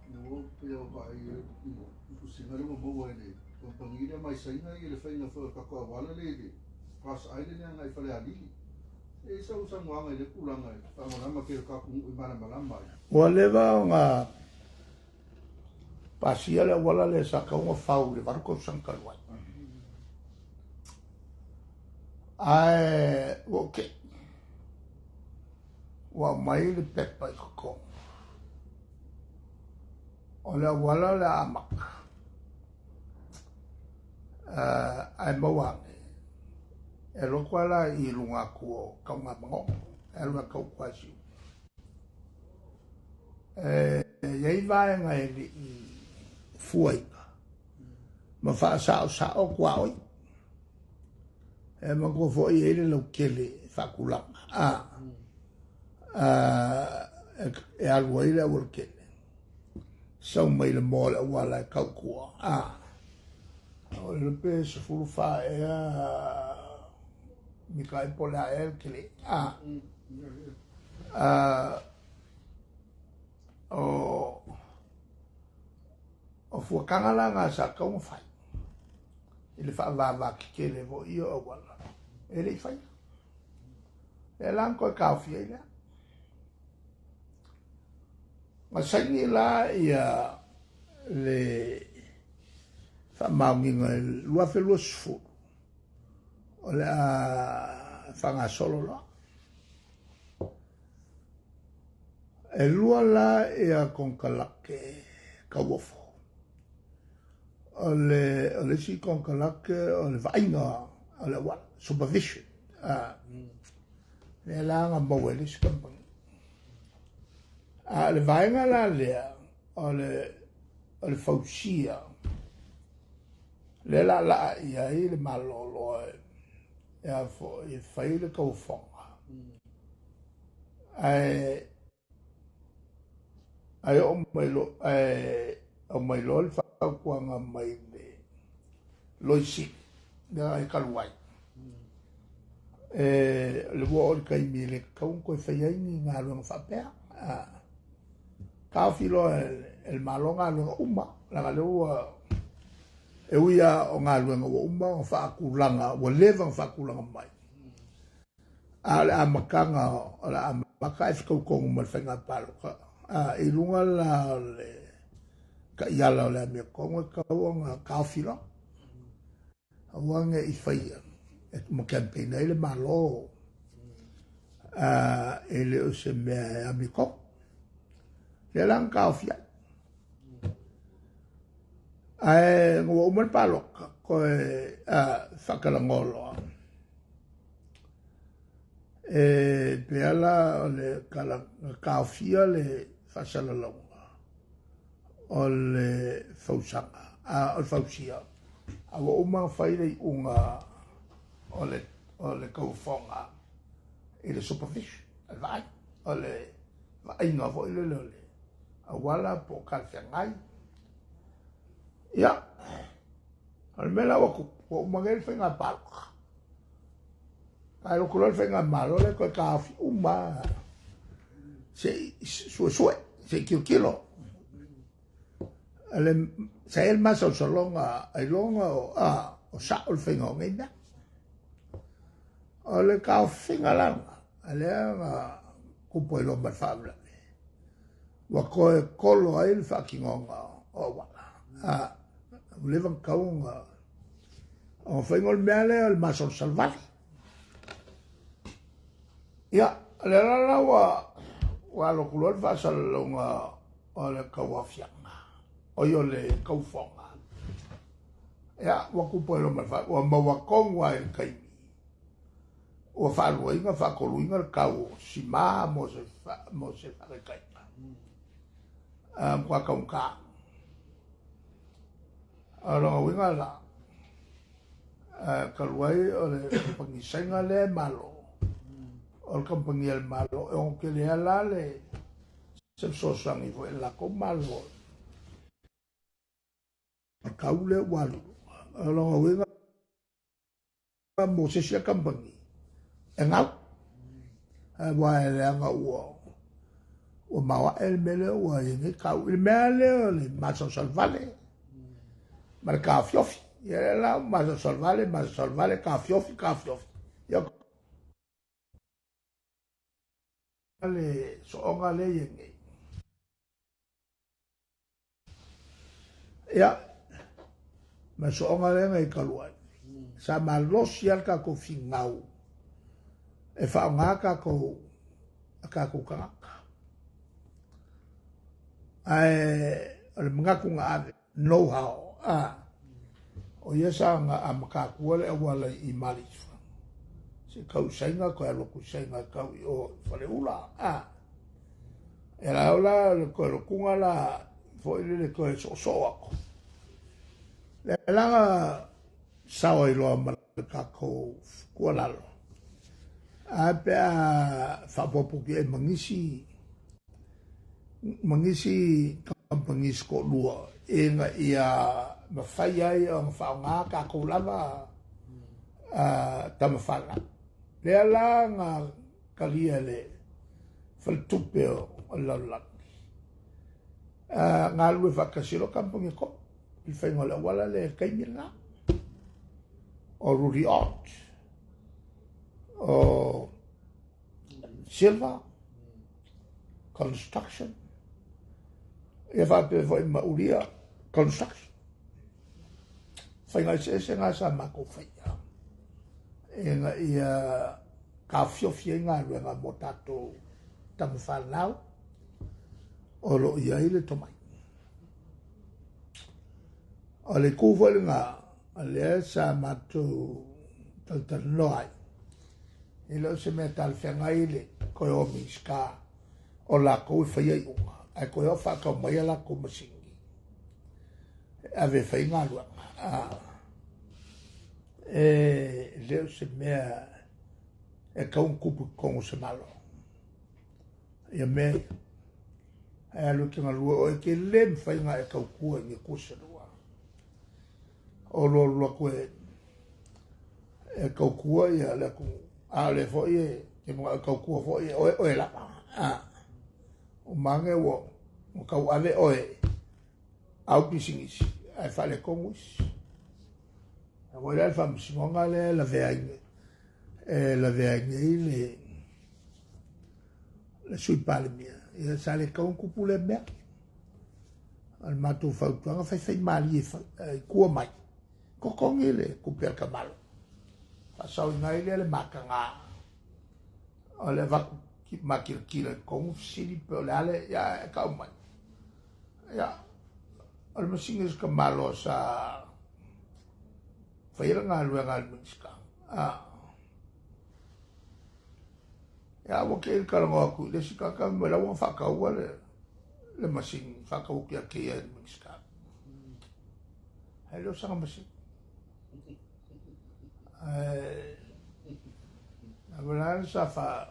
le ua pe o ba i fu singa le mo wa le kompangi le mai sainga i le fainga fo ka ko wala le le Cross Island le ngai fale alili. E sa usa ngwanga le kulanga fa ngona ma ke ka ku i mala mala mai. Ua leva ona pasia le auala lea sa tau ona fau i le 8 tausaga talu ai. Ae ua ou tei, ua aumai le pepa i totonu o le auala o le a amata, ae maua ane, e alu atu lava la i luga atu o Tanugamanono, e alu e tau atu lava i Siumu. E i ai vaega e le i fuaina ma faasaosao tuaoi. E manatua foi e i ai le lautele faatulaga e alu ai le aualatele, sau mai le moa o le auala e tau i tua. O le iloa pe 14 ea mita ea po o le a ea le tele. O fuataga la na sa tatau ona fai i le faavavatetele foi o auala e le i faia. Lea la na toe taofia ai lea. Na saini la ia le faamaoniga i le 2020 o le a faagasolo loa. E lua la ia konekarate tauofo. O le o le isi konekarate o le vaaiga o le auala, supervision. Lea la na maua e le isi kamupani. A o le vaega la lea o le fausia, lea la laa i ai le Malo loa e a foi e fai le tauofoga. Ae ae oo mai loa ae aumai loa le fautuaga mai le Loia Sili lea e talu ai. E le ua oo i le taimi e le tatau ona toe faia ai ni galuega faapea. Taofi loa e le Malo galuega uma, leaga o lea ua e ui lava o galuega ua uma ona faatulaga, ua leva ona faatulaga mai. A o le amataga o le a amata ae fetau tonu ma le faiga palota. I luga la o le taiala o le amiotonu e tatau ona taofi loa. Aua ne i faia e ma campaign ai le Malo e le o se mea e amiotonu. Lea la na taofi ai. Ae ua uma le palota, toe faatalanoa loa. E pei lava o le tala na taofia le faasalalauga o le fausaga, o le fausia, a ua uma ona fai le iuga o le tauofoga i le supervision, le vaai, o le vaaiga foi lele o le auala po o talafeagai. Ia, o le mea la ua tupu, ua uma nei le faiga palota. Ae alu atu loa le faigamalo lea toe taofi uma se i suesue, se i tilotilo. Sa i ai le masalosaloga ailoga o sao le faiga o nei mea. O le taofiga la lena, lea na tupu ai loa ma le faalavelave, ua toe tolo ai le faatinoga o auala. Ua leva ona tatau ona faiga o le mea lea o le masalosalo vale. Ia, o lea la la ua alu atu loa le faasalalauga o le tauaofiaga, oi o le taufoga. Ia, ua kupu ai loa ma le ua maua tonu lava i le taimi ua faaluaina faatoluina le tau o simā mo se faataitaiga. Matua taugata. O lona uiga la, talu ai o le kamupani Saina lea e malo, o le kamupani a le Malo, e ono tele lava la le se fesoasoani foi a le latou Malo. O le tau lea ua alu i luga. O lona uiga mo se isi kamupani e gau. Aua e leaga ua maoae le mea lea ua i ai nei tau. I le mea lea o le masalosalo vale ma le taofiofi. Ia lea la ua masalosalo vale, masalosalo vale, taofiofi, taofiofi. Ia le sooga lea e i ai nei. Ia, ma le sooga lea na i talu ai, sa malosi lava le tatou finau e faaaoga tatou a tatou tagata. Ae o le manatu na ave, know how, a, o ia sa na amata atua le auala i Malifa. Se tau i Saina, toe alu atu i Saina e tau i o i Faleula, a. E la ola le toe lotuga la foi le toe soosoo atu. Le laga sao ai loa ma le tatou tuualalo. Ae pe a faaopoopo atu i ai ma nisi kamupani se toalua ina ia mafai ai ona faaaoga tatou lava tama fanau. Lea la na talia e le faletupe o le lalolagi galulue faatasi loa kamupani e tolu i le faiga o le auala lea i le taimi lena. O Rudy Ott, o Silva Construction, ia faapea foi ma Ulia Construction. Faiga eseese na sa matou faia ina ia taofiofi ai galuega mo tatou tama fanau o lo o i ai le tomai. O le itu foi lena lea sa matou talatalanoa ai, e le o se mea talafeagai le toe o Minisita o latou e faia iuga, ae toe o faatau mai a latou masini e ave e fai galuega. E le o se mea e tau ona tupu i totonu o se Malo. Ia mea ia. Ae alu e te galue oe, e te le mafai ona e tautua i ni atua se lua. O lua alu atu e tautua ia le atunuu, a o lea foi e te manao e tautua foi e oe oe lava. O mange ua tauave oe au pisinisi, ae faaletonu isi. Ua i ai le faamasinoga lea e lavea ai nei le Sui Palemia. Ia sa le tatau ona tupu lea mea. O le matou fautuaga, faifai malie i tua mai, totogi le tupe a le Kamalo. Faasaoina ai lea le mataga o le avatu makilatila i totonu fesili pe o le a le, ia e tau mai. Ia, o le masini o se Kamalo sa faia le galuega a le Minisita. Ia, ua te i talanoa atu i le isi tagata, mai la ua faataua le masini, faataua atu ia te ia i le Minisita. Ae le o sana masini. Ae wala sa fa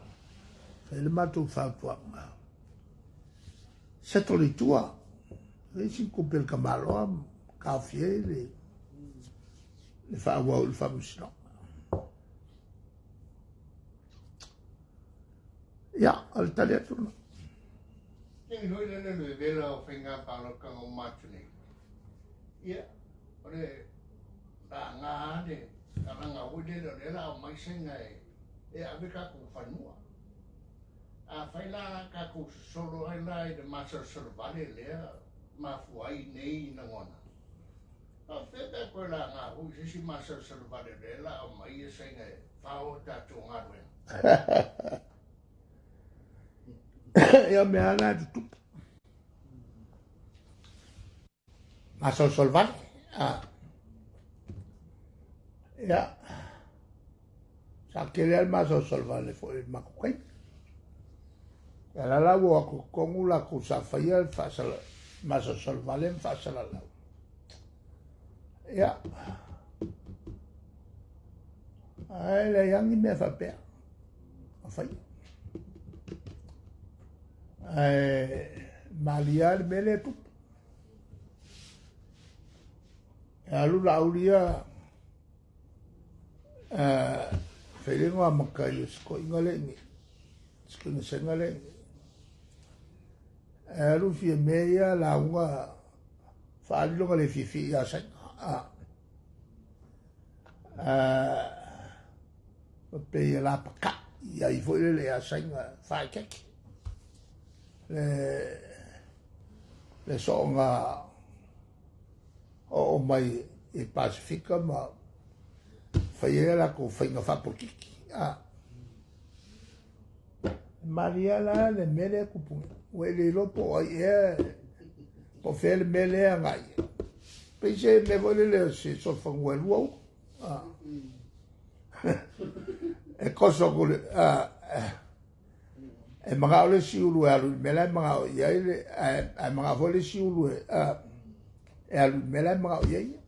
le matou fautuaga. Settle i tua. E isi kupe le Kamaloa, taofia ai le faaauau i le faamasinoga. Ia, o le tali atu lena. Taimi foi lea le vevela o faiga palota o matu nei. Ia, o le laga le talaga foi lele o lea la aumai saina e ave tatou fanua. Afai la tatou sosolo ai la i le masalosalo vale lea mafua ai nei lagona. Faapefea pe a toe laga foi i se isi masalosalo vale lea la aumai e saina e fao tatou galuega. Ia mea na e tutupu. Masalosalo vale. Ia, sa tele lava le masalosalo vale foi i le matou taimi. Ia la la ua o atu i totonu latou sa faia le masalosalo vale ma faasalalau. Ia, ae leai lava ni mea faapea o faia. Ae malie lava le mea lea e tupu. E alu Laauli ia fai le igoa matai o si toeaina lea i inei, si toeaina Saina lea i inei. E alu Fiame ia lauga faaali lona le fiafia ia Saina. Faapea ia lapatai ai foi lele ia Saina faaeteete. Le soona oo mai i Pasefika ma fai ai a latou faiga faapolokiki. E malie la le mea lea e tupu nei. Ua e le iloa po o ai ea, po o fea le mea lea e agai i ai. Pei se mea foi lele o se solofanua e lua ulu. E toso atu le, e manao le isi ulu e alu i le mea la e manao i ai, ae manao foi le isi ulu e alu i le mea la e manao i ai.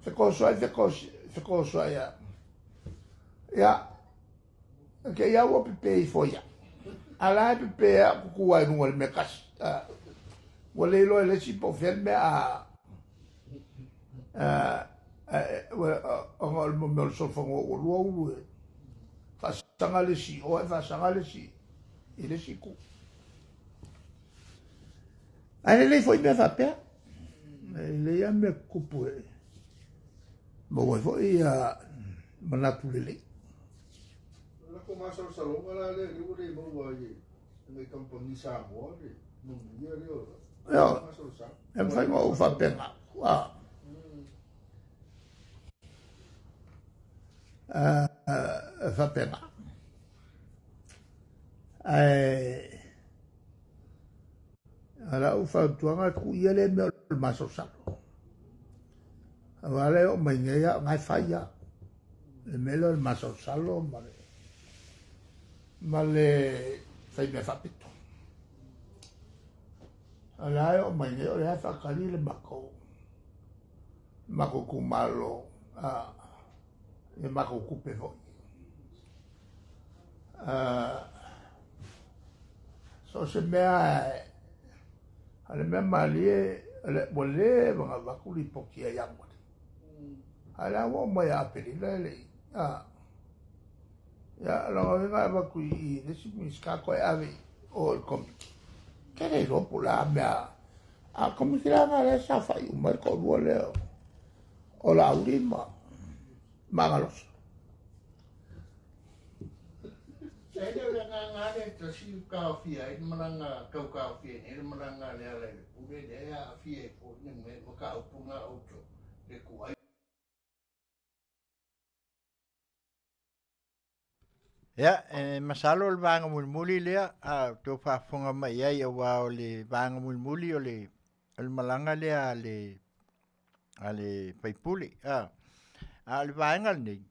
Fetosoai, fetosoai lava. Ia, te i lava ua pepe ifo ia. A la e pepe lava tutu lava i luga o le mea tasi. Ua le iloa e le isi po o fea le mea a ona o le mea o le solofanua ua lua ulu e faasaga le isi i o ae faasaga le isi i le isi itu. Ae lelei foi mea faapea. E lelei lava mea tutupu e maua ai foi manatu lelei. O le latou masalosaloga la lea ua le maua ai e nai kamupani Samoa le manuia lea o le masalosalo. E mafai ona ou faapena. Faapena. Ae o lau fautuaga tuu ia lea mea o le masalosalo. Aua lea e oo mai nei lava, o lena e fai lava le mea lea o le masalosalo ma le fai mea faapito. O lea e oo mai nei o lea e faatali le matou itumalo i matou tupe foi. So o se mea, o le mea malie, ua leva ona avatu lipoti ia Ianuari. Ae la ua oo mai ia Aperila e le i. Ia, lona uiga e avatu i le isi Minisita toe ave i o i le Komiti. Ke le iloa po o le a mea. A o le Komiti la lena lea sa saofai uma ai le toalua lea o Laauli ma Agaloso. E le o le agaga lava lea e tasi e taofia ai le malaga, tau taofia ai nei le malaga a Lealailepule lea e aafia ai foi le mataupu lena a outou, le tuai. Ia, e masalo o le vaega mulimuli lea a outou faafofoga mai i ai aua o le vaega mulimuli o le o le malaga lea a le a le faipule. A, a o le vaega lenei,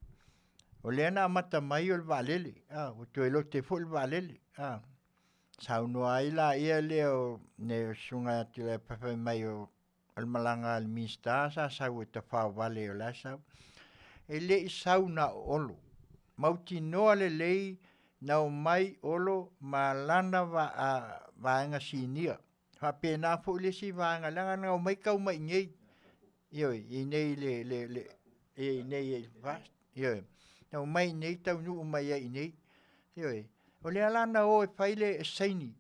o lea na amata mai o le vaalele, a, ua toe lote foi le vaalele, a, saunoa ai laia lea o le susuga ia Tuilaepa fai mai o le malaga a le Minisita sa sau e tafaovale o la e sau. E le i sau na o Olo, mautinoa lelei na omai Olo ma lana vaega sinia. Faapena foi le isi vaega leaga na omai tau mai i inei, ioe, i inei i le i inei i le ioe, na omai i inei taunuu mai ai i inei, ioe. O lea la na o e fai le saini,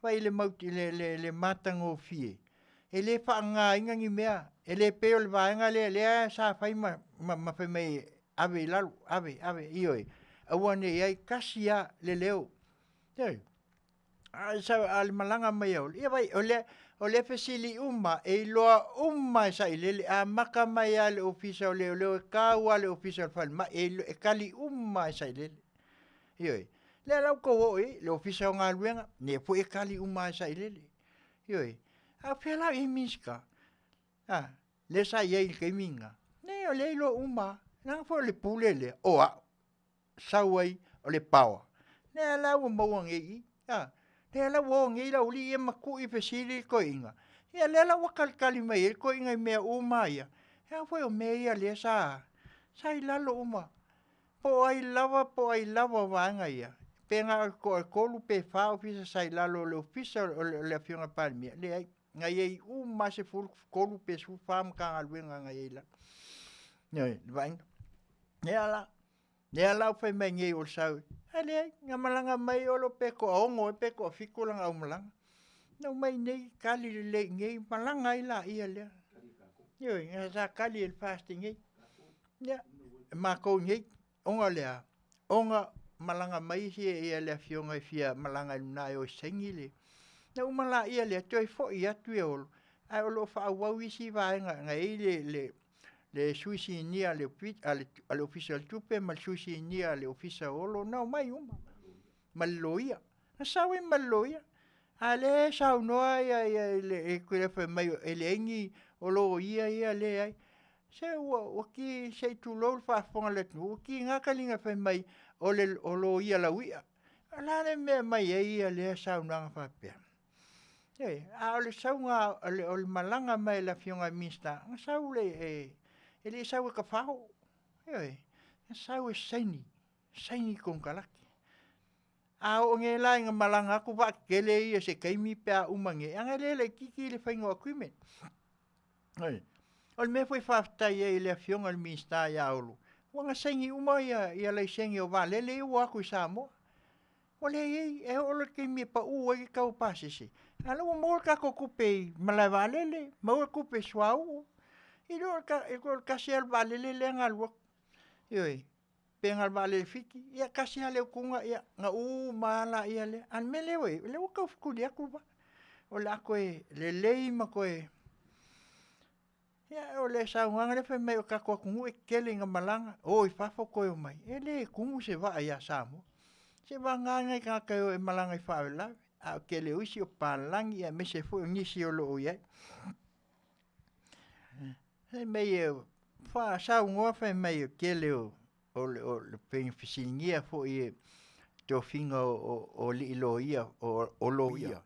vaai i le matagofie, e le faaaogaina ni mea, e le pei o le vaega lea lea sa fai ma fai mai e ave i lalo, ave, ave, ioe, aua ne i i ai, tasi lava le leo. Ioe. A o le malaga mai a Olo, ia vaai, o lea e fesili uma, e iloa uma lava e Sailele, e amata mai lava i le Ofisa o Leoleo e tau lava i le Ofisa o le Falemai, e tali uma lava e Sailele. Ioe. O lea la ua outou oo i ai, le Ofisa o Galuega, o lea foi e tali uma lava e Sailele. Ioe. A o fea la o i ai Minisita? A, lea sa i ai i le taimi lena. E o lea iloa uma leaga foi o le pule lea o a'u sau ai o le power lea la ua maua nei i i a lea la ua o nei le aualii ia ma tui fesili le toeaina ia lea la ua talitali mai ai le toeaina i mea uma ia leaga foi o mea ia lea sa sa i lalo uma po o ai lava po o ai lava o vaega ia pe na o le toatolu pe fa ofisa sa i lalo o le ofisa o le afioga i le Palemia leai na i ai uma lava 13 pe 14 Matagaluega na i ai i lalo. Ioe, le vaaiga. Lea la, lea la ua fai mai nei o le sau, ae leai, na malaga mai Olo pe toaono ea pe toafitu lana aumalaga. Na omai i inei tali lelei i inei, malaga ai laia lea. Ioe, sa tali e le FAST i inei. Ia, e matou i inei, ona o le a? Ona malaga mai ia le afioga e fia malaga i luga e o e saini le... Na uma laia lea, toe foi atu Olo, ae o lo o faaauau isi vaega na i ai le sui sinia a le Ofisa o le Tupe ma le sui sinia a le Ofisa o Olo, na omai uma ma le loia. Na sau ai ma le loia. A o lea e saunoa le tui fai mai e leai ni o loia ia e leai. Se ua ki se i tulou le faafofoga a le atunuu, ua tiga taliga fai mai o loia lauia. O le a le mea e aumai ai lea saunoaga faapea? Ioe, a o le sauga o le malaga mai a le afioga i le Minisita, na sau e le i sau e tafao, ioe, na sau e saini, saini konekarate. A oo nei la ina malaga atu vaatetele ia i se taimi pe a uma nei, leaga e le laitiiti le faiga o agreement. Ioe. O le mea foi e faafetai ai i le afioga i le Minisita ia Olo, ua na saini uma laisene o vaalele ia ua o atu i Samoa. Ua leai, e oo loa i le taimi e pau ai le tau o pasese, a o la ua maua le tatou tupe i malae vaalele, maua tupe i suauu, i lo le tasi lava o le vaalele lea na alu atu. Ioe, pe na o le vaalele Fiti, ia tasi lava le utuga, ia ona uma lava lea. A o le mea lea ua i ai, o lea ua taufetuli atu le vaa, o le a toe lelei ma toe... Ia o le saunoaga lea fai mai o le tatou atunuu e tetele ina malaga, o i fafo toe omai, e le tumu se vaa ia Samoa. Seiavagana nai tagata e o e malaga i faalavelave, a o le tele o isi o papalagi aemaise foi o nisi o lo o i ai. Fai mai e saunoa fai mai o le tele o le pei ona fesiligia foi e tofiga o alii loia, o loia,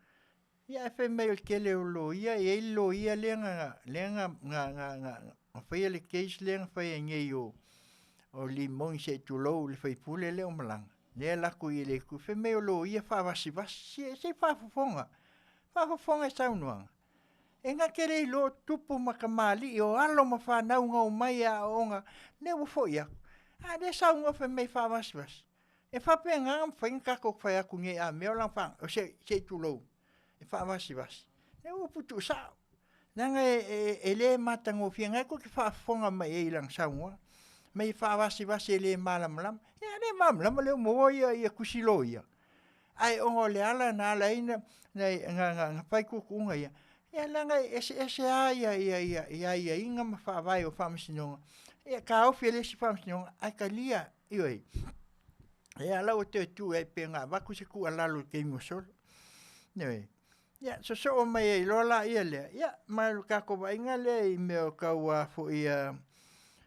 ia ae fai mai o le tele o loia e i ai le loia lea na faia le case lea na fai ai nei o Limoni se i tulou le sui usufono lea ua malaga, lea e alu atu i le itu, fai mai o loia e faavasivasi. Se i faafofoga, faafofoga i saunoaga. E na te le iloa o tupu ma tamalii, o alo ma fanau na omai e aooga, lea ua foi atu, a o lea e saunoa fai mai e faavasivasi. E faapena ona mafai ona tatou fai atu nei a mea o lana se i tulou, e faavasivasi. O upu tuusao, leaga e le matagofie, o lena tou te faafofoga mai i ai i lana saunoaga, fai mai e faavasivasi e le malamalama. Ia a le malamalama o lea ua maua tusi loia, ae ona o le ala na ala ai ona fai tuutuuga ia, ia leaga e eseese lava aiaiga ma faavae o faamasinoga, e taofi e le isi faamasinoga ae talia, ioe. Ia o la ua toe tu ai pei ona avatu se tuualalo i le taimi ua sola. Ioe. Ia sosoo mai ai loa lea, ia ma le tatou vaaiga lea i mea o tau a foi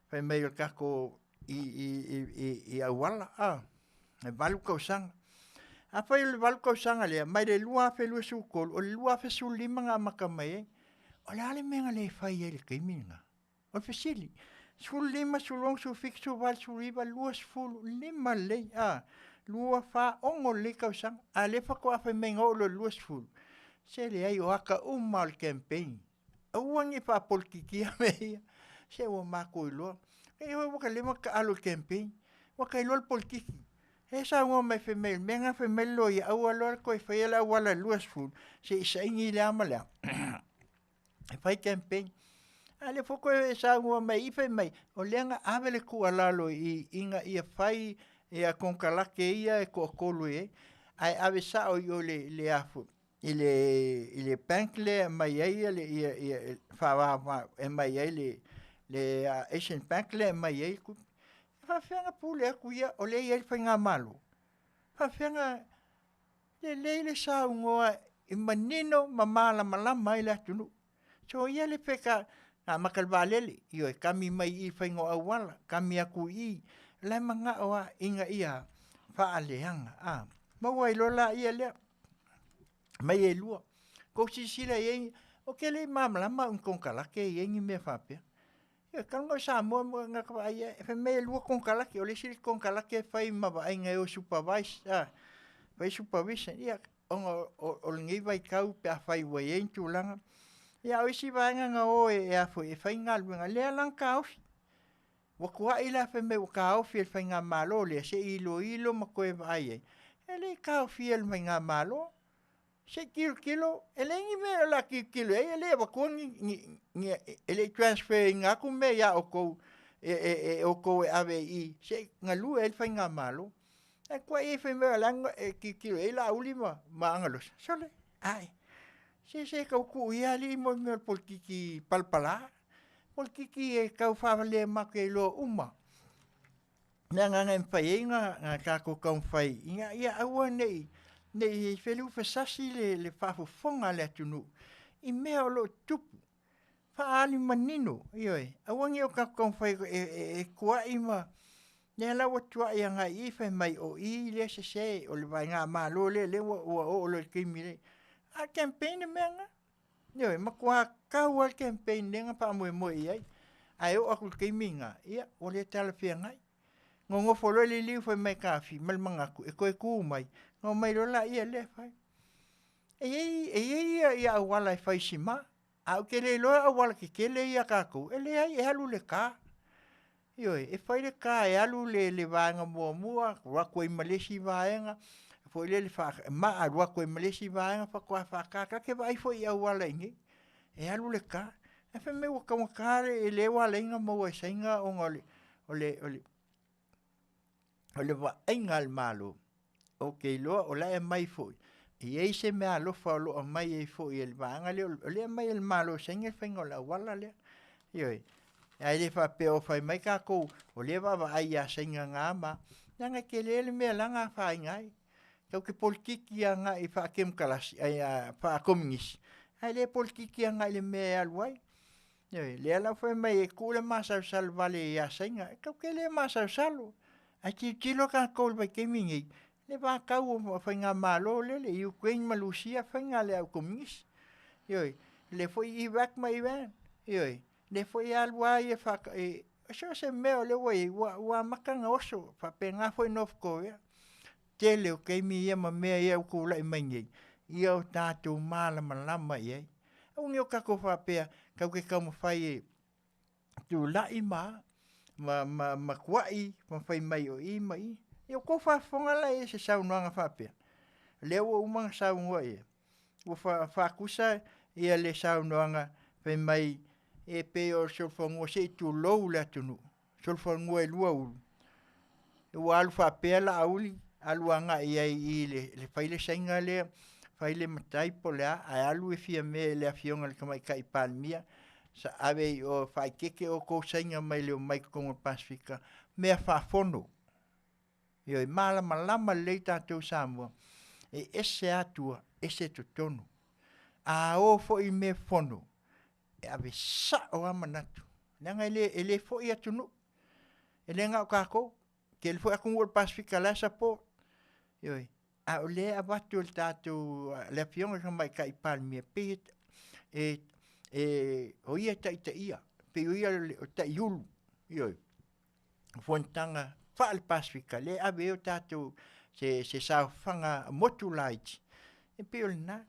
fai mai o le tatou i auala, e 8 tausaga. Afai o le 8 tausaga lea mai le 2023, o le 2015 na amata mai ai. O le a le mea na le fai ai i le taimi lena? O le fesili. 15, 16, 17, 18, 19, 20, 5 lelei, a, 2, 4, 6 lelei tausaga, a o lea faatoa fai mai na oo loa i le 20, se leai o ata uma lava o le campaign. Aua ne i faapolokikia mea ia, se ua matou iloa. E oi ua leva ona taalo i le campaign, ua ta iloa le polokiki. E saunoa mai fai mai o le mea lena fai mai le loia, aua loa le toe faia le auala i le 20, se i saini le a ma le a, e fai campaign. A o lea foi ua toe saunoa mai i i fai mai, o lea na ave le tuualalo i i ina ia fai konekarate ia e toatolu e i ai, ae ave sao i o i le a foi, i le bank lea e aumai ai le e aumai ai le Asian Bank lea e aumai ai tupe. E faapefea ona pule atu ia o lea e i ai le faigamalo? E faapefea ona lelei le saunoa e manino ma malamalama ai le atunuu. Soia le Na amata le vaalele, ioe, kami mai i i le faiga o auala, kami atu i i, o la e manao lava ina ia faaleaga, a. Maua ai loa laia lea, mai e lua. Tou silasila i ai, ou te le i malamalama au i ni konekarate e i ai ni mea faapea. Ioe, talu ona ou i Samoa na ota vaai ai, fai mai e lua konekarate, o le isi konekarate e fai ma vaaiga e o e supervise a, fai supervision. Ia, ona o lenei vaitau pe afai ua i ai ni tulaga. Ia a o isi vaega na o e a foi e fai galuega, lea la na taofi. Ua tuai la fai mai ua taofi e le faigamalo lea se i iloilo ma toe vaai ai, e le i taofia e le faigamalo. Se i tilotilo, e leai ni mea o le a tilotilo i ai e le i avatua ni, ni, ni e le i transfer ina atu mea ia outou e outou e ave i i se i galue ai le faigamalo. Ae tuai ai fai mai o la e tilotilo i ai Laauli ma Agalosa, sole, ae, se se tau tuu ia alii mo le mea o le polokiki palapala, polokiki e tau faavalea matou te iloa uma le agaga e mafai ai ona tatou taumafai ina ia aua ne i ne i feluufesasi le faafofoga a le atunuu i mea o lo o tutupu. Faaali manino, ioe, aua ne i o tatou taumafai e tuai ma lea la ua tuai agai i i fai mai o i lea e sese, o le vaegamalo lea lea ua oo loa i le taimi lea. A o le campaign le mea lena. Ioe, e matua tau lava le campaign lea na faamoemoe i ai, ae oo atu i le taimi lena, ia ua le talafeagai. Nonofo loa le liliu fai mai e taofi ma le manatu e toe tu mai, ona omai loa lea e fai. E i ai e i ai auala e fai sima, ae ou te le iloa auala tetele ia a tatou, e leai e alu i le ta. Ioe, e fai le ta e alu le vaega muamua, alu atu ai ma le isi vaega foi lele maa alu atu ai ma le isi vaega faatoa faata. Ta te vaai foi i auala i inei, e alu le ta, ae fai mai ua taugata lea ua ala ai ona maua e Saina ona o le vaaiga a le Malo, ou te iloa o la e aumai foi, e i ai se meaalofa o lo o aumai ai foi e le vaega lea, o lea e aumai e le Malo o Saina le faiga o le auala lea. Ioe. Ae le faapea o fai mai tatou o lea e vaavaai ia Saina na ma a, leaga e tele le mea la na afaina ai. Tatou te polokiki agai faa-kemokarasi faa-kominisi, ae le polokiki agai i le mea e alu ai. Ioe, lea la ua fai mai e tuu le masalosalo vale ia Saina, e tatou te le masalosalo. Ae tilotilo tatou i le vaitaimi lenei, le vatau o faigamalo lea le Ukraine ma Lusia faiga a le au kominisi. Ioe, lea foi Iraq ma Iran, ioe, lea foi e alu lava ia e so o se mea o lea ua i ai, ua amata ona oso, faapena foi North Korea. Tele o taimi ia ma mea ia ua tulai mai nei, ia o tatou malamalama i ai. Aua ne i o tatou faapea tatou te taumafai e tulai ma ma ma ma tuai ma fai mai o i ma i. Ia ua outou faafofoga la i se saunoaga faapea? Lea ua uma ona saunoa ia, ua faatusa ia le saunoaga fai mai e pei o le solofanua se i tulou le atunuu, solofanua e lua ulu. Ua alu faapea Laauli, alu agai i ai i le fai le Saina lea, fai le matai po o le a, ae alu e Fiame i le afioga i le Tamaitai Palemia, ave i o e faaeteete outou Saina mai le omai i totonu o le Pasefika, mea faafono. Ioe, malamalama lelei tatou Samoa, e ese atua, ese totonu. A o foi i mea fono, e ave sao lava manatu, leaga e le, e le foi atunuu. E le na o tatou, tele foi atunuu o le Pasefika la e support. Ioe, a o lea e avatu e le tatou, le afioga i le Tamaitai Palemia, pei e, e, o ia e taitaia, pei o ia o taiulu, ioe, fonotaga faale-Pasefika lea e ave ai o tatou se, se saofaga motu laiti, e pei o lena.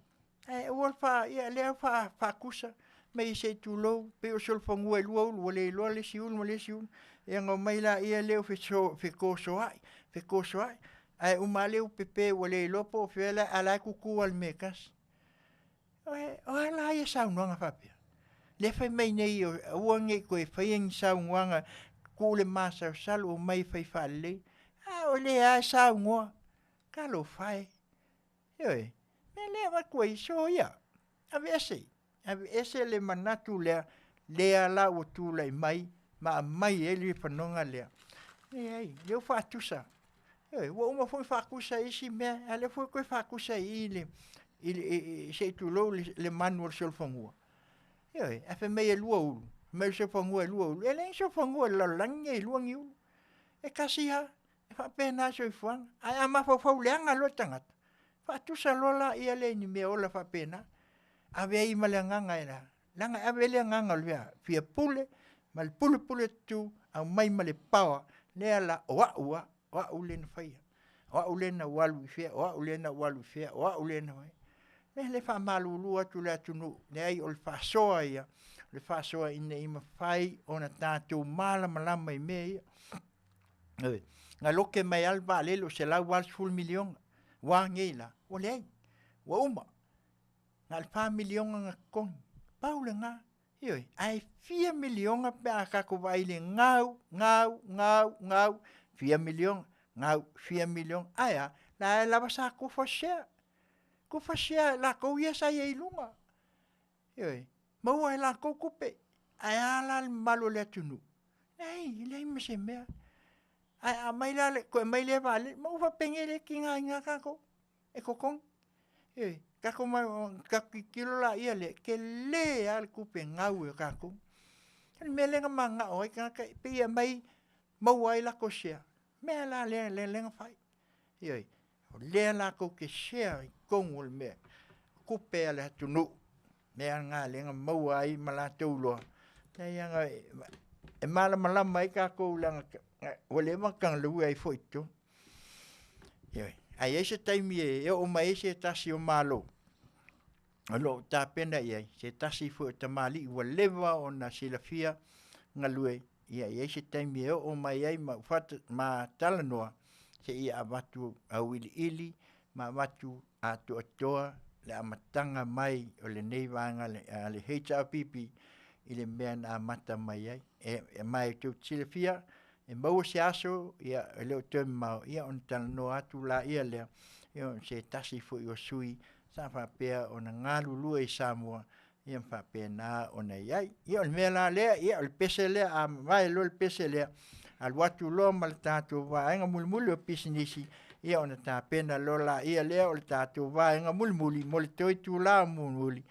Ae aua le faa, ia lea faa, faatusa mai se i tulou, pei o solofanua e lua ulu, ua le iloa le isi ulu ma le isi ulu. Ia ona omai laia lea ua fetosoai, fetosoai, ae uma lava lea ua pepe ua le iloa po o fea la, a o la e tutu lava i le mea e tasi. O a la ia saunoaga faapea? Lea fai mai nei aua ne i toe faia ni saunoaga, tuu le masalosalo omai e fai faalelei. A o lea lava e saunoa. Talofa e. Ioe, mea lea e avatu ai, soia, aveese, aveese le manatu lea, lea la ua tulai mai ma aumai ai le fanoga lea. Leai, lea ua faatusa. Ioe, ua uma foi faatusa i isi mea, a o lea foi ua toe faatusa i i le, i le, se i tulou le manu o le solofanua. Ioe, ae fai mai e lua ulu. Mai o se fanua e lua ulu. E leai se fanua i le lalolagi nei e lua ni ulu. E tasi lava, e faapena le soifuaga. Ae a mafaufau leaga loa le tagata, faatusa loa laia lea i ni mea ola faapena. Ave ai ma le agaga e leaga e ave ai le agaga o le fia pule ma le pulepule tutu, aumai ma le power, lea la o au lava, o au lea na faia. O au lea na ou alu i fea, o au lea na ou alu i fea, o au lea na fai. O le mea lea e faamalulu atu i le atunuu, leai o le faasoa ia, o le faasoa ina ia mafai ona tatou malamalama i mea ia. Ioe, na loke mai lava le vaalele o $180 miliona, ua a nei la? Ua leai, ua uma. Na o le $4 miliona na totogi, pau lena. Ioe, ae fia miliona pe a tatou vaai i le gau, gau, gau, gau, fia miliona, gau, fia miliona. Ae a? La e lava sa tofa share, tofa share e latou ia sa i ai i luga. Ioe, maua e latou tupe. Ae a la le mamalu o le atunuu? Leai, e leai ma se mea. Ae a aumai la, toe aumai lea vaalele, maua faapenei lea e tigaina lava tatou e totogi. Ioe, tatou tilotilo laia lea, e tele lava le tupe gau a tatou. O le mea lea na mananao ai tagata e pei e aumai maua ai latou share, mea la lea na fai. Ioe, o lea latou te share i totonu o le mea, tupe a le atunuu, mea lena lea na maua ai ma latou iloa, leai e malamalama ai tatou leaga ua leva ona tagalue ai foi i totonu. Ioe, ae i ai se taimi e oo mai ai se tasi o Malo o lo o tapena i ai, se tasi foi o tamalii ua leva ona silafia galue, ia e i ai se taimi e oo mai ai ma ma talanoa, seia avatu auiliili ma avatu atoatoa le amataga mai o lenei vaega a le HRPP i le mea na amata mai ai. E ma e tou te silafia, e maua se aso, ia e le o toe mamao, ia ona talanoa atu laia lea, ia o se tasi foi o sui usufono sa faapea ona galulue i Samoa, ia ma faapena ona i ai. Ia o le mea la lea, ia o le pese lea, a mavae loa le pese lea, alu atu loa ma le tatou vaega mulimuli o pisinisi, ia ona tapena loa lea o le tatou vaega mulimuli mo le toe itula mulimuli,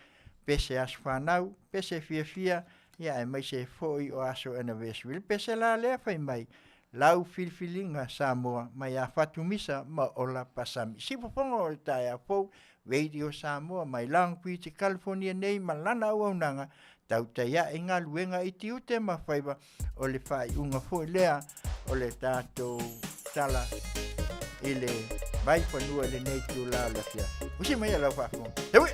pese aso fanau, pese fiafia, ia aemaise foi o aso anniversary. Le pese la lea fai mai, lau filifiliga Samoa mai ia Fatumisa ma Ola Pasami. Siufofoga o le taeao fou, Radio Samoa mai Long Beach, California nei ma lana auaunaga, tautai ae galuega i tiute ma faiva o le faaiuga foi lea o le tatou tala i le vaifanua i lenei itula o le afiafi. Usi mai lau faafofoga. Hewi!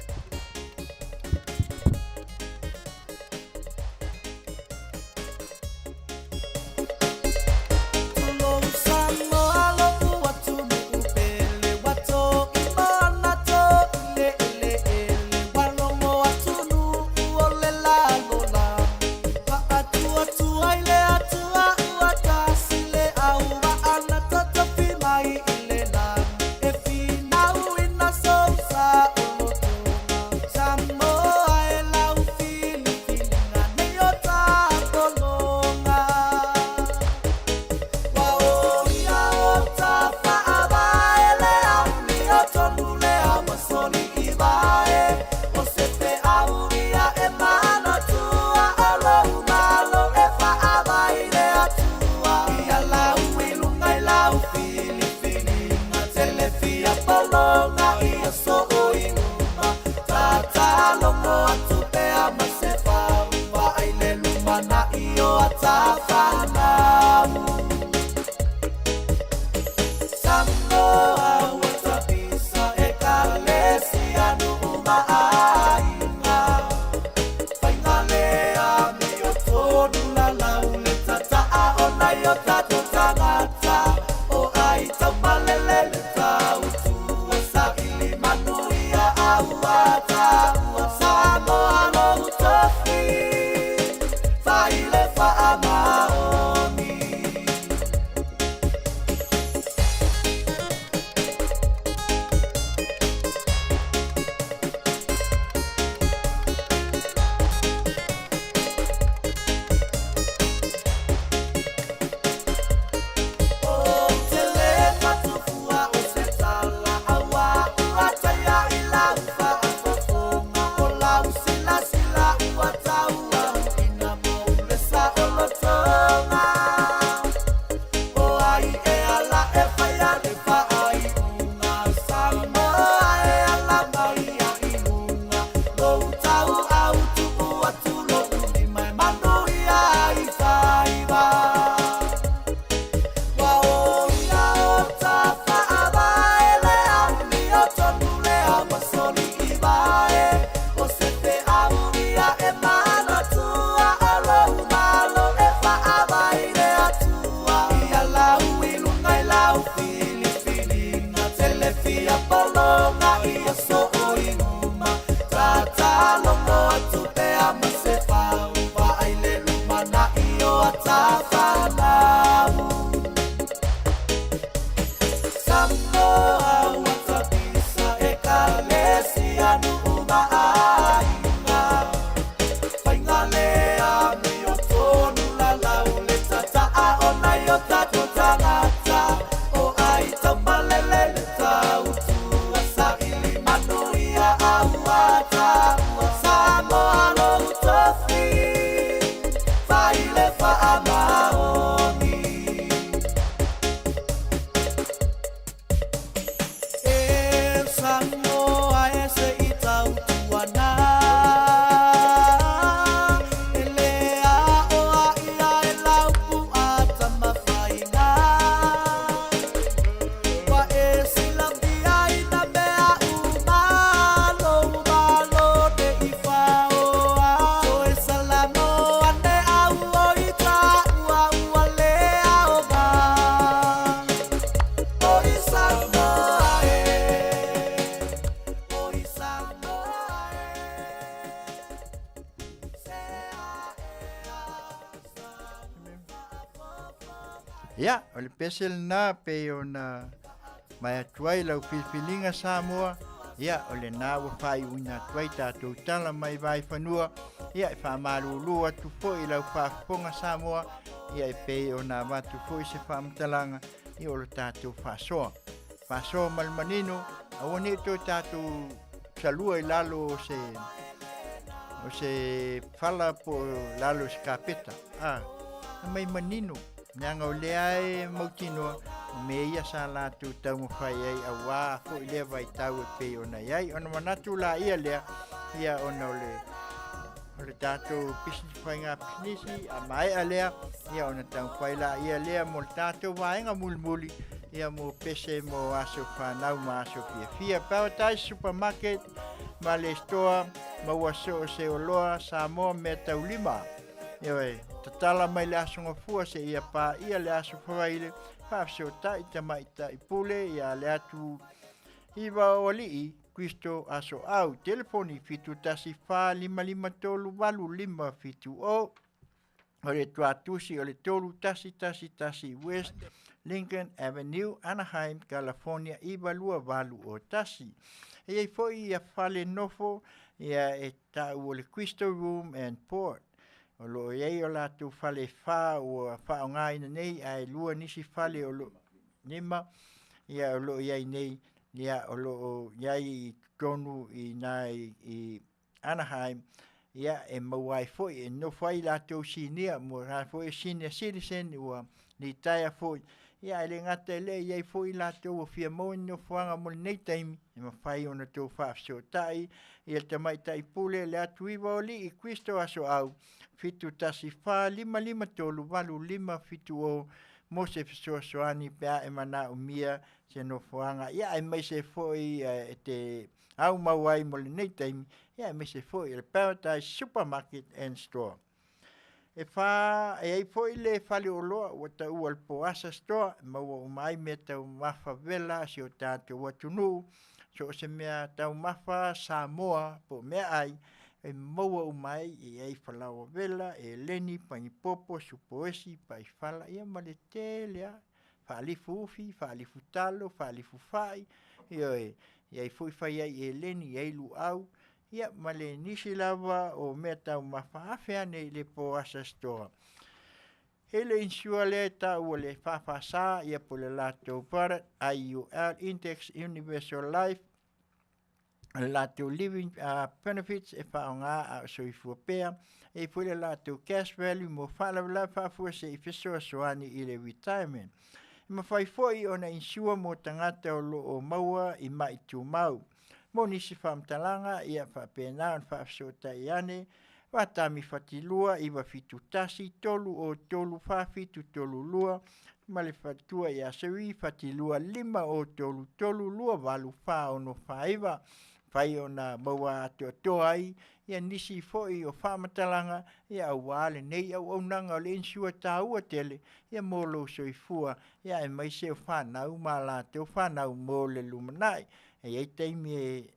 tafanau. Samoa ua tapisa ekalesia nu'u ma aiga. Faigalea miotonu lalau le tata'a ona i o tatou tagata. O ai taumalele le tautua saili manuia auata. Samoa lou tofi fai le faamaoni. E Samoa e se i tautuana. E le a'o a'i a e laupu'a tamafaiga. Ua e silafia i na mea uma lou malo ne'i faoa. Toe salamo ane au o i ta'ua ua le aoga. O i Samoa e, o i Samoa e, se a Ia, o le pese lena pei ona mai atu ai lau filifiliga Samoa, ia o lena ua faaiuina atu ai tatou tala mai vaifanua, ia e faamalulu atu foi i lau faafofoga Samoa, ia e pei ona avatu foi se faamatalaga, ia o le tatou faasoa. Faasoa ma le manino, aua ne i toe tatou salua i lalo o se o se fala po o lalo o se kapeta. A, mai manino, leaga o lea e mautinoa, o mea ia sa latou taumafai ai auā foi lea vaitau e pei ona i ai. Ona manatu laia lea, ia ona o le o le tatou pisinisi faiga pisinisi, a maea lea, ia ona taumafai laia lea mo le tatou vaega mulimuli, ia mo pese mo aso whanau ma aso fiafia. Paradise Supermarket ma le store maua so o se oloa Samoa mea taulima. Ia oe, tatala mai le aso gafua se ia pā ia le aso faraile, whaafesotai tamaitai pule ia le atu iwa o alii, Kristo aso au. Telefoni 714 553 8570. O le tuatusi o le 3111 West Lincoln Avenue, Anaheim, California, 92801. E iai foi ia fale nofo ia e ta'u o le Crystal Room and Port. O loo iai o latou fale e fa ua faaaogaina nei, ae lua nisi fale o loo lima ia o loo iai nei, ia o loo iai i totonu i na i Anaheim, ia e maua ai foi e nofo ai latou sinia mo la foi e senior citizen ua litaea foi, ia e le gata i lea, i ai foi latou ua fia maua ni nofoaga mo lenei taimi e mafai ona tou faafesootai ia le tamaitai pule le atu iva o alii Kristo aso au 714 553 8570 mo se fesoasoani pe a e manaomia se nofoaga, ia aemaise foi e te aumau ai mo lenei taimi, ia aemaise foi o le Paradise Supermarket and Store. E whā, e ai foi le fale o loa ua taua le Poasa Store, e maua uma ai mea taumafa vela si o tātou atunuu, so o se mea taumafa Samoa po o mea ai, e maua uma ai, e ai falaoa vela, e leni, panipopo, supoesi, paifala, ia ma le tele a. Faalifu ufi, faalifu talo, faalifu fai, ioe, i ai foi fai ai eleni, i ai luau, ia ma le nisi lava o mea taumafa afe ane i le Poasa Store. E le insure lea e taua le FFSA, ia po le latou product, IUL, Index Universal Life, o le latou living benefits e faaaoga a o soifua pea, e i foi le latou cash value mo faalavelave faafuasei fesoasoani i le retirement. E mafai foi ona insure mo tagata o lo o maua i ma'i tumau. Mo nisi faamatalaga, ia faapena ona faafesootai ane, Vatami Fatilua 971 303 4732 ma le faletua ia Seri Fatilua 503 328 4649. Fai ona maua atoatoa ai ia nisi foi o faamatalaga ia auā lenei auaunaga o le insure taua tele ia mo lou soifua ia aemaise o fanau ma latou fanau mo le lumanai. E i ai taimi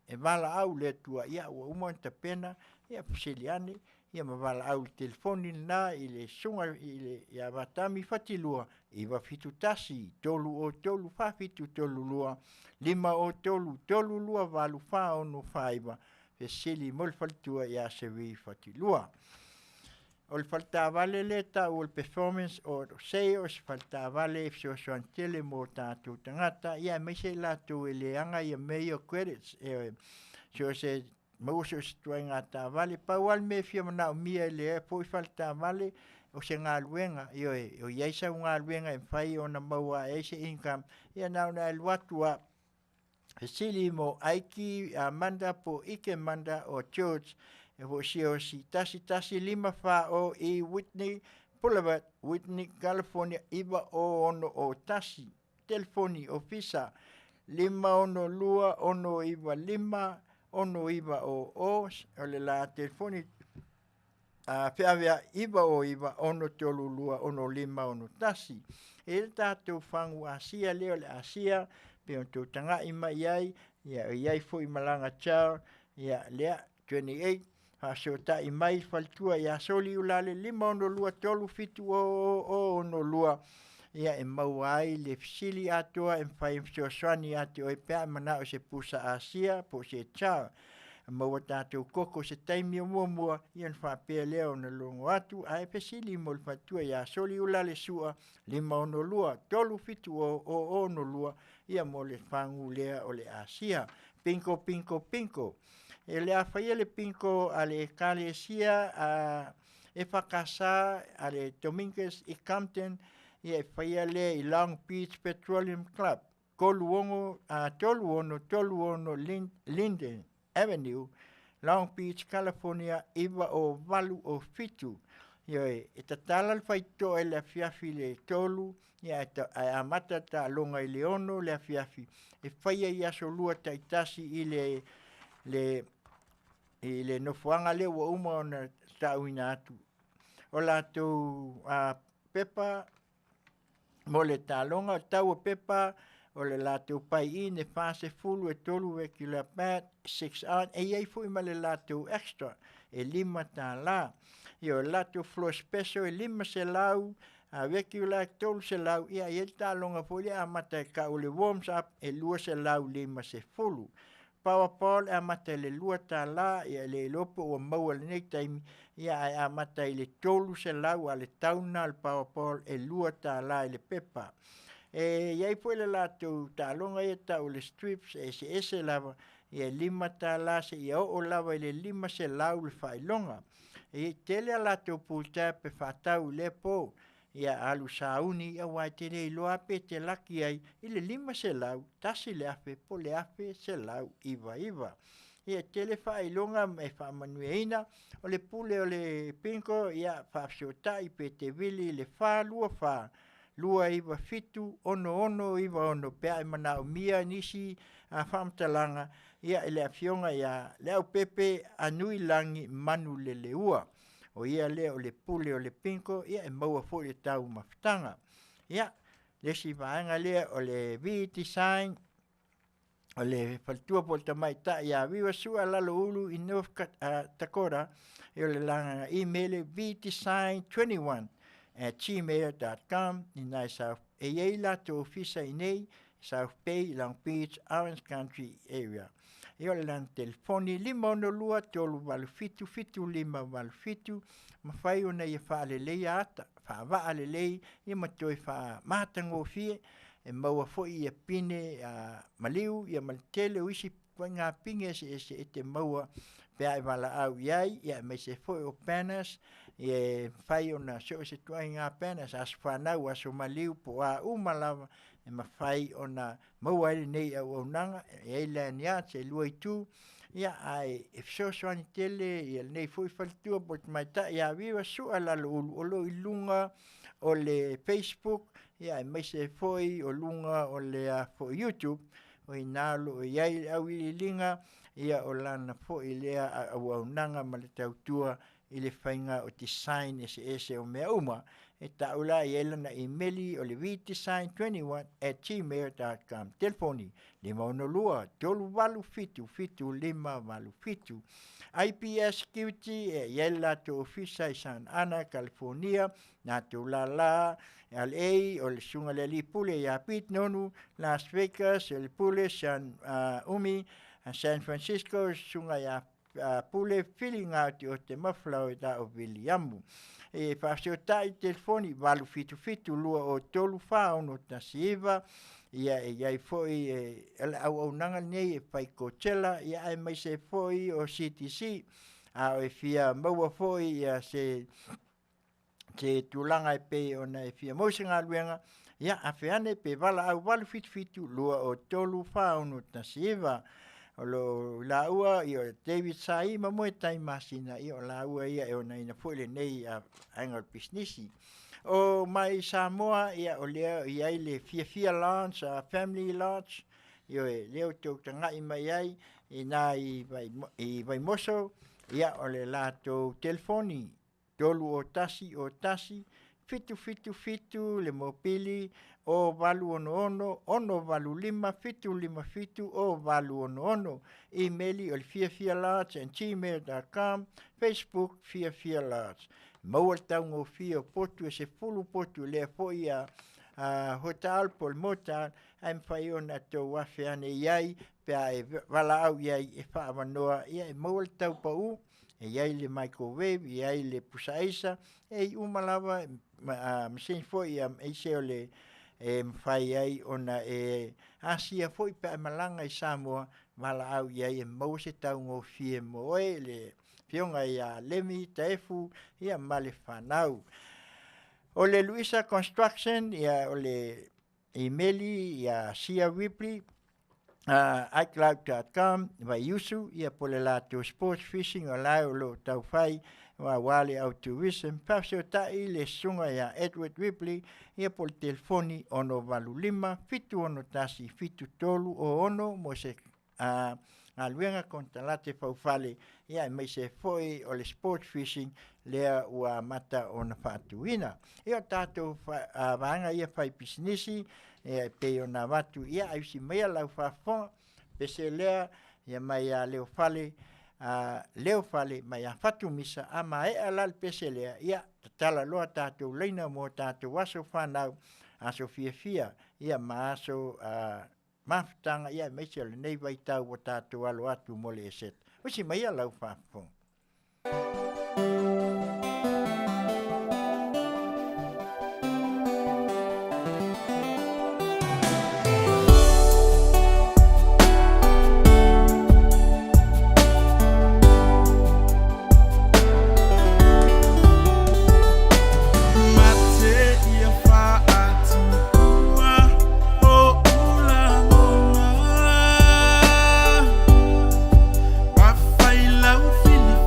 e valaau le Atua ia ua uma ona tapena ia fesili ane ia ma valaau i le telefoni lena i le susuga i le ia Vatami Fatilua 971 303 4732 503 328 4649 fesili mo le faletua ia Seri Fatilua. O le faletaavale lea e tau o le Performance Auto Sales, o se faletaavale e fesoasoani tele mo tatou tagata, ia aemaise i latou e leaga ia mea ia o credits, e so o se maua so o se ituaiga taavale. Pau lava le mea e fia manaomia i lea foi faletaavale, o se galuega, ioe, o i ai sau galuega e mafai ona maua ae ai se income, ia na ona e alu atu lava fesili mo Aiki Amanda po o Ike Manda o George e vosia o si 1154 i Whitney Boulevard, Whitney, California 90601. Telefoni ofisa 562 695 6900 o le la telefoni a feavea 909 632 6561. E i ai le tatou fagu Asia lea o le Asia pe ona tou tagai mai i ai, ia e i ai foi malaga child, ia lea 28 faafesootai mai le faletua ia Soli Ulale 562 370 062 ia e maua ai le fesili atoa e mafai ona fesoasoani ia te oe pe a e manao i se pusa Asia po o se child. Maua tatou koko i se taimi o muamua, ia ona faapea lea ona logo atu ae fesili mo le faletua ia Soliulalesua 562 370 062 ia mo le fagu lea o le Asia. Pinko, pinko, pinko. E le a faia le pinko a le Ekalesia a EFKS a le Dominguez i Compton, ia e faia lea i Long Beach Petroleum Club. 36 a 3636 Linden Avenue, Long Beach, California 90807. Ioe, e tatala le faitotoa i le afiafi i le 3, ia ae amata le taaloga i le 6 le afiafi. E faia i aso lua taitasi i le le i le nofoaga lea ua uma ona tauina atu. O latou a, pepa mo le taaloga, o le tau o pepa o le latou pai-in e 40, e 3 regular pad, 6 ounce, e i ai foi ma le latou extra e $5. Ia o le latou floor special e 500, a regular e 300, ia e i ai le taaloga foi lea e amata e tau o le warms up e 250. Powerball e amata i le $2, ia e le iloa po ua maua i lenei taimi, ia ae amata i le 300 a o le tau lena o le Powerball e $2 i le pepa. E i ai foi le latou taaloga ia e tau o le strips e eseese lava, ia e $5 seia oo lava i le 500 le faailoga. E tele a latou pull tab e faatau i lea po. Ia alu sauni aua e te le iloa pe te laki ai i le 500, 1,000 po o le 1,199. Ia e tele faailoga ma e faamanuiaina o le pule o le bingo, ia faafesootai pe te vili i le 424 297 6696 pe a e manaomia nisi faamatalaga ia i le afioga ia Leaupepe Anuilagi Manuleleua. O ia lea o le pule o le bingo, ia e maua foi le taumafataga. Ia, le isi vaega lea o le V-Design, o le faletua po o le tamaitai ia Viva Sua Laloulu i North Dakota, e o le lagaga email vdesign21@gmail.com i nai South. E i ai latou ofisa i nei, South Bay, Long Beach, Orange Country area. E o le lana telefoni 562 387 7587, mafai ona ia faaleleia ata, faavaa lelei ia ma toe faamatagofie e maua foi ia pine a maliu ia ma le tele o isi ituaiga pine eseese e te maua pe a e valaau i ai, ia aemaise foi o banners ia e mafai ona so o se ituaiga banners, aso fanau, aso maliu po o a uma lava e mafai ona maua ai lenei auaunaga. E i ai lanyards e lua itu, ia ae e fesoasoani tele ia lenei foi faletua po o le tamaitai ia Viva Sua Laloulu o lo o i luga o le Facebook, ia aemaise foi o luga o le foi YouTube, o i ina o lo o i ai le auiliiliga ia o lana foi lea auaunaga ma le tautua i le faiga o design eseese o mea uma. E ta'u la i ai lana imeli o le vdesign21@gmail.com. Telefoni, 562 387 7587. IPS Security e i ai le latou ofisa i San Ana, California, latou lala LA o le susuga i le alii pule ia Pete Nonu, Las Vegas o le pule Sean Umi, San Francisco le susuga ia Pule Filiga-Oteote ma Florida o Viliamu. E faafesotai i telefoni 877 203 4619. Ia e i ai foi e le auaunaga lenei e fai kotela, ia aemaise ai foi o CTC. A o e fia maua foi ia se tulaga e pei ona e fia maua se galuega, ia afe ane pe valaau 877 203 4619. O lo o laua ia o David Sai ma Moetai Masina, ia o laua ia e onaina foi lenei vaega o le pisinisi. O mai Samoa, ia o lea e i ai le Fiafia Lounge, Family Lodge, ioe, lea ua outou tagai mai ai i ina i Vaimoso, ia o le latou telefoni 3 o 1 o 1 7 7 7 le mopili o 8 6 6 8 5 7 5 7 o 8 6 6. Imeli o le fiafialodge@gmail.com, Facebook Fiafia Lodge. Maua le taugofie o potu e 10 potu lea foi a hotel po o le motel, ae mafai ona tou afe ane i ai pe a e valaau i ai e faaavanoa, ia e maua le tau pau, e i ai le microwave, e i ai le pusaaisa, e i uma lava masini foi aemaise o le e mafai ai ona e asia foi pe a e malaga i Samoa, valaau i ai e maua se taugofie mo oe le afioga ia Lemi Taefu ia ma le fanau. O le Luisa Construction, ia o le imeli ia Sia Ripley icloud.com Vaiusu, ia po o le latou sports fishing o la o lo o taufai aua le au tourism. Faafesotai le susuga ia Edward Ripley, ia po o le telefoni 685 761 7306 mo se galuega konekarate faufale, ia aemaise foi o le sport fishing lea ua amata ona faatuina. Ia o tatou vaega ia fai pisinisi, ia e pei ona avatu, ia ausi maia lau faafofoga, pese lea ia mai ia Leofale, Leofale mai ia Fatumisa, a maea la le pese lea, ia tatala loa tatou laina mo tatou aso fanau, aso fiafia, ia ma aso mafutaga, ia aemaise o lenei vaitau ua tatou alo atu mo le Eseta. Usi maia lau faafofoga. Mate ia faatukua o ulagoga. Afai lau filifiliga.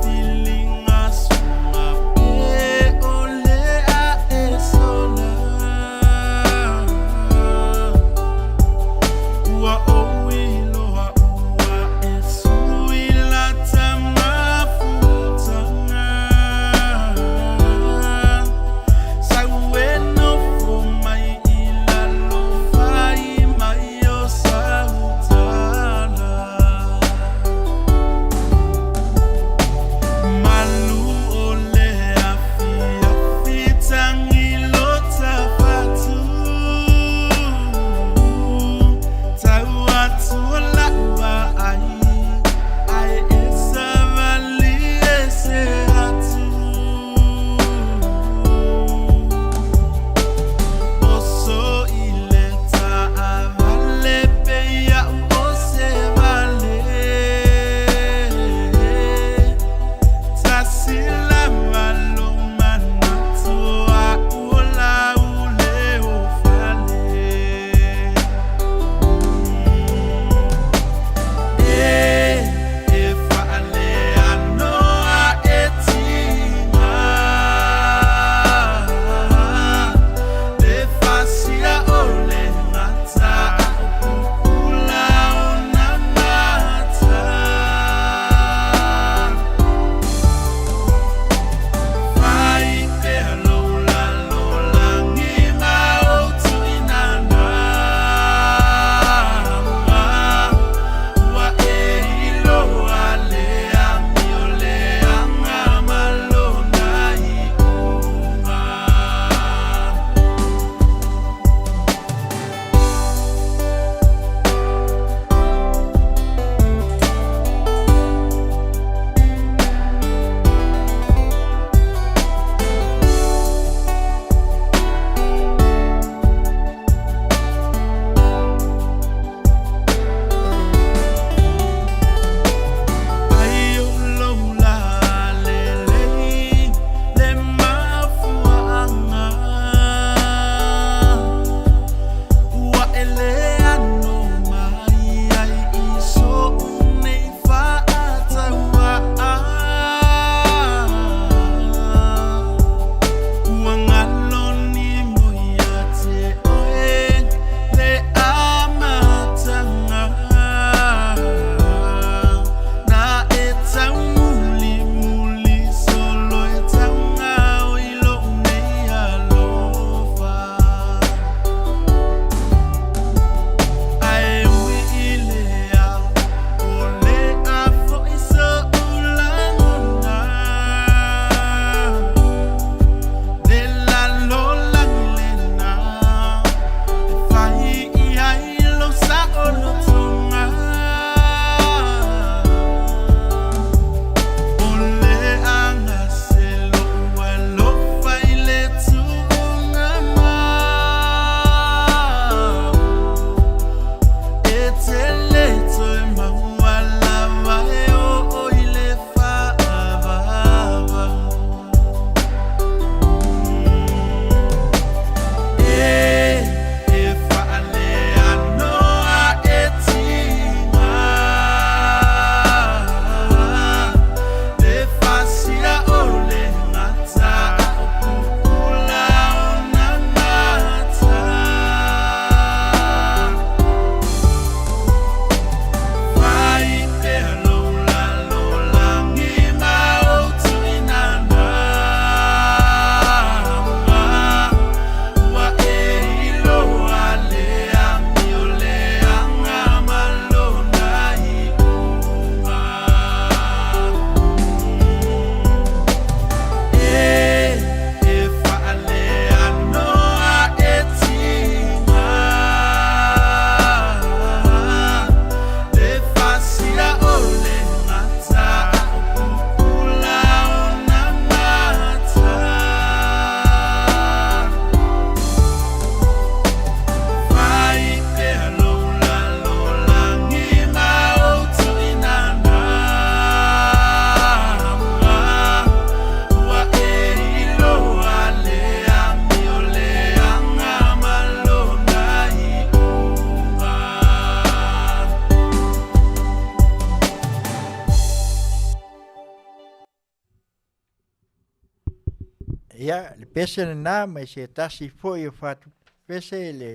Ia, le pese lenā mai se tasi foi o fatu pese le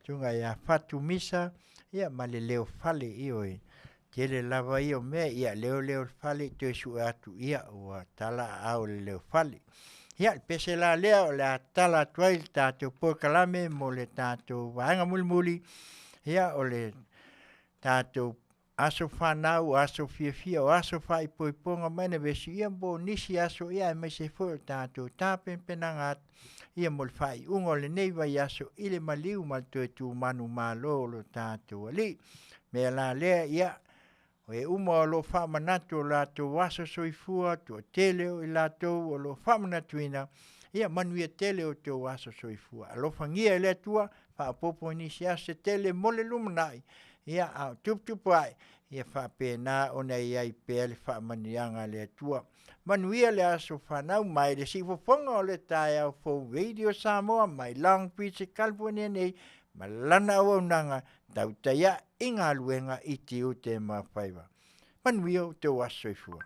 susuga ia Fatu Misa, ia ma le leo fale, ioe. Tele lava ia o mea, ia leo lea o le fale toe sue atu, ia ua tala aao i le leo fale. Ia, le pese la lea o le a tala atu ai le tatou polokalame mo le tatou vaega mulimuli, ia o le tatou aso fanau, aso fiafia, o aso faaipoipoga ma anniversary, ia po o nisi aso, ia aemaise foi o tatou tapenapenaga atu ia mo le faaiuga o lenei vaiaso i le maliu ma le toe tu manumalo o lo tatou Alii. O le mea la lea, ia, o e uma o lo o faamanatu o latou aso soifua, toatele o i latou o lo o faamanatuina, ia manuia tele outou aso soifua. Alofagia e le Atua faaopoopo i nisi aso se tele mo le lumanai, ia a o tuputupu ae, ia faapena ona i ai pea le faamanuiaga a le Atua. Manuia le aso fanau mai le siufofoga o le taeao fou Radio Samoa mai Long Beach i California nei ma lana auaunaga tautai ae i galuega i tiute ma faiva. Manuia outou aso soifua.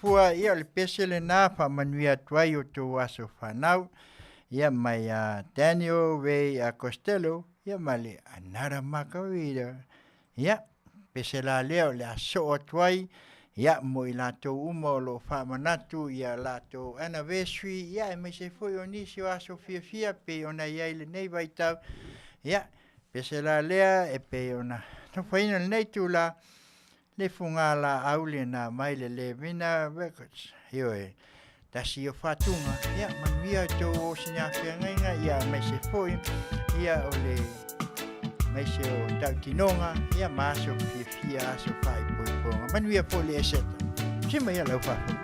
soifua, ia o le pese lenā faamanuia atu ai o outou aso fanau, ia mai a Daniel Ray Costello, ia ma le Another Margarita. Ia, pese la lea o le a soo atu ai, ia mo i latou uma o lo o faamanatu ia latou anniversary, ia aemaise foi o nisi o aso fiafia pei ona i ai lenei vaitau. Ia, pese la lea e pei ona tofaina lenei tula, le fugalaau lenā mai le Levina Records. Ioe, tasi o faatuga, ia manuia outou o sinafeagaiga, ia aemaise foi, ia o le maise o tautinoga, ia ma aso fiafia, aso faaipoipoga. Manuia foi le eseta. Sima ia lau faafofoga.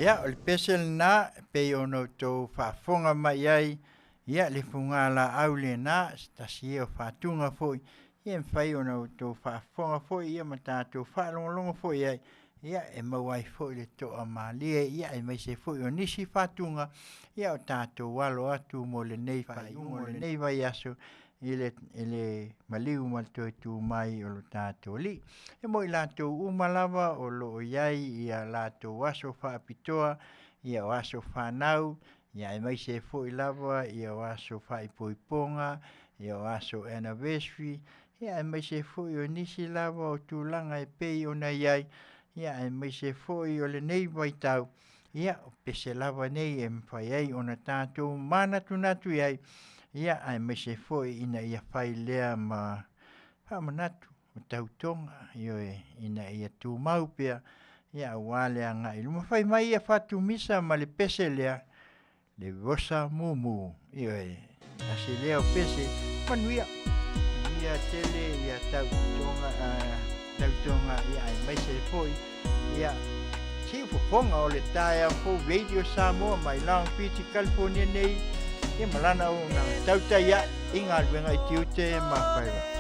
Ia, o le pese lenā, e pei ona outou faafofoga mai ai, Ia, le fugalaau lenā, se tasi ia o faatuga foi, ia e mafai ona outou faafofoga foi ia ma tatou faalogologo foi ai, ia e maua ai foi le toamalie, ia aemaise foi o nisi faatuga, ia o tatou alo atu mo lenei faaiuga o lenei vaiaso i le i le maliu ma le toe tu mai o lo tatou Alii. E mo i latou uma lava o lo o i ai ia latou aso faapitoa, ia o aso fanau, ia aemaise foi lava ia o aso faaipoipoga, ia o aso anniversary, ia aemaise foi o nisi lava o tulaga e pei ona i ai, ia aemaise foi o lenei vaitau, ia o pese lava nei e mafai ai ona tatou manatunatu i ai, ia aemaise foi ina ia fai lea ma faamanatu o tautoga, ioe, ina ia tumau pea ia aua le agai i luma. Fai mai ia Fatumisa ma le pese lea, le osa mumu, ioe, tasi lea o pese, manuia, manuia tele ia tautoga, tautoga ia aemaise foi ia siufofoga o le taeao fou Radio Samoa mai Long Beach, California nei, ia ma lana auaunaga tautai ae i galuega i tiute ma faiva.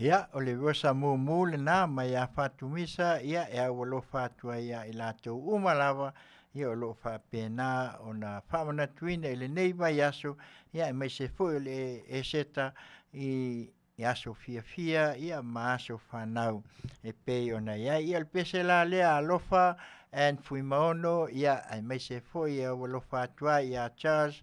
Ia, o le verse mumu lena mai ia Fatumisa, ia e aualofa atu ai ia i latou uma lava, ia o lo o faapena ona faamanatuina i lenei vaiaso, ia aemaise foi o le Eseta i aso fiafia ia ma aso fanau e pei ona i ai. Ia o le pese la lea Alofa and Fuimaono, ia aemaise foi e aualofa atu ai ia Charles,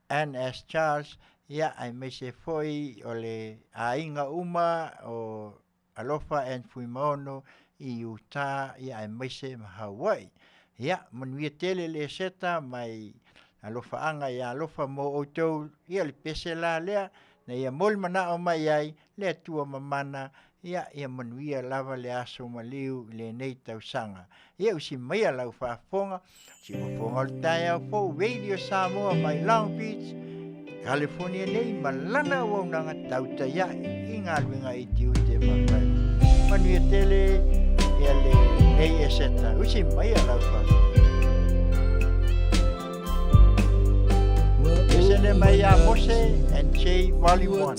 Ann S. Charles, ia aemaise foi o le aiga uma o Alofa and Fuimaono i Utah, ia aemaise ma Hawaii. Ia, manuia tele le Eseta mai alofaaga ia alofa mo outou, ia le pese la lea, na ia moli manao mai ai le Atua mamana, ia ia manuia lava le aso maliu i lenei tausaga. Ia usi maia lau faafofoga, si fofoga o le taeao fou Radio Samoa mai Long Beach, California nei ma lana auaunaga tautai ae i galuega i tiute ma faiva. Manuia tele ia lenei Eseta. Usi maia lau faafofoga. Esene mai ia Mose and J Volume 1.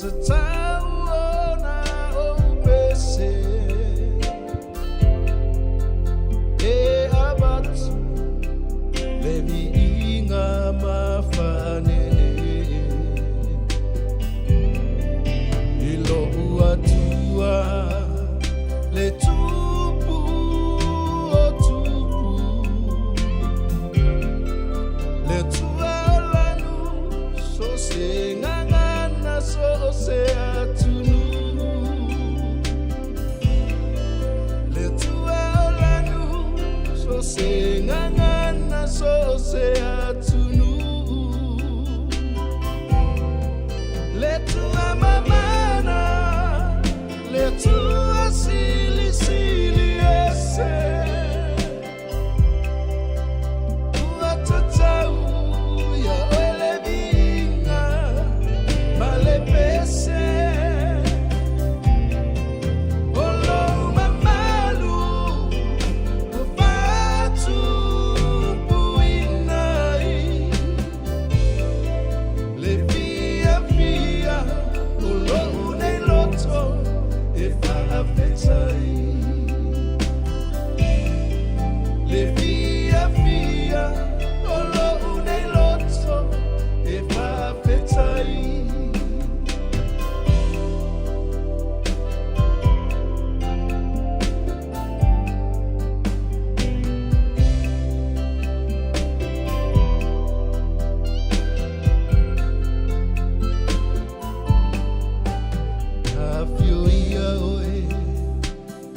E avatu le viiga ma faanene i lou Atua le tupu o tupu le Atua o lanu so se gagana so se atunuu le Atua o lanu so se gagana so se atunuu le Atua mamana le Atua silisili ese ua tatau ia oe le viiga ma le pese o lou mamalu ua faatupuina ai le fiafia o lou nei loto e faafetai le fiafia o lou nei loto e faafetai. Afio ia oe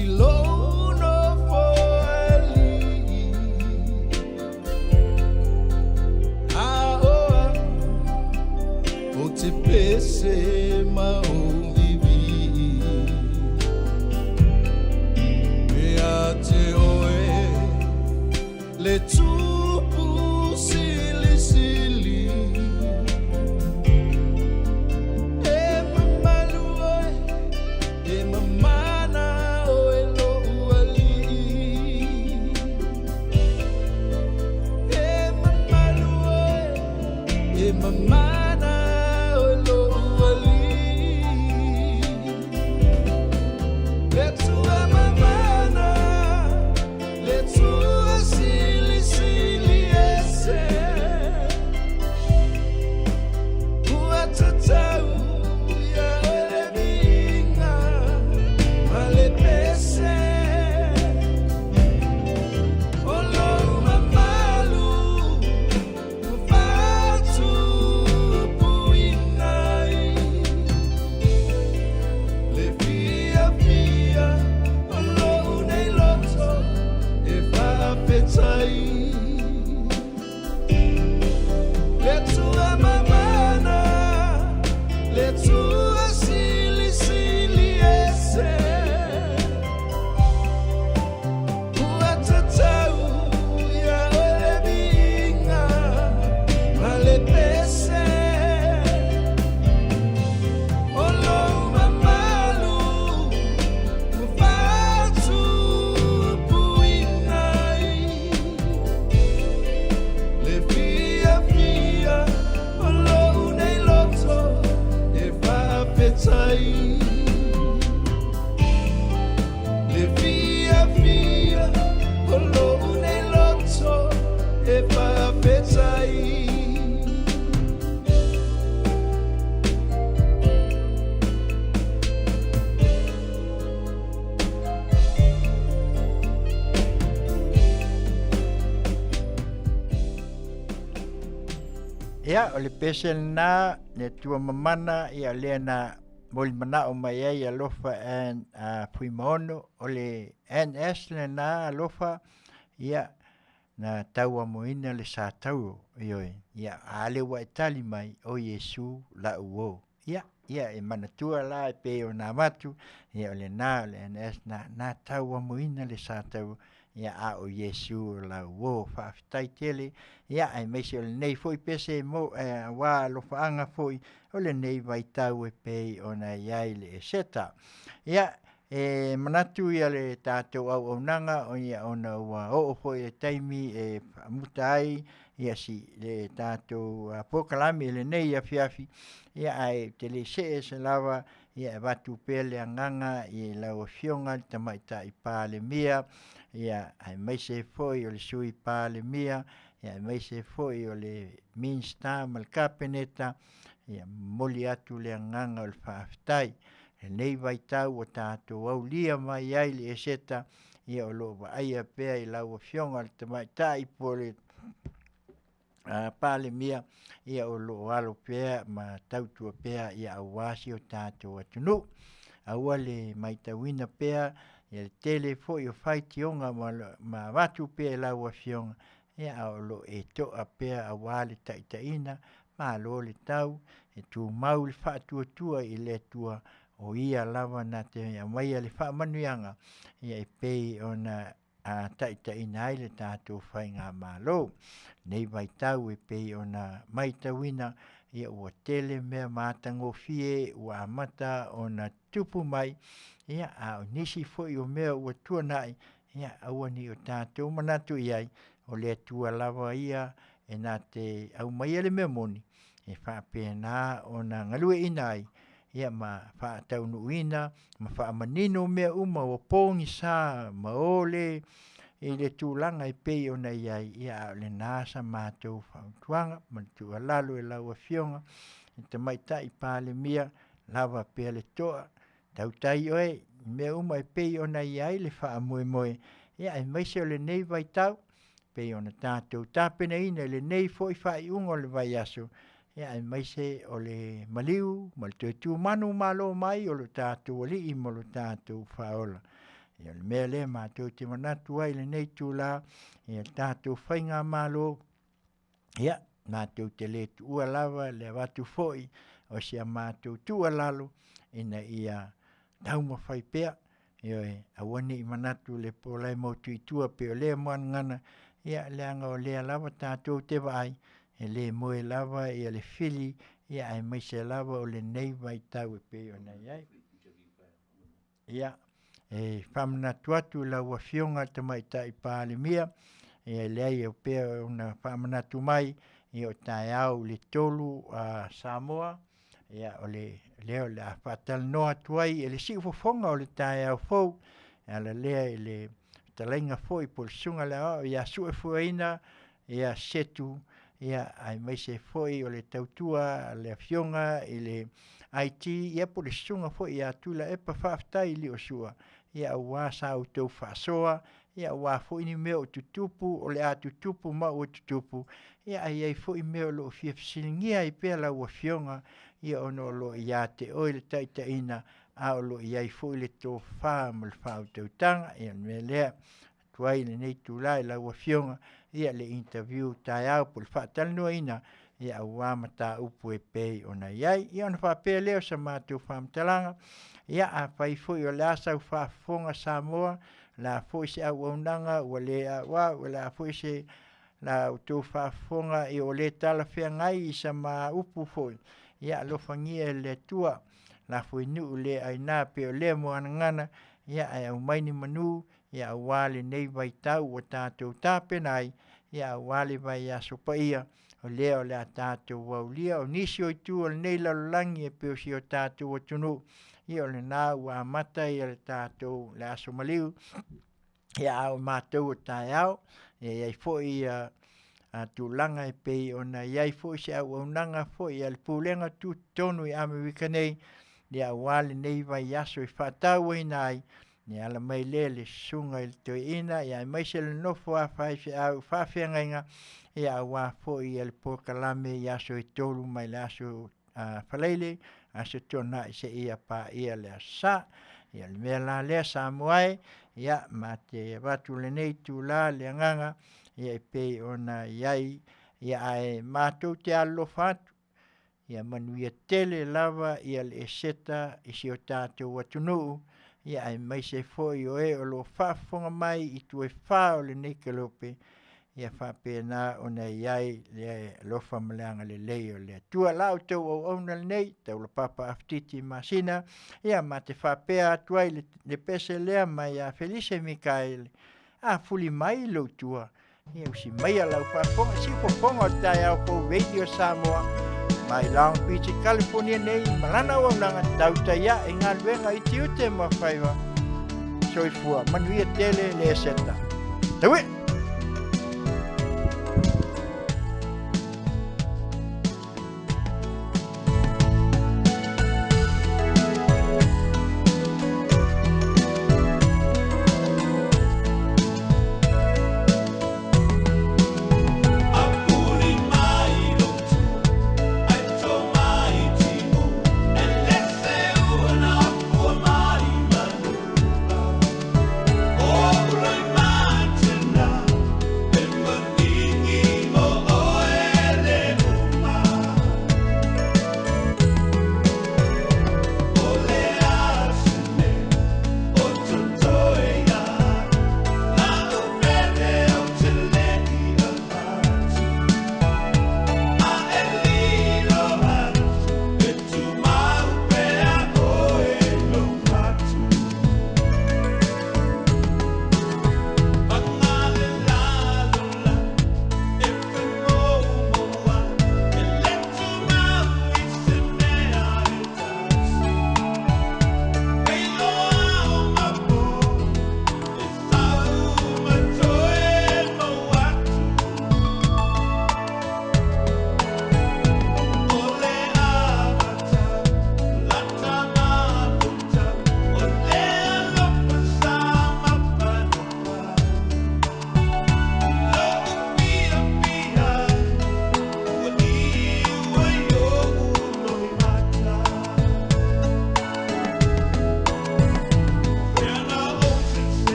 i lou nofoalii a o au o te pese ma ou vivii e a te oe le tupu silisili e mamalu oe e mamana oe lou Ia, o le pese lena, le Atua mamana, ia lea na molimanaʻo mai ai alofa and Fuimaono, o le NS lena alofa, ia, na tauamoina le sa tauro, ioe, ia, a le ua e tali mai, o Iesu la'u uō. Ia, ia e manatua la e pei ona avatu, ia o lena o le NS na, na tauamoina le sa tauro, ia a o Iesu o lau uō. Faafetai tele, ia aemaise o lenei foi pese mo auā alofaaga foi o lenei vaitau e pei ona i ai le Eseta. Ia, e manatu ia le tatou auaunaga o ia ona ua oo foi i le taimi e faamuta ai ia si le tatou polokalame i lenei afiafi, ia ae ou te le i see ese lava, ia e avatu pea le agaga i lau Afioga i le Tamaitai Palemia, ia aemaise foi o le Sui Palemia, ia aemaise foi o le Minisita ma le Kapeneta, ia momoli atu le agaga o le faafetai. I lenei vaitau ua tatou aulia mai ai le Eseta, ia o lo o vaaia pea i lau Afioga i le Tamaitai po o le Palemia, ia o lo o alo pea ma tautua pea ia aua si o tatou atunuu. Aua le maitauina pea ia le tele foi o faitioga ma avatu pea i lau Afioga, ia a o lo o e toa pea aua le taitaiga, malo le tau, e tumau le faatuatua i le Atua, o Ia lava na te aumaia le faamanuiaga ia e pei ona taitaiina ai le tatou faigamalo. Lenei vaitau e pei ona maitauina, ia ua tele mea matagofie ua amata ona tupu mai, ia a o nisi foi o mea ua tuanai, ia aua ne i o tatou manatu i ai, o le Atua lava ia e na te aumaia le mea moni e faapena ona galueaiina ai ia ma faataunuuina ma faamanino mea uma ua pogisa ma o le i le tulaga e pei ona i ai, ia a o lena sa matou fautuaga ma le tuualalo i lau Afioga i le Tamaitai Palemia, lava pea le toa, tautai oe i mea uma e pei ona i ai le faamoemoe, ia aemaise o lenei vaitau pei ona tatou tapenaina i lenei foi faaiuga o le vaiaso, ia aemaise o le maliu ma le toe tu manumalo mai o lo tatou Alii ma lo tatou Faaola. Ia o le mea lea matou te manatu ai i lenei itula, ia le tatou faigamalo, ia matou te le tuua lava le avatu foi o si a matou tuualalo ina ia taumafai pea, ioe, aua ne i manatu le po la e motu i tua pei o lea muagagana, ia leaga o lea lava tatou te vaai, e le moe lava le fili, ia aemaise lava o lenei vaitau e pei ona i ai. Ia, e faamanatu atu i lau Afioga i le Tamaitai Palemia, ia e leai e pei ona faamanatu mai, ia o taeao i le 3 a Samoa, ia o lea o le a faatalanoa atu ai i le siufofoga o le taeao fou, e ala lea i le fetalaiga foi po o le Susuga i le Aoao ia Suefueina ia Setu, ia aemaise foi o le tautua a le Afioga i le IT, ia po o le Susuga foi ia Tuilaepa. Faafetai Liosua, ia aua sa outou faasoa, ia aua foi ni mea o tutupu, o le a tutupu ma ua tutupu, ia ae i ai foi mea o lo o fia fesiligia ai pea lau Afioga, ia ona o lo o ia te oe le taitaiga, a o lo o i ai foi le tofa ma le faautautaga. Ia o le mea lea, atu ai i lenei itula i lau Afioga, ia le interview taeao po o le faatalanoaina, ia aua mataupu e pei ona i ai. Ia ona faapea lea o sa matou faamatalaga, ia afai foi o le a sau faafofoga Samoa, o le a foi se auaunaga ua le auau, o le a foi se la outou faafofoga ia ua le talafeagai i sa ma upu foi, ia alofagia e le Atua lafoi nuu le aina pei o lea muagagana, ia ae aumai ni manu ia aua lenei vaitau ua tatou tapena ai, ia aua le vaiaso paia o lea o le a tatou aulia. O nisi o itu o lenei lalolagi e pei o si o tatou atunuu, ia o lena ua amata le tatou le aso maliu, ia a o matou o taeao, e i ai foi tulaga e pei ona i ai foi se auaunaga foi a le Pulega Tutotonu i Amerika nei, aua lenei vaiaso e faatauaina ai. Ni ala mai lea le susuga i le toeaina, ia aemaise le nofo a faifeau faafeagaiga, ia aua foi le polokalame i aso e 3 mai le aso Faraile, aso Toonai seia paia le Aso Sa. Ia o le mea la lea Samoa e, ia ma te avatu i lenei itula le agaga, ia e pei ona i ai, ia ae matou te alolofa atu, ia manuia tele lava le Eseta i si o tatou atunuu, ia aemaise foi o e o lo o faafofoga mai i itu e fa o lenei kelope, ia faapena ona i ai le alofa ma le agalelei o le Atua. La outou auauna lenei, Taulapapa Afatiti Masina, ia ma te faapea atu ai le pese lea mai ia Felise Mikaele, a fuli mai lou tua, ia usi maia lau faafofoga, siufofoga o le taeao fou Radio Samoa, mai Long Beach, California nei, ma lana auaunaga tautai ae i galuega i tiute ma faiva. Soifua, manuia tele le Eseta. Taue!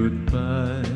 Goodbye.